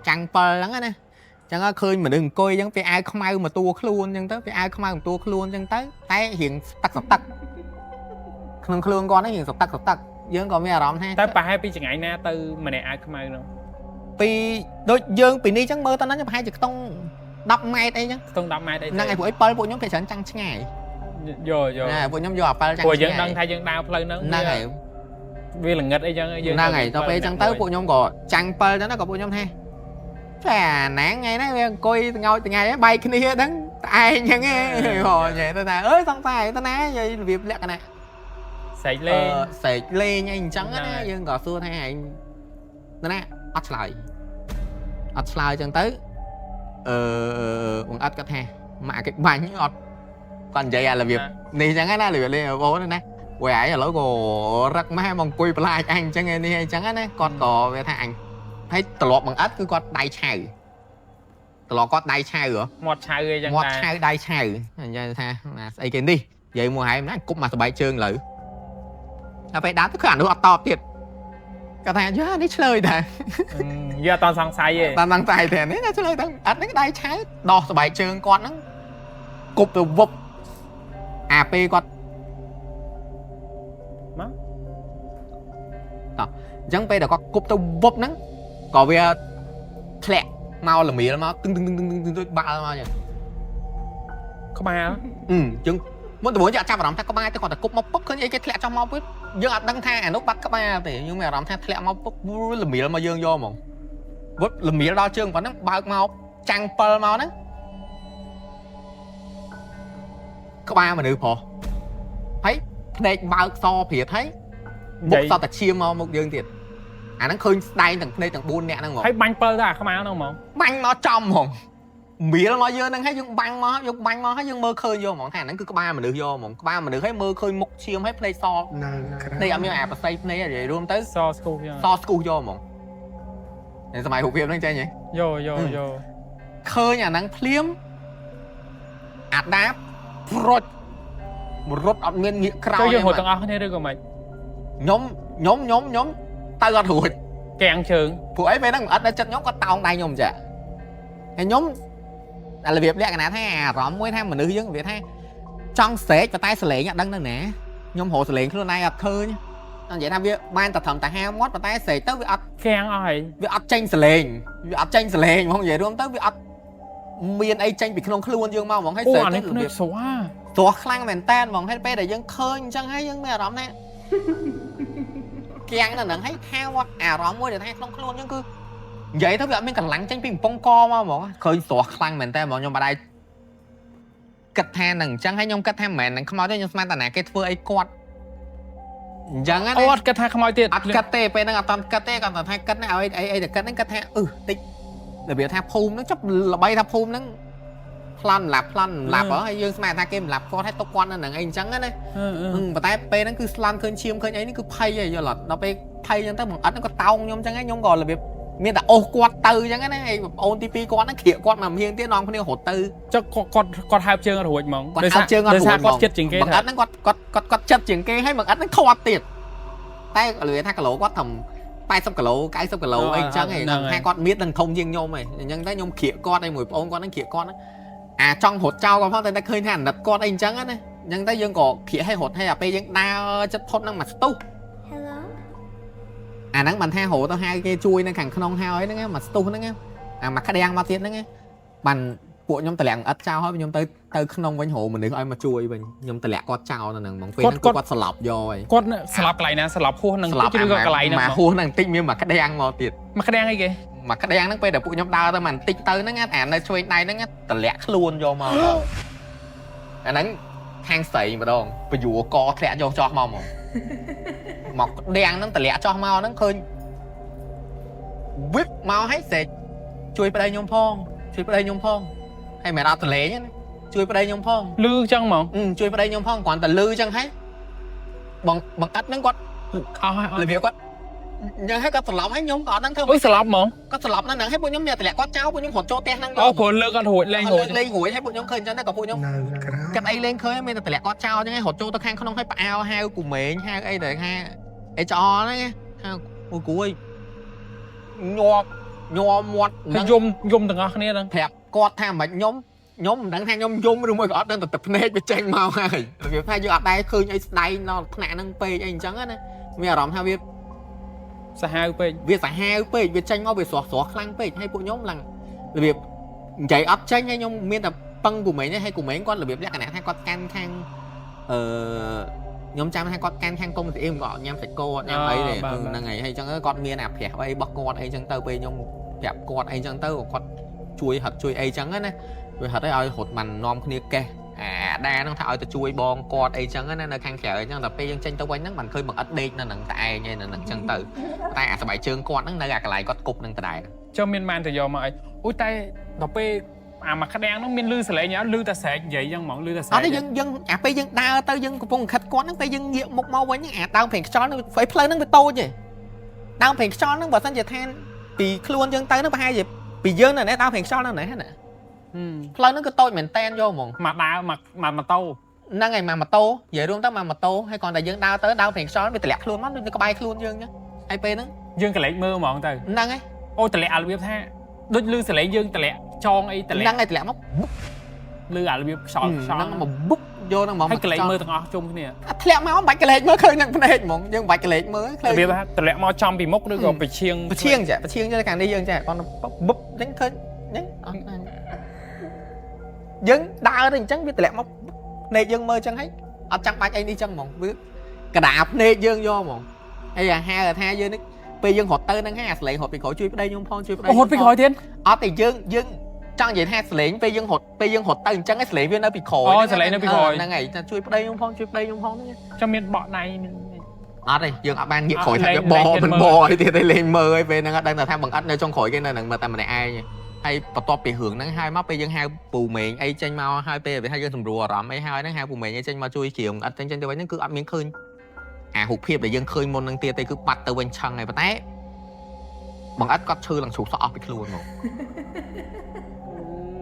ចាំងពិលហ្នឹងណាអញ្ចឹងឃើញមនុស្សអង្គុយអញ្ចឹងពេលអាវខ្មៅមកតួខ្លួនអញ្ចឹងទៅពេលអាវខ្មៅមកតួខ្លួនអញ្ចឹងទៅតែរៀងស្ទឹកស្ទឹកក្នុងខ្លួនគាត់ហ្នឹងរៀងស្ទឹកស្ទឹកយើងក៏មានអារម្មណ៍ថា តែប្រហែលពីចង្ងាយណាទៅម្នាក់អាវខ្មៅហ្នឹង ពីដូចយើងពីនេះអញ្ចឹងមើលទៅហ្នឹងប្រហែលជាខ្ទង់10ម៉ែត្រអីអញ្ចឹង ខ្ទង់10ម៉ែត្រអី ហ្នឹងឯងពួកអីពិលពួកខ្ញុំភាគច្រើនចាំងឆ្ងាយ យកយក ណាពួកខ្ញុំយកអាពិលចាំងឆ្ងាយ ព្រោះយើងដឹងថាយើងដើរផ្លូវហ្នឹង ហ្នឹងហើយ វាល្ងិតអីចឹងយើង ហ្នឹងហើយដល់ពេលអញ្ចឹងទៅពួកខ្ញុំក៏ចាំងពិលអញ្ចឹងទៅក៏ពួកខ្ញុំថាចាណាងថ្ងៃហ្នឹងវាអង្គុយងោចថ្ងៃហ្នឹងបែកគ្នាហ្នឹងតែឯងអញ្ចឹងហ៎ហ៎និយាយទៅថាអើយសង្ស័យទៅណានិយាយរបៀបលក្ខណៈ ស្រែកលេង ស្រែកលេងអីអញ្ចឹង ហ្នឹងហើយ ណាយើងក៏សួរថាឯងទៅណាអត់ឆ្លើយអត់ឆ្លើយអញ្ចឹងទៅអឺបងអត់គាត់ថាម៉ាក់គេបាញ់អត់គាត់និយាយអារបៀបនេះអញ្ចឹងណារបៀបលេងបងណាព្រោះឯងឥឡូវក៏រឹកម៉ែមកអង្គុយបន្លាចអញអញ្ចឹងឯនេះអញ្ចឹងណាគាត់ក៏វាថាអញហើយត្រឡប់បង្អិតគឺគាត់ដៃឆៅត្រឡប់គាត់ដៃឆៅហ៎ មាត់ឆៅអីចឹង មាត់ឆៅដៃឆៅអញ្ចឹងថាណាស្អីគេនេះនិយាយមួយហែមណាគប់មកសបែកជើងលើដល់ពេលដើរទៅគឺអានោះអត់តបទៀតគាត់ថាយ៉ានេះឆ្លើយដែរ យើងអត់តសង្ស័យទេ តាមតាមតែតែនេះណាឆ្លើយតែអត់ហ្នឹងដៃឆៅដោះសបែកជើងគាត់ហ្នឹងគប់ទៅវឹបអាពេលគាត់ មក តោះអញ្ចឹងពេលដែលគាត់គប់ទៅវឹបហ្នឹងក៏វាធ្លាក់មកលមៀលមកទឹងទឹងទឹងទឹងទឹងដូចបាល់មកអញ្ចឹង ក្បាល អឺយើងមុនដំបូងយើងអត់ចាប់អារម្មណ៍ថាក្បាលទេគាត់តែគប់មកពុបឃើញអីគេធ្លាក់ចុះមកពុបយើងអត់ដឹងថាអានោះបាត់ក្បាលទេយើងមានអារម្មណ៍ថាធ្លាក់មកពុបលមៀលមកយើងយកហ្មងវឹបលមៀលដល់ជើងប៉ុណ្ណឹងបើកមកចាំងពិលមកហ្នឹងក្បាលមនុស្សប្រុសហើយភ្នែកបើកសព្រាតហើយមុខសតតែឈាមមកមុខយើងទៀតអាហ្នឹងឃើញស្ដែងទាំងភ្នែកទាំង4នាក់ហ្នឹងហ្មង ហើយបាញ់ពិលទៅអាក្បាលហ្នឹងហ្មង បាញ់មកចំហ្មង មៀលមកយើងហ្នឹងហើយយើងបាញ់មកយើងបាញ់មកហើយយើងមើលឃើញយកហ្មងថាហ្នឹងគឺក្បាលមនុស្សយកហ្មងក្បាលមនុស្សហើយមើលឃើញមុខឈាមហើយភ្នែកស នៅក្រៅ ភ្នែកអត់មានអាប្រស័យភ្នែកនិយាយរួមទៅ សស្គូយ៉ាង សស្គូសយកហ្មងនៅសម័យរូបភាពហ្នឹងចេញហ៎ យោយោយោ ឃើញអាហ្នឹងភ្លាមអាដាបប្រុចរត់អត់មានងាកក្រោយ ចូលយើងរត់ ទេ ទាំងអស់គ្នាឬក៏មិន ខ្ញុំខ្ញុំខ្ញុំខ្ញុំទៅអត់រួច កាំងជើង ព្រោះអីពេលហ្នឹងអត់ដល់ចិត្តខ្ញុំគាត់តោងដៃខ្ញុំចាហើយខ្ញុំអារបៀបលក្ខណៈថាអារម្មណ៍មួយថាមនុស្សយើងវាថាចង់ស្រែកប៉ុន្តែសលេងអត់ដឹងនៅណាខ្ញុំរកសលេងខ្លួនឯងអត់ឃើញអត់និយាយថាវាបានតែត្រឹមតែហាមាត់ប៉ុន្តែស្រែកទៅវាអត់ កាំងអស់ហើយ វាអត់ចេញសលេងវាអត់ចេញសលេងហ្មងនិយាយរួមទៅវាអត់មានអីចេញពីក្នុងខ្លួនយើងមកហ្មងហើយ អូ ស្រែក អានេះភ្នែ ទៅរបៀប កស្វា ស្រស់ខ្លាំងមែនតើហ្មងហើយពេលដែលយើងឃើញអញ្ចឹងហើយយើងមានអារម្មណ៍ថា គៀងនៅហ្នឹងហើយថាវត្តអារម្មណ៍មួយដែលថាក្នុងខ្លួនយើងគឺនិយាយទៅវាអត់មានកម្លាំងចេញពីកំពង់កមកហ្មងឃើញស្រស់ខ្លាំងមែនតើហ្មងខ្ញុំបដិគិតថានឹងអញ្ចឹងហើយខ្ញុំគិតថាមិនមែននឹងខ្មោចទេខ្ញុំស្មានតែណាគេធ្វើអីគាត់អញ្ចឹងណា អូអត់គិតថាខ្មោចទៀត អត់គិតទេពេលហ្នឹងអត់តន់គិតទេគាត់តែថាគិតណាឲ្យអីអីតែគិតហ្នឹងគិតថាអឺតិចរបៀបថាភូមិហ្នឹងចុះល្បីថាភូមិហ្នឹងប្លន់ម្លាប់ប្លន់ម្លាប់ហ៎ហើយយើងស្មានថាគេម្លាប់គាត់ហើយទុកគាត់នៅហ្នឹងអីអញ្ចឹងណា អឺអឺ ប៉ុន្តែពេលហ្នឹងគឺស្លន់ឃើញឈាមឃើញអីនេះគឺភ័យហើយយល់អត់ដល់ពេលភ័យអញ្ចឹងទៅបងអត់ហ្នឹងក៏តោងខ្ញុំអញ្ចឹងហើយខ្ញុំក៏របៀបមានតែអូសគាត់ទៅអញ្ចឹងណាហើយបងអូនទី2គាត់ហ្នឹងក្រៀកគាត់មកមៀងទៀតនាំគ្នារត់ទៅ ចុះគាត់គាត់ហើបជើងអត់រួចហ្មង គាត់ហើបជើងអត់ ដោយ រួចហ្មង សារគាត់ចិត្តជាងគេ បងអត់ហ្នឹងគាត់គាត់គាត់គាត់ចិត្តជាងគេហើយបងអត់ហ្នឹងធាត់ទៀតតែរបៀបថាគីឡូគាត់ត្រឹម80គីឡូ90គីឡូអីអញ្ចឹងឯងថាគាត់មៀតនឹងធំជាងខ្ញុំឯងអញ្ចឹងតែខ្ញុំក្រៀកគាត់ឯងមួយបងអូនគាត់ហ្នឹងក្រៀកគាត់ហ្នឹងអាចង់រត់ចោលគាត់ផងតែតែឃើញថាអាណិតគាត់អីអញ្ចឹងណាអញ្ចឹងតែយើងក៏ក្រៀកឲ្យរត់ឲ្យអាពេលយើងដើរចិត្តផុតហ្នឹងមកស្ទុះ Hello? អាហ្នឹងបានថារត់ទៅហៅគេជួយនៅខាងក្នុងហើយហ្នឹងមកស្ទុះហ្នឹងអាមកក្តាំងមកទៀតហ្នឹងបានពួកខ្ញុំតម្លាក់អិតចោលហើយខ្ញុំទៅទៅក្នុងវិញរកមនុស្សឲ្យមកជួយវិញខ្ញុំតម្លាក់គាត់ចោលនៅហ្នឹងហ្មងពេលហ្នឹងគឺគាត់ស្លាប់យកហើយ គាត់ស្លាប់កន្លែងណាស្លាប់ហួសនឹង ស្លាប់ តិចឬក៏កន្លែងហ្នឹង មកហួសហ្នឹងបន្តិចមានមកក្តាំងមកទៀត មកក្តាំងអីគេ មកក្តាំងហ្នឹងពេលដែលពួកខ្ញុំដើរទៅមកបន្តិចទៅហ្នឹងអានៅឆ្វេងដៃហ្នឹងតម្លាក់ខ្លួនយកមកអាហ្នឹងខាងស្រីម្ដងពយួរកធ្លាក់យកចោះមកហ្មងមកក្តាំងហ្នឹងតម្លាក់ចោះមកហ្នឹងឃើញវិបមកឲ្យស្រែកជួយប្តីខ្ញុំផងជួយប្តីខ្ញុំផងហើយមិនអត់តលេងទេណាជួយប្តីខ្ញុំផង លឺចឹងហ្មង អឺជួយប្តីខ្ញុំផងគ្រាន់តែលឺចឹងហើយបងបងអត់ហ្នឹងគាត់ អស់ហើយអស់ របៀបគាត់អញ្ចឹងហើយគាត់ស្លាប់ហើយខ្ញុំក៏អត់ដឹងធ្វើ អូយស្លាប់ហ្មង គាត់ស្លាប់នៅហ្នឹងហើយពួកខ្ញុំមានតែតម្លាក់គាត់ចោលពួកខ្ញុំរត់ចូលផ្ទះហ្នឹង អូព្រោះលើកអត់រួចលែងរួច លេងរួចហើយពួកខ្ញុំឃើញអញ្ចឹងតែក៏ពួកខ្ញុំ នៅក្រៅ គិតអីលេងឃើញមានតែតម្លាក់គាត់ចោលអញ្ចឹងហើយរត់ចូលទៅខាងក្នុងហើយផ្អើលហៅគូមេងហៅអីទៅហៅអីចអហ្នឹងហៅគូគួយញាប់ញ័រមាត់ ហើយយំយំទាំងអស់គ្នាហ្នឹង ប្រាប់គាត់ថាមិនខ្ញុំខ្ញុំមិនដឹងថាខ្ញុំយំឬមួយក៏អត់ដឹងតែទឹកភ្នែកវាចេញមកហើយរបៀបថាយើងអត់ដែរឃើញអីស្ដែងដល់ថ្នាក់ហ្នឹងពេកអីអញ្ចឹងណាមានអារម្មណ៍ថាវា សាហាវពេក វាសាហាវពេកវាចេញមកវាស្រស់ស្រស់ខ្លាំងពេកហើយពួកខ្ញុំឡើងរបៀបនិយាយអត់ចេញហើយខ្ញុំមានតែពឹងគូមេងទេហើយគូមេងគាត់របៀបលក្ខណៈថាគាត់កាន់ខាងអឺខ្ញុំចាំថាគាត់កាន់ខាងកុំព្យូទ័រគាត់អត់ញ៉ាំសាច់គោអត់ញ៉ាំអីទេហ្នឹងហើយហើយអញ្ចឹងគាត់មានអាប្រាស់អីរបស់គាត់អីអញ្ចឹងទៅពេលខ្ញុំប្រាប់គាត់អីអញ្ចឹងទៅគាត់ជួយហត់ជួយអីអញ្ចឹងណាជួយហត់ឲ្យរត់បាននាំគ្នាកេះអាដាហ្នឹងថាឲ្យទៅជួយបងគាត់អីចឹងណានៅខាងក្រៅអីចឹងតែពេលយើងចេញទៅវិញហ្នឹងបានឃើញបង្អិតដេកនៅហ្នឹងតែឯងឯនៅហ្នឹងចឹងទៅតែអាសបែកជើងគាត់ហ្នឹងនៅអាកន្លែងគាត់គប់ហ្នឹងដដែល ចុះមានបានទៅយកមកអីអូយតែដល់ពេលអាមកក្តាំងហ្នឹងមានលឺសលេងអត់លឺតែស្រែកនិយាយចឹងហ្មងលឺតែស្រែក អត់ទេយើងយើងអាពេលយើងដើរទៅយើងកំពុងខិតគាត់ហ្នឹងពេលយើងងាកមុខមកវិញហ្នឹងអាដើមប្រេងខ្យល់ហ្នឹងផ្លូវហ្នឹងវាតូចទេដើមប្រេងខ្យល់ហ្នឹងបើសិនជាថាពីខ្លួនយើងទៅហ្នឹងប្រហែលជាពីយើងនៅនេះដើមប្រេងខ្យល់នៅនេះណាផ្លូវហ្នឹងគឺតូចមែនតែនយកហ្មង មកដើរមកមកម៉ូតូ ហ្នឹងហើយមកម៉ូតូនិយាយរួមទៅមកម៉ូតូហើយគ្រាន់តែយើងដើរទៅដើមប្រេងខ្យល់វាតម្លាក់ខ្លួនមកដូចនៅក្បែរខ្លួនយើងអញ្ចឹងហើយពេលហ្នឹង យើងកលែកមើលហ្មងទៅ ហ្នឹងហើយ អូតម្លាក់អារបៀបថាដូចលឺសលេងយើងតម្លាក់ចងអីតម្លាក់ ហ្នឹងហើយតម្លាក់មក លឺអារបៀបខ្យល់ខ្យល់ ហ្នឹងមកបុកយកហ្នឹងហ្មង ហើយកលែកមើលទាំងអស់ជុំគ្នា អាធ្លាក់មកមិនបាច់កលែកមើលឃើញនឹងភ្នែកហ្មងយើងមិនបាច់កលែកមើលឃើញ របៀបថាតម្លាក់មកចំពីមុខឬក៏ប្រឈៀង ប្រឈៀងចាប្រឈៀងទៅខាងនេះយើងចាគាត់បុកអញ្ចឹងឃើញអញ្ចឹងអត់ហ្នឹងយើងដើរទៅអញ្ចឹងវាធ្លាក់មកភ្នែកយើងមើលអញ្ចឹងហើយអត់ចាំបាច់អីនេះអញ្ចឹងហ្មងវាកដាភ្នែកយើងយកហ្មងហើយអាហៅថាយើងនេះពេលយើងរត់ទៅហ្នឹងហើយអាសលេងរត់ពីក្រោយជួយប្តីខ្ញុំផងជួយប្តី អូរត់ពីក្រោយទៀត អត់ទេយើងយើងចង់និយាយថាសលេងពេលយើងរត់ពេលយើងរត់ទៅអញ្ចឹងឯងសលេងវានៅពីក្រោយ អូសលេងនៅពីក្រោយ ហ្នឹងហើយថាជួយប្តីខ្ញុំផងជួយប្តីខ្ញុំផងហ្នឹង ចាំមានបក់ដៃមាន អត់ទេយើងអត់បានងាកក្រោយថា អត់ វាប លែង មិន លែង បអីទៀតទេលេងមើលអីពេលហ្នឹងអត់ដឹងតែថាបង្អិតនៅចុងក្រោយគេនៅហ្នឹងមើលតែម្នាក់ឯង ហើយបន្ទាប់ពីរឿងហ្នឹងហើយមកពេលយើងហៅពូមេងអីចេញមកហើយពេលវាថាយើងសម្រួលអារម្មណ៍អីហើយហ្នឹងហៅពូមេងអីចេញមកជួយជ្រាវអត់ចេញចេញទៅវិញហ្នឹងគឺអត់មានឃើញអារូបភាពដែលយើងឃើញមុនហ្នឹងទៀតទេគឺបាត់ទៅវិញឆឹងហើយប៉ុន្តែបងអត់គាត់ឈឺឡើងជ្រុះសក់អស់ពីខ្លួនមក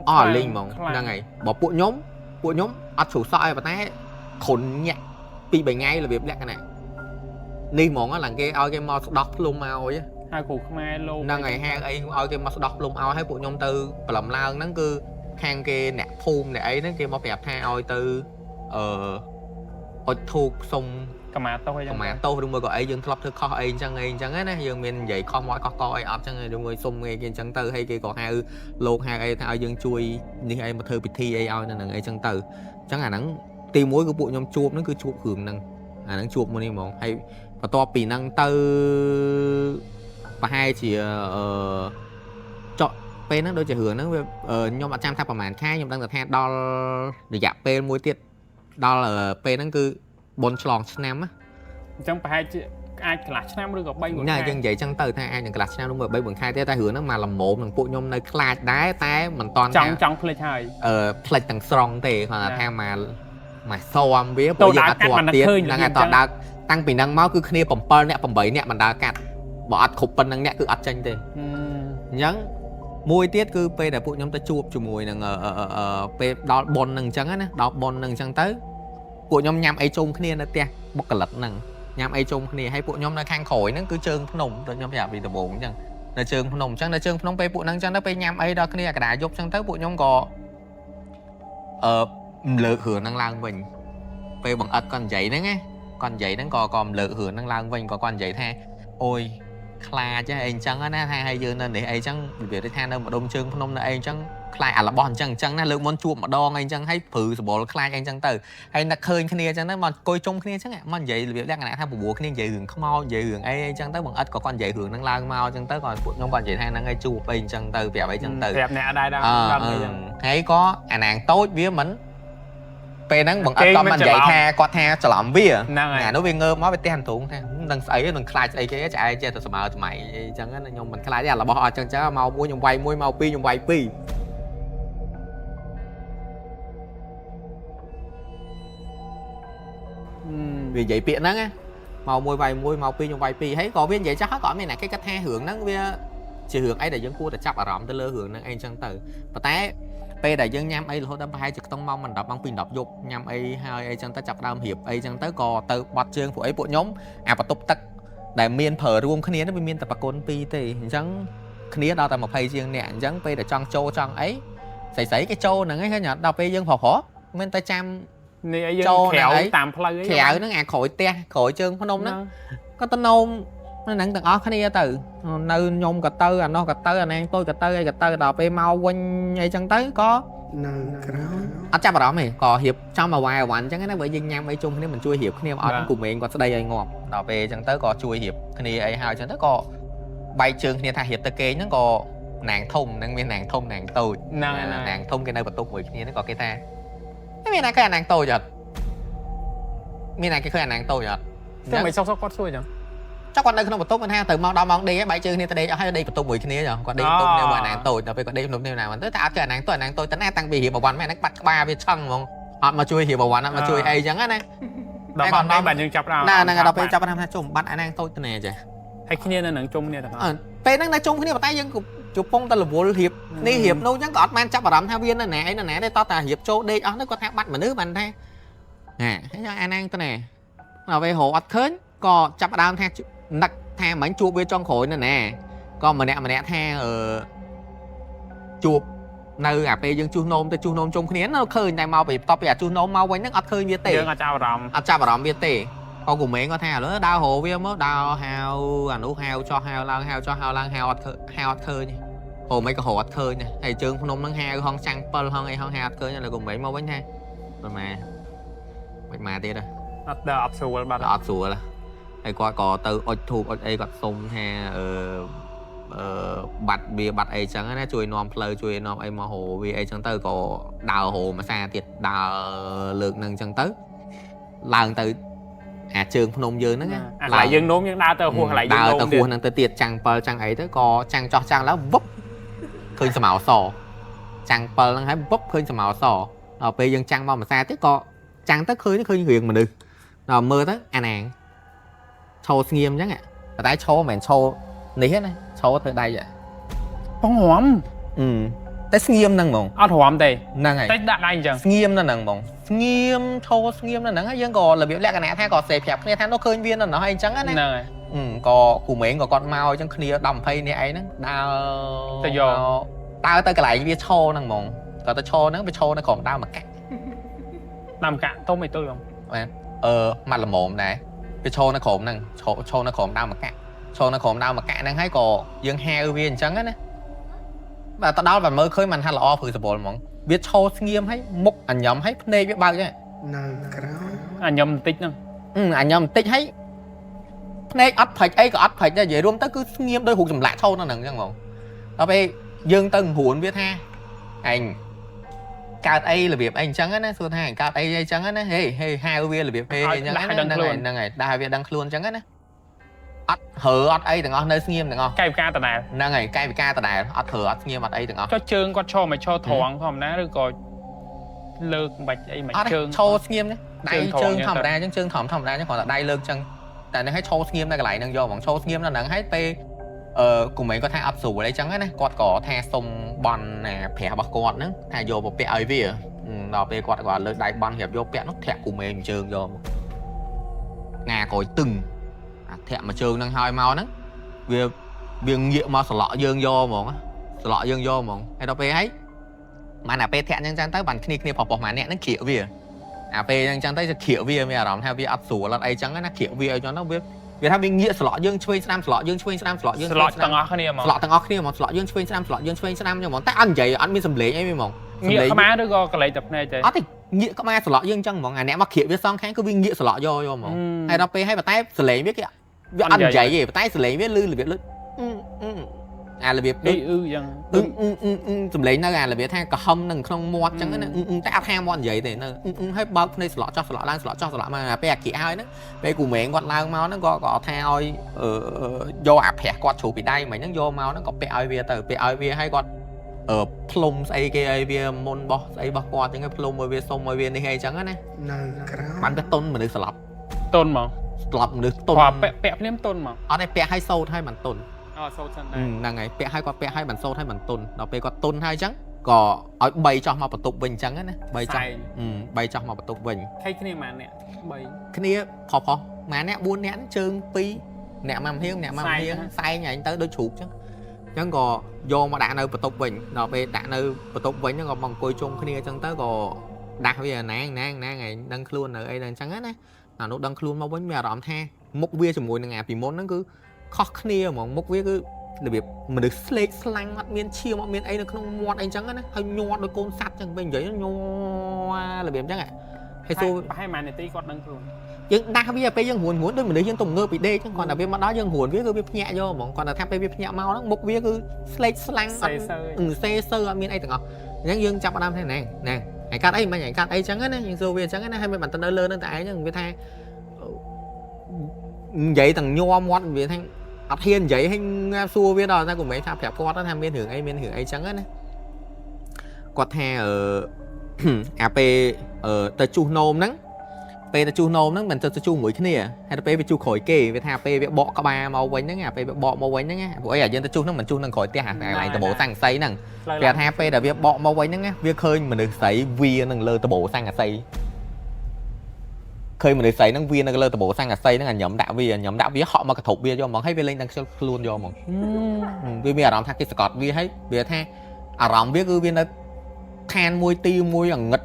អស់លេងហ្មងហ្នឹងហើយបើពួកខ្ញុំពួកខ្ញុំអត់ជ្រុះសក់អីប៉ុន្តែខុនញាក់ពីរបីថ្ងៃរបៀបលក្ខណៈនេះហ្មងឡើងគេឲ្យគេមកស្ដោះភ្លុំមកអី ហៅគ្រូខ្មែរលោក ហ្នឹងហើយហៅអីឲ្យគេមកស្ដោះភ្លុំឲ្យឲ្យពួកខ្ញុំទៅប្រឡំឡើងហ្នឹងគឺខាងគេអ្នកភូមិអ្នកអីហ្នឹងគេមកប្រាប់ថាឲ្យទៅអឺអុចធូបសុំ កម្មាទោសអីចឹង កម្មាទោសឬមួយក៏អីយើងធ្លាប់ធ្វើខុសអីអញ្ចឹងអីអញ្ចឹងណាយើងមាននិយាយខុសមាត់ខុសកអីអត់អញ្ចឹងឬមួយសុំគេអញ្ចឹងទៅហើយគេក៏ហៅលោកហៅអីថាឲ្យយើងជួយនេះអីមកធ្វើពិធីអីឲ្យនៅហ្នឹងអីអញ្ចឹងទៅអញ្ចឹងអាហ្នឹងទីមួយគឺពួកខ្ញុំជួបហ្នឹងគឺជួបរឿងហ្នឹងអាហ្នឹងជួបមួយនេះហ្មងហើយបន្ទាប់ពីហ្នឹងទៅប្រហែលជាអឺចកពេលហ្នឹងដូចជារឿងហ្នឹងវាខ្ញុំអត់ចាំថាប្រហែលខែខ្ញុំដឹងតែថាដល់រយៈពេលមួយទៀតដល់ពេលហ្នឹងគឺបុណ្យឆ្លងឆ្នាំណា អញ្ចឹងប្រហែលជាអាចកន្លះឆ្នាំឬក៏3 4 ណា ខែ យើងនិយាយចឹងទៅថាអាចនឹងកន្លះឆ្នាំឬមួយ3 4ខែទៀតតែរឿងហ្នឹងមកល្មមនឹងពួកខ្ញុំនៅខ្លាចដែរតែមិនតាន់ ចង់ចង់ភ្លេចហើយ អឺផ្លិចទាំងស្រុងទេគាត់ថាមកមកស៊ាំវាព្រោះយើងអត់ទាត់ទៀតហ្នឹងហើយតដើរតាំងពីហ្នឹងមកគឺគ្នា7នាក់8នាក់មិនដើរកាត់បើអត់គ្រប់ប៉ុណ្្នឹងអ្នកគឺអត់ចេញទេអញ្ចឹងមួយទៀតគឺពេលដែលពួកខ្ញុំទៅជួបជាមួយនឹងពេលដល់ប៉ុនហ្នឹងអញ្ចឹងណាដល់ប៉ុនហ្នឹងអញ្ចឹងទៅពួកខ្ញុំញ៉ាំអីជុំគ្នានៅផ្ទះបុគ្គលិកហ្នឹងញ៉ាំអីជុំគ្នាហើយពួកខ្ញុំនៅខាងក្រោយហ្នឹងគឺជើងភ្នំដូចខ្ញុំប្រាប់ពីដំបូងអញ្ចឹងនៅជើងភ្នំអញ្ចឹងនៅជើងភ្នំពេលពួកហ្នឹងអញ្ចឹងទៅពេលញ៉ាំអីដល់គ្នាកណ្ដាលយប់អញ្ចឹងទៅពួកខ្ញុំក៏អឺលើករឿងហ្នឹងឡើងវិញពេលបង្អិតគាត់និយាយហ្នឹងណាគាត់និយាយហ្នឹងក៏ក៏លើករឿងហ្នឹងឡើងវិញក៏គាត់និយាយថាអូយខ្លាចហ៎អីអញ្ចឹងណាថាឲ្យយើងនៅនេះអីអញ្ចឹងរបៀបថានៅម្ដុំជើងភ្នំនៅអីអញ្ចឹងខ្លាចអារបស់អញ្ចឹងអញ្ចឹងណាលើកមុនជួបម្ដងអីអញ្ចឹងហើយព្រឺសបល់ខ្លាចអីអញ្ចឹងទៅហើយនឹកឃើញគ្នាអញ្ចឹងទៅមកអង្គុយជុំគ្នាអញ្ចឹងមកនិយាយរបៀបលក្ខណៈថាបបួលគ្នានិយាយរឿងខ្មោចនិយាយរឿងអីអញ្ចឹងទៅបងអិតក៏គាត់និយាយរឿងហ្នឹងឡើងមកអញ្ចឹងទៅក៏ពួកខ្ញុំគាត់និយាយថាហ្នឹងឯងជួបអីអញ្ចឹងទៅប្រាប់អីអញ្ចឹងទៅ ប្រាប់អ្នកដែរដល់ដល់អីចឹង ហើយក៏អាណាងតូចវាមិនពេលហ្នឹងបងអិតក៏មិននិយាយថាគាត់ថាច្រឡំវា ហ្នឹងហើយ អានោះវាងើបមកវាទះអន្ទ្រូងថានឹងស្អីនឹងខ្លាចស្អីគេឆ្អែតចេះតែស្មើសម័យអីចឹងណាខ្ញុំមិនខ្លាចទេអារបស់អត់ចឹងចឹងមកមួយខ្ញុំវាយមួយមកពីរខ្ញុំវាយពីរវានិយាយពាក្យហ្នឹងណាមកមួយវាយមួយមកពីរខ្ញុំវាយពីរហើយក៏វានិយាយចាស់ហើយក៏អត់មានណាគេគិតថារឿងហ្នឹងវាជារឿងអីដែលយើងគួរតែចាប់អារម្មណ៍ទៅលើរឿងហ្នឹងអីចឹងទៅប៉ុន្តែពេលដែលយើងញ៉ាំអីរហូតដល់ប្រហែលជាក្នុងម៉ោង10ម៉ោង2 10យប់ញ៉ាំអីហើយអីចឹងទៅចាប់ដើមរៀបអីចឹងទៅក៏ទៅបត់ជើងពួកអីពួកខ្ញុំអាបន្ទប់ទឹកដែលមានប្រើរួមគ្នានោះវាមានតែប្រគុណពីរទេអញ្ចឹងគ្នាដល់តែ20ជាងអ្នកអញ្ចឹងពេលដែលចង់ចូលចង់អីស្រីៗគេចូលហ្នឹងឯងឃើញអត់ដល់ពេលយើងប្រុសៗមានតែចាំ នេះអីយើងក្រៅតាមផ្លូវអី ក្រៅហ្នឹងអាក្រោយផ្ទះក្រោយជើងភ្នំហ្នឹងក៏ទៅនោមហ្នឹងទាំងអស់គ្នាទៅនៅខ្ញុំក៏ទៅអានោះក៏ទៅអាណាងតូចក៏ទៅអីក៏ទៅដល់ពេលមកវិញអីចឹងទៅក៏ នៅក្រោយ អត់ចាប់អារម្មណ៍ទេក៏រៀបចំឲ្យវាយអាវ៉ាន់អញ្ចឹងណាបើយើងញ៉ាំអីជុំគ្នាមិនជួយរៀបគ្នាអត់គូមេងគាត់ស្ដីឲ្យងាប់ដល់ពេលអញ្ចឹងទៅក៏ជួយរៀបគ្នាអីហើយអញ្ចឹងទៅក៏បែកជើងគ្នាថារៀបទៅគេងហ្នឹងក៏ណាងធំហ្នឹងមានណាងធំណាងតូច ហ្នឹងហើយ ណាងធំគេនៅបន្ទប់មួយគ្នាហ្នឹងក៏គេថាមានណាគេអាណាងតូចអត់មានណាគេឃើញអាណាងតូចអត់ តែមិនសុកសុកគាត់សួរចឹង ចុះគាត់នៅក្នុងបន្ទប់គាត់ថាទៅមកដល់ម៉ោងដេកហើយបែកជើងគ្នាទៅដេកអស់ហើយដេកបន្ទប់មួយគ្នាចុះគាត់ដេកបន្ទប់គ្នាមួយអាណាងតូចដល់ពេលគាត់ដេកបន្ទប់គ្នាណាទៅតែអត់ឃើញអាណាងតូចអាណាងតូចទៅណាតាំងពីរៀបប្រវត្តិមែនហ្នឹងបាត់ក្បាលវាឆឹងហ្មងអត់មកជួយរៀបប្រវត្តិអត់មកជួយអីចឹងណា ដល់ម៉ោងនេះបាទយើងចាប់ដល់ ណាហ្នឹងដល់ពេលចាប់ថាជុំបាត់អាណាងតូចទៅណាចេះ ហើយគ្នានៅនឹងជុំគ្នាទាំងអស់ ពេលហ្នឹងនៅជុំគ្នាប៉ុន្តែយើងកំពុងតែរវល់រៀបនេះរៀបនោះចឹងក៏អត់បានចាប់អារម្មណ៍ថាវានៅណាអីនៅណាទេតោះតែរៀបចូលដេកអស់ហ្នឹងគាត់ថាបាត់មនុស្សបានថាហាហើយអាណាងទៅណាដល់ពេលរកអត់ឃើញក៏ចាប់ដើមថានឹកថាមិញជួបវាចុងក្រោយនៅណាក៏ម្នាក់ម្នាក់ថាអឺជួបនៅអាពេលយើងជុះនោមទៅជុះនោមជុំគ្នានៅឃើញតែមកពីបន្ទាប់ពីអាជុះនោមមកវិញហ្នឹងអត់ឃើញវាទេ យើងអត់ចាប់អារម្មណ៍ អត់ចាប់អារម្មណ៍វាទេក៏គូមេងគាត់ថាឥឡូវដើររកវាមកដើរហៅអានោះហៅចោះហៅឡើងហៅចោះហៅឡើងហៅអត់ឃើញហៅអត់ឃើញហូមិនក៏រកអត់ឃើញហើយជើងភ្នំហ្នឹងហៅហងចាំង7ហងអីហងហៅអត់ឃើញឥឡូវគូមេងមកវិញថាប្រហែលមិនមកទៀត អត់ដល់អត់ស្រួលបាត់ អត់ស្រួលហើយគាត់ក៏ទៅអុចធូបអុចអីគាត់សុំថាអឺអឺបាត់វាបាត់អីចឹងណាជួយនាំផ្លូវជួយនាំអីមករកវាអីចឹងទៅក៏ដើររកមួយសាទៀតដើរលើកហ្នឹងចឹងទៅឡើងទៅអាជើងភ្នំយើងហ្នឹង អាកន្លែងយើងនោមយើងដើរទៅហួសកន្លែងយើង ដើរ នោម ទៅហួសហ្នឹងទៅទៀតចាំង7ចាំងអីទៅក៏ចាំងចោះចាំងឡើងវឹប ឃើញសមោសចាំង7ហ្នឹងហើយពុបឃើញសមោសដល់ពេលយើងចាំងមកម្សាទៀតក៏ចាំងទៅឃើញឃើញរឿងមនុស្សដល់មើលទៅអាណាងឈោស្ងៀមអញ្ចឹងប៉ុន្តែឈោមិនមែនឈោនេះទេណាឈោធ្វើដៃ បងរំ អឺតែស្ងៀមហ្នឹងហ្មង អត់រំទេ ហ្នឹងហើយ តែដាក់ដៃអញ្ចឹង ស្ងៀមនៅហ្នឹងហ្មងស្ងៀមឈោស្ងៀមនៅហ្នឹងហើយយើងក៏របៀបលក្ខណៈថាក៏សេប្រាប់គ្នាថានោះឃើញវានៅនោះហើយអញ្ចឹងណា ហ្នឹងហើយ ក៏គូមេងក៏គាត់មកអញ្ចឹងគ្នា10 20នាក់អីហ្នឹងដើរ ទៅយក ដើរទៅកន្លែងវាឈរហ្នឹងហ្មងគាត់ទៅឈរហ្នឹងវាឈរនៅក្រោមដើមម្កាក់ តាមកាក់ទុំអីទៅបង អឺម៉ាត់ល្មមដែរវាឈរនៅក្រោមហ្នឹងឈរឈរនៅក្រោមដើមម្កាក់ឈរនៅក្រោមដើមម្កាក់ហ្នឹងហើយក៏យើងហៅវាអញ្ចឹងណាបាទទៅដល់បាទមើលឃើញมันហាត់ល្អព្រឺសបល់ហ្មងវាឈរស្ងៀមហើយមុខអញញ៉ំហើយភ្នែកវាបើកចឹង នៅក្រោយ អាញឹមបន្តិចហ្នឹង អញញ៉ំបន្តិចហើយភ្នែកអត់ព្រិចអីក៏អត់ព្រិចដែរនិយាយរួមទៅគឺស្ងៀមដោយរូបចម្លាក់ឈរនៅហ្នឹងអញ្ចឹងហ្មងដល់ពេលយើងទៅរួនវាថាឯងកើតអីរបៀបអីអញ្ចឹងណាសួរថាឯងកើតអីអីចឹងណាហេហេហៅវារបៀបហេអញ្ចឹងណាហ្នឹងហើយហ្នឹងហើយដាក់ឲ្យវាដឹងខ្លួនអញ្ចឹងណាអត់រើអត់អីទាំងអស់នៅស្ងៀមទាំងអស់ កាយវិការដដែល ហ្នឹងហើយកាយវិការដដែលអត់រើអត់ស្ងៀមអត់អីទាំងអស់ ចុះជើងគាត់ឈរមកឈរត្រង់ធម្មតាឬក៏លើកបាច់អីមក អត់ទេ ជើង ឈរស្ងៀមណាដៃ ជើ ជើង ងត្រង់ ធម្មតាអញ្ចឹងជើងធម្មធម្មតាអញ្ចឹងគ្រាន់តែដៃលើកអញ្ចឹងតែនេះឲ្យឈរស្ងៀមនៅកន្លែងហ្នឹងយកហ្មងឈរស្ងៀមនៅហ្នឹងហើយពេលអឺគូមេងគាត់ថាអត់ស្រួលអីចឹងណាគាត់ក៏ថាសុំបន់ណាប្រាស់របស់គាត់ហ្នឹងថាយកមកពាក់ឲ្យវាដល់ពេលគាត់ក៏លើកដៃបន់រៀបយកពាក់នោះធាក់គូមេងជើងយកមកងាក្រោយទឹងអាធាក់មួយជើងហ្នឹងហើយមកហ្នឹងវាវាងាកមកសន្លក់យើងយកហ្មងសន្លក់យើងយកហ្មងហើយដល់ពេលហើយបានអាពេលធាក់អញ្ចឹងទៅបានគ្នាគ្នាប្រុសៗម៉ាអ្នកហ្នឹងក្រៀកវាអាពេលអញ្ចឹងទៅក្រៀកវាមានអារម្មណ៍ថាវាអត់ស្រួលអត់អីចឹងណាក្រៀកវាអីចឹងទៅវាវាថាវាងាកសន្លក់យើងឆ្វេងស្ដាំសន្លក់យើងឆ្វេងស្ដាំសន្លក់យើង ស្លក់ទាំងអស់គ្នាហ្មង ស្លក់ទាំងអស់គ្នាហ្មងស្លក់យើងឆ្វេងស្ដាំស្លក់យើងឆ្វេងស្ដាំចឹងហ្មងតែអត់និយាយអត់មានសំឡេងអីហ្មង ងាកក្បាលឬក៏កលេចតែភ្នែកទេ អត់ទេងាកក្បាលស្លក់យើងចឹងហ្មងអាអ្នកមកក្រៀកវាសងខាងគឺវាងាកស្លក់យកយកហ្មងហើយដល់ពេលហើយប៉ុន្តែសលេងវាគេវាអត់និយាយទេប៉ុន្តែសលេងវាលឺរបៀបលឺអារបៀប អ៊ីអ៊ឺចឹង អឺអឺអឺអឺសំឡេងនៅអារបៀបថាក្រហមនឹងក្នុងមាត់ចឹងណាអឺអឺតែអត់ថាមាត់និយាយទេនៅអឺអឺហើយបើកភ្នែកស្លក់ចោះស្លក់ឡើងស្លក់ចោះស្លក់មកអាពេលអាគីហើយហ្នឹងពេលគូមេងគាត់ឡើងមកហ្នឹងក៏ក៏ថាឲ្យអឺយកអាប្រាស់គាត់ជ្រុះពីដៃមិញហ្នឹងយកមកហ្នឹងក៏ពាក់ឲ្យវាទៅពាក់ឲ្យវាឲ្យគាត់អឺផ្លុំស្អីគេឲ្យវាមុនបោះស្អីបោះគាត់ចឹងផ្លុំឲ្យវាសុំឲ្យវានេះអីចឹងណា នៅក្រោយ បានវាតុនមនុស្សស្លាប់ តុនហ្មង ស្លាប់មនុស្សតុន គាត់ពាក់ពាក់ភ្លាមតុនហ្មង អត់ទេពាក់ឲ្យសូត្រឲ្យមិនតុន អត់សូត្រសិនដែរ ហ្នឹងហើយពាក់ឲ្យគាត់ពាក់ឲ្យមិនសូត្រឲ្យមិនតុនដល់ពេលគាត់តុនហើយចឹងក៏ឲ្យបីចោះមកបន្ទប់វិញចឹងណាបីចោះ សែង បីចោះមកបន្ទប់វិញ ខៃគ្នាម៉ានអ្នក3 គ្នាផុសផុសម៉ាអ្នក4អ្នកជើង2អ្នកមកហៀងអ្នកមកហៀងសែងឯងទៅដូចជ្រូកចឹងចឹងក៏យកមកដាក់នៅបន្ទប់វិញដល់ពេលដាក់នៅបន្ទប់វិញហ្នឹងក៏មកអង្គុយជុំគ្នាចឹងទៅក៏ដាស់វាណាងណាងណាងឯងដឹងខ្លួននៅអីដល់ចឹងណាអានោះដឹងខ្លួនមកវិញមានអារម្មណ៍ថាមុខវាជាមួយនឹងអាពីមុនហ្នឹងគឺខុសគ្នាហ្មងមុខវាគឺរបៀបមនុស្សស្លេកស្លាំងអត់មានឈាមអត់មានអីនៅក្នុងមាត់អីចឹងណាហើយញ័រដូចកូនសัตว์ចឹងវិញនិយាយញ័ររបៀបចឹងហើយសួរ ប្រហែលម៉ាននាទីគាត់ដឹងខ្លួន យើងដាស់វាពេលយើងរួនរួនដូចមនុស្សយើងទំងើពីដេកចឹងគ្រាន់តែវាមកដល់យើងរួនវាគឺវាភ្ញាក់យកហ្មងគ្រាន់តែថាពេលវាភ្ញាក់មកហ្នឹងមុខវាគឺស្លេកស្លាំងអត់ សេសើ សេសើអត់មានអីទាំងអស់អញ្ចឹងយើងចាប់ផ្ដើមថាណែណែឯកាត់អីមិញឯកាត់អីចឹងណាយើងសួរវាចឹងណាហើយមិនបានទៅនៅលើនឹងតែឯងចឹងវាថានិយាយទាំងញ័រមាត់វាថាអត់ហ៊ាននិយាយឲ្យសួរវាដល់ថាកុំមិនថាប្រាប់គាត់ថាមានរឿងអីមានរឿងអីចឹងណាគាត់ថាអឺ អាពេលទៅជុះនោមហ្នឹងពេលទៅជុះនោមហ្នឹងមិនទៅជុះមួយគ្នាហើយទៅពេលវាជុះក្រោយគេវាថាពេលវាបកក្បាលមកវិញហ្នឹងអាពេលវាបកមកវិញហ្នឹងព្រោះអីអាយើងទៅជុះហ្នឹងមិនជុះនឹងក្រោយផ្ទះអាកន្លែងដបូសង្កសីហ្នឹងវាថាពេលដែលវាបកមកវិញហ្នឹងវាឃើញមនុស្សស្រីវានឹងលើដបូសង្កសីឃើញមនុស្សស្រីហ្នឹងវានៅលើដបូសង្កសីហ្នឹងអាញ៉ឹមដាក់វាញ៉ឹមដាក់វាហក់មកកធប់វាយកហ្មងហើយវាលេងដល់ខ្លួនយកហ្មងវាមានអារម្មណ៍ថាគេសកត់វាហើយវាថាអារម្មណ៍វាគឺវានៅឋានមួយទីមួយអងឹត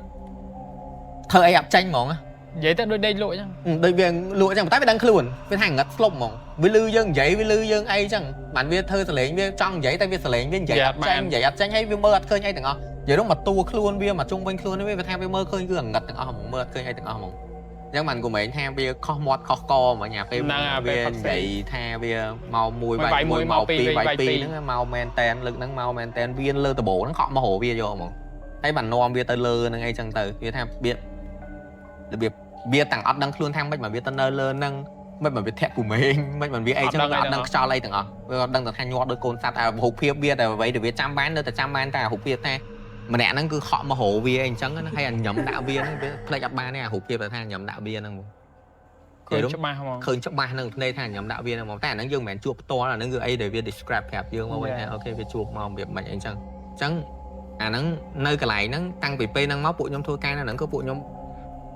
ធ្វើអីអត់ចាញ់ហ្មង និយាយទៅដូចដេកលក់ចឹង ដូចវាលក់ចឹងតែវាដឹងខ្លួនវាថាងឹតស្លុបហ្មងវាលឺយើងនិយាយវាលឺយើងអីចឹងបានវាធ្វើសលេងវាចង់និយាយតែវាសលេងវានិយាយអត់ចាញ់និយាយអត់ចាញ់ហើយវាមើលអត់ឃើញអីទាំងអស់និយាយនោះមកតួខ្លួនវាមកជុំវិញខ្លួនវាថាវាមើលឃើញគឺងឹតទាំងអស់ហ្មងមើលអត់ឃើញអីទាំងអស់ហ្មងអញ្ចឹងបានគំឯងថាវាខុសមាត់ខុសកហ្មងញ៉ាពេលវានិយាយថាវាមកមួយបាយមួយមកពីរបាយពីរហ្នឹងមកមែនតែនលើកហ្នឹងមកមែនតែនវាលើដបោហ្នឹងខកមករវាយកហ្មងហើយបាននាំវាទៅលើហ្នឹងអីចឹងទៅវាថាវារបៀបវាទាំងអត់ដឹងខ្លួនថាម៉េចមកវាទៅនៅលើហ្នឹង មិនមិនវាធាក់ពូមេងមិនមិនវាអីចឹងវាអត់ដឹងខ្យល់អីទាំងអស់វាអត់ដឹងតែថាញាត់ដោយកូនសត្វតែរូបភាពវាតែអ្វីដែលវាចាំបាននៅតែចាំបានតែរូបភាពថាម្នាក់ហ្នឹងគឺខកមហោវាអីចឹងណាហើយអាញឹមដាក់វាហ្នឹងវាភ្លេចអត់បានទេអារូបភាពដែលថាញឹមដាក់វាហ្នឹងហ្មង ឃើញច្បាស់ហ្មង ឃើញច្បាស់នឹងភ្នែកថាញ៉ាំដាក់វាហ្នឹងហ្មងតែអាហ្នឹងយើងមិនមែនជួបផ្ទាល់អាហ្នឹងគឺអីដែលវា describe ប្រាប់យើងមកវិញថា okay វាជួបមករបៀបម៉េចអីចឹងអញ្ចឹងអាហ្នឹងនៅកន្លែងហ្នឹងតាំងពីពេលហ្នឹងមកពួកខ្ញុំធ្វើការនៅហ្នឹងគឺពួកខ្ញុំ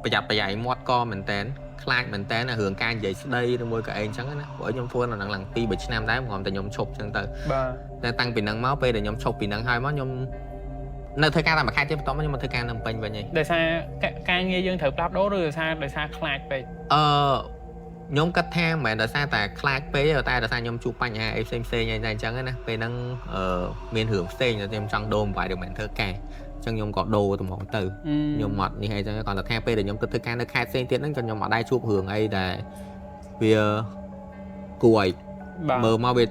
ប្រយ័ត្នប្រយែងមាត់កមែនតែនខ្លាចមែនតែនរឿងការនិយាយស្ដីឬមួយក៏អីចឹងណាព្រោះខ្ញុំធ្វើនៅហ្នឹងឡើង2 3ឆ្នាំដែរមិនតែខ្ញុំឈប់ចឹងទៅ បាទ តែតាំងពីហ្នឹងមកពេលដែលខ្ញុំឈប់ពីហ្នឹងហើយមកខ្ញុំនៅធ្វើការតែមួយខែទៀតបន្ទាប់មកខ្ញុំមកធ្វើការនៅភ្នំពេញវិញឯង ដោយសារការងារយើងត្រូវផ្លាស់ប្ដូរឬដោយសារខ្លាចពេក អឺខ្ញុំគិតថាមិនមែនដោយសារតែខ្លាចពេកទេតែដោយសារខ្ញុំជួបបញ្ហាអីផ្សេងផ្សេងអីតែអញ្ចឹងណាពេលហ្នឹងអឺមានរឿងផ្សេងដែលខ្ញុំចង់ដូរ environment ធ្វើការអញ្ចឹងខ្ញុំក៏ដូរត្មងទៅខ្ញុំអត់នេះអីចឹងគ្រាន់តែថាពេលដែលខ្ញុំទៅធ្វើការនៅខេត្តផ្សេងទៀតហ្នឹងក៏ខ្ញុំអត់ដែរជួបរឿងអីដែលវាគួរឲ្យ បាទ មើលមកវា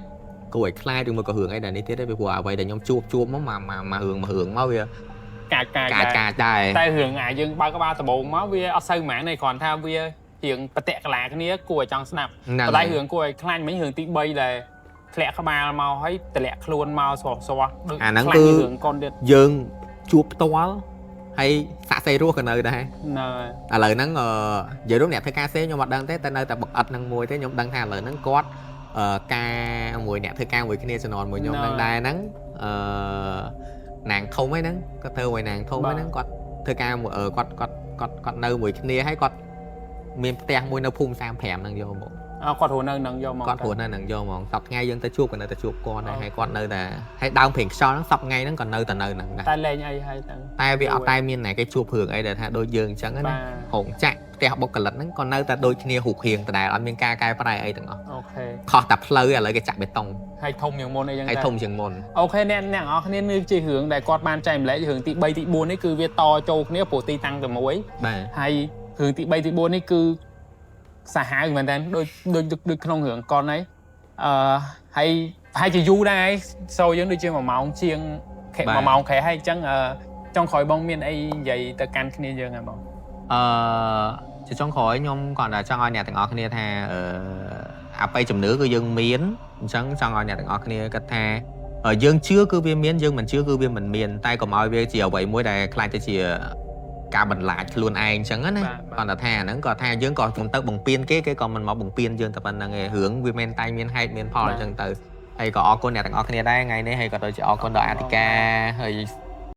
គួរឲ្យខ្លាចឬមួយក៏រឿងអីដែលនេះទៀតទេពីព្រោះអ្វីដែលខ្ញុំជួបជួបមកមកមករឿងមករឿងមកវា កាចកាច កាចកាចដែរ តែរឿងអាយើងបើកក្បាលដំបូងមកវាអត់សូវហ្មងទេគ្រាន់ថាវារៀងបតិកលាគ្នាគួរឲ្យចង់ស្ដាប់ ហ្នឹង ប៉ុន្តែរឿងគួរឲ្យខ្លាញ់មិញរឿងទី3ដែលធ្លាក់ក្បាលមកហើយតម្លាក់ខ្លួនមកស្រស់ស្រស់ដូច អាហ្នឹង ខ្លាញ់ គឺ រឿងកុនទៀត យើងជួបផ្ទាល់ហើយសាក់សីរស់ក៏នៅដែរ ណែ ឥឡូវហ្នឹងអឺនិយាយរួមអ្នកធ្វើការសេខ្ញុំអត់ដឹងទេតែនៅតែបង្អិតហ្នឹងមួយទេខ្ញុំដឹងថាឥឡូវហ្នឹងគាត់អឺការមួយអ្នកធ្វើការមួយគ្នាជំនាន់មួយខ្ញុំហ្នឹងដែរហ្នឹងអឺណាងធំហ្នឹងគាត់ធ្វើមួយណាងធំហ្នឹងគាត់ធ្វើការមួយអឺគាត់គាត់គាត់គាត់នៅមួយគ្នាហើយគាត់មានផ្ទះមួយនៅភូមិ35ហ្នឹងយកមក អើគាត់រស់នៅនឹងយកមក គាត់រស់នៅហ្នឹងយកហ្មងសប្តាហ៍ថ្ងៃយើងទៅជួបក៏នៅតែជួបគាត់ដែរហើយគាត់នៅតែហើយដើមព្រៀងខ្យល់ហ្នឹងសប្តាហ៍ថ្ងៃហ្នឹងក៏នៅតែនៅហ្នឹងដែរ តែលេងអីហើយទៅ តែវាអត់តែមានណាគេជួបរឿងអីដែលថាដូចយើងអញ្ចឹងណា បាទ រោងចក្រផ្ទះបុគ្គលិកហ្នឹងក៏នៅតែដូចគ្នារូបរាងដដែលអត់មានការកែប្រែអីទាំងអស់ okay ខុសតែផ្លូវឥឡូវគេចាក់បេតុង ហើយធំជាងមុនអីចឹង ហើយ ដែរ ធំជាងមុន okay អ្នកអ្នកនរគ្នានេះជារឿងដែលគាត់បានចែកម្លែករឿងទី3ទី4នេះគឺវាតចូលគ្នាព្រោះទីតាំងតែមួយ បាទ ហើយរឿងទី3ទី4នេះគឺសាហាវមែនតើដូចដូចដូចក្នុងរឿងកុនហើយអឺហើយប្រហែលជាយូរដែរហើយសូយើងដូចជា1ម៉ោងជាងខែ1ម៉ោងខែហើយអញ្ចឹងអឺចុងក្រោយបងមានអីនិយាយទៅកាន់គ្នាយើងហ៎បង អឺជាចុងក្រោយខ្ញុំគ្រាន់តែចង់ឲ្យអ្នកទាំងអស់គ្នាថាអឺអបិយជំនឿគឺយើងមានអញ្ចឹងចង់ឲ្យអ្នកទាំងអស់គ្នាគិតថាយើងជឿគឺវាមានយើងមិនជឿគឺវាមិនមានតែកុំឲ្យវាជាអ្វីមួយដែលខ្លាចទៅជាការបន្លាចខ្លួនឯងអញ្ចឹងណា គាត់តែថាហ្នឹងគាត់ថាយើងក៏មិនទៅបំពេញគេគេក៏មិនមកបំពេញយើងតែប៉ុណ្្នឹងឯងរឿងវាមិនតែមានហេតុមានផលអញ្ចឹងទៅហើយក៏អរគុណអ្នកទាំងអស់គ្នាដែរថ្ងៃនេះហើយក៏ដូចជាអរគុណដល់អធិការហើយ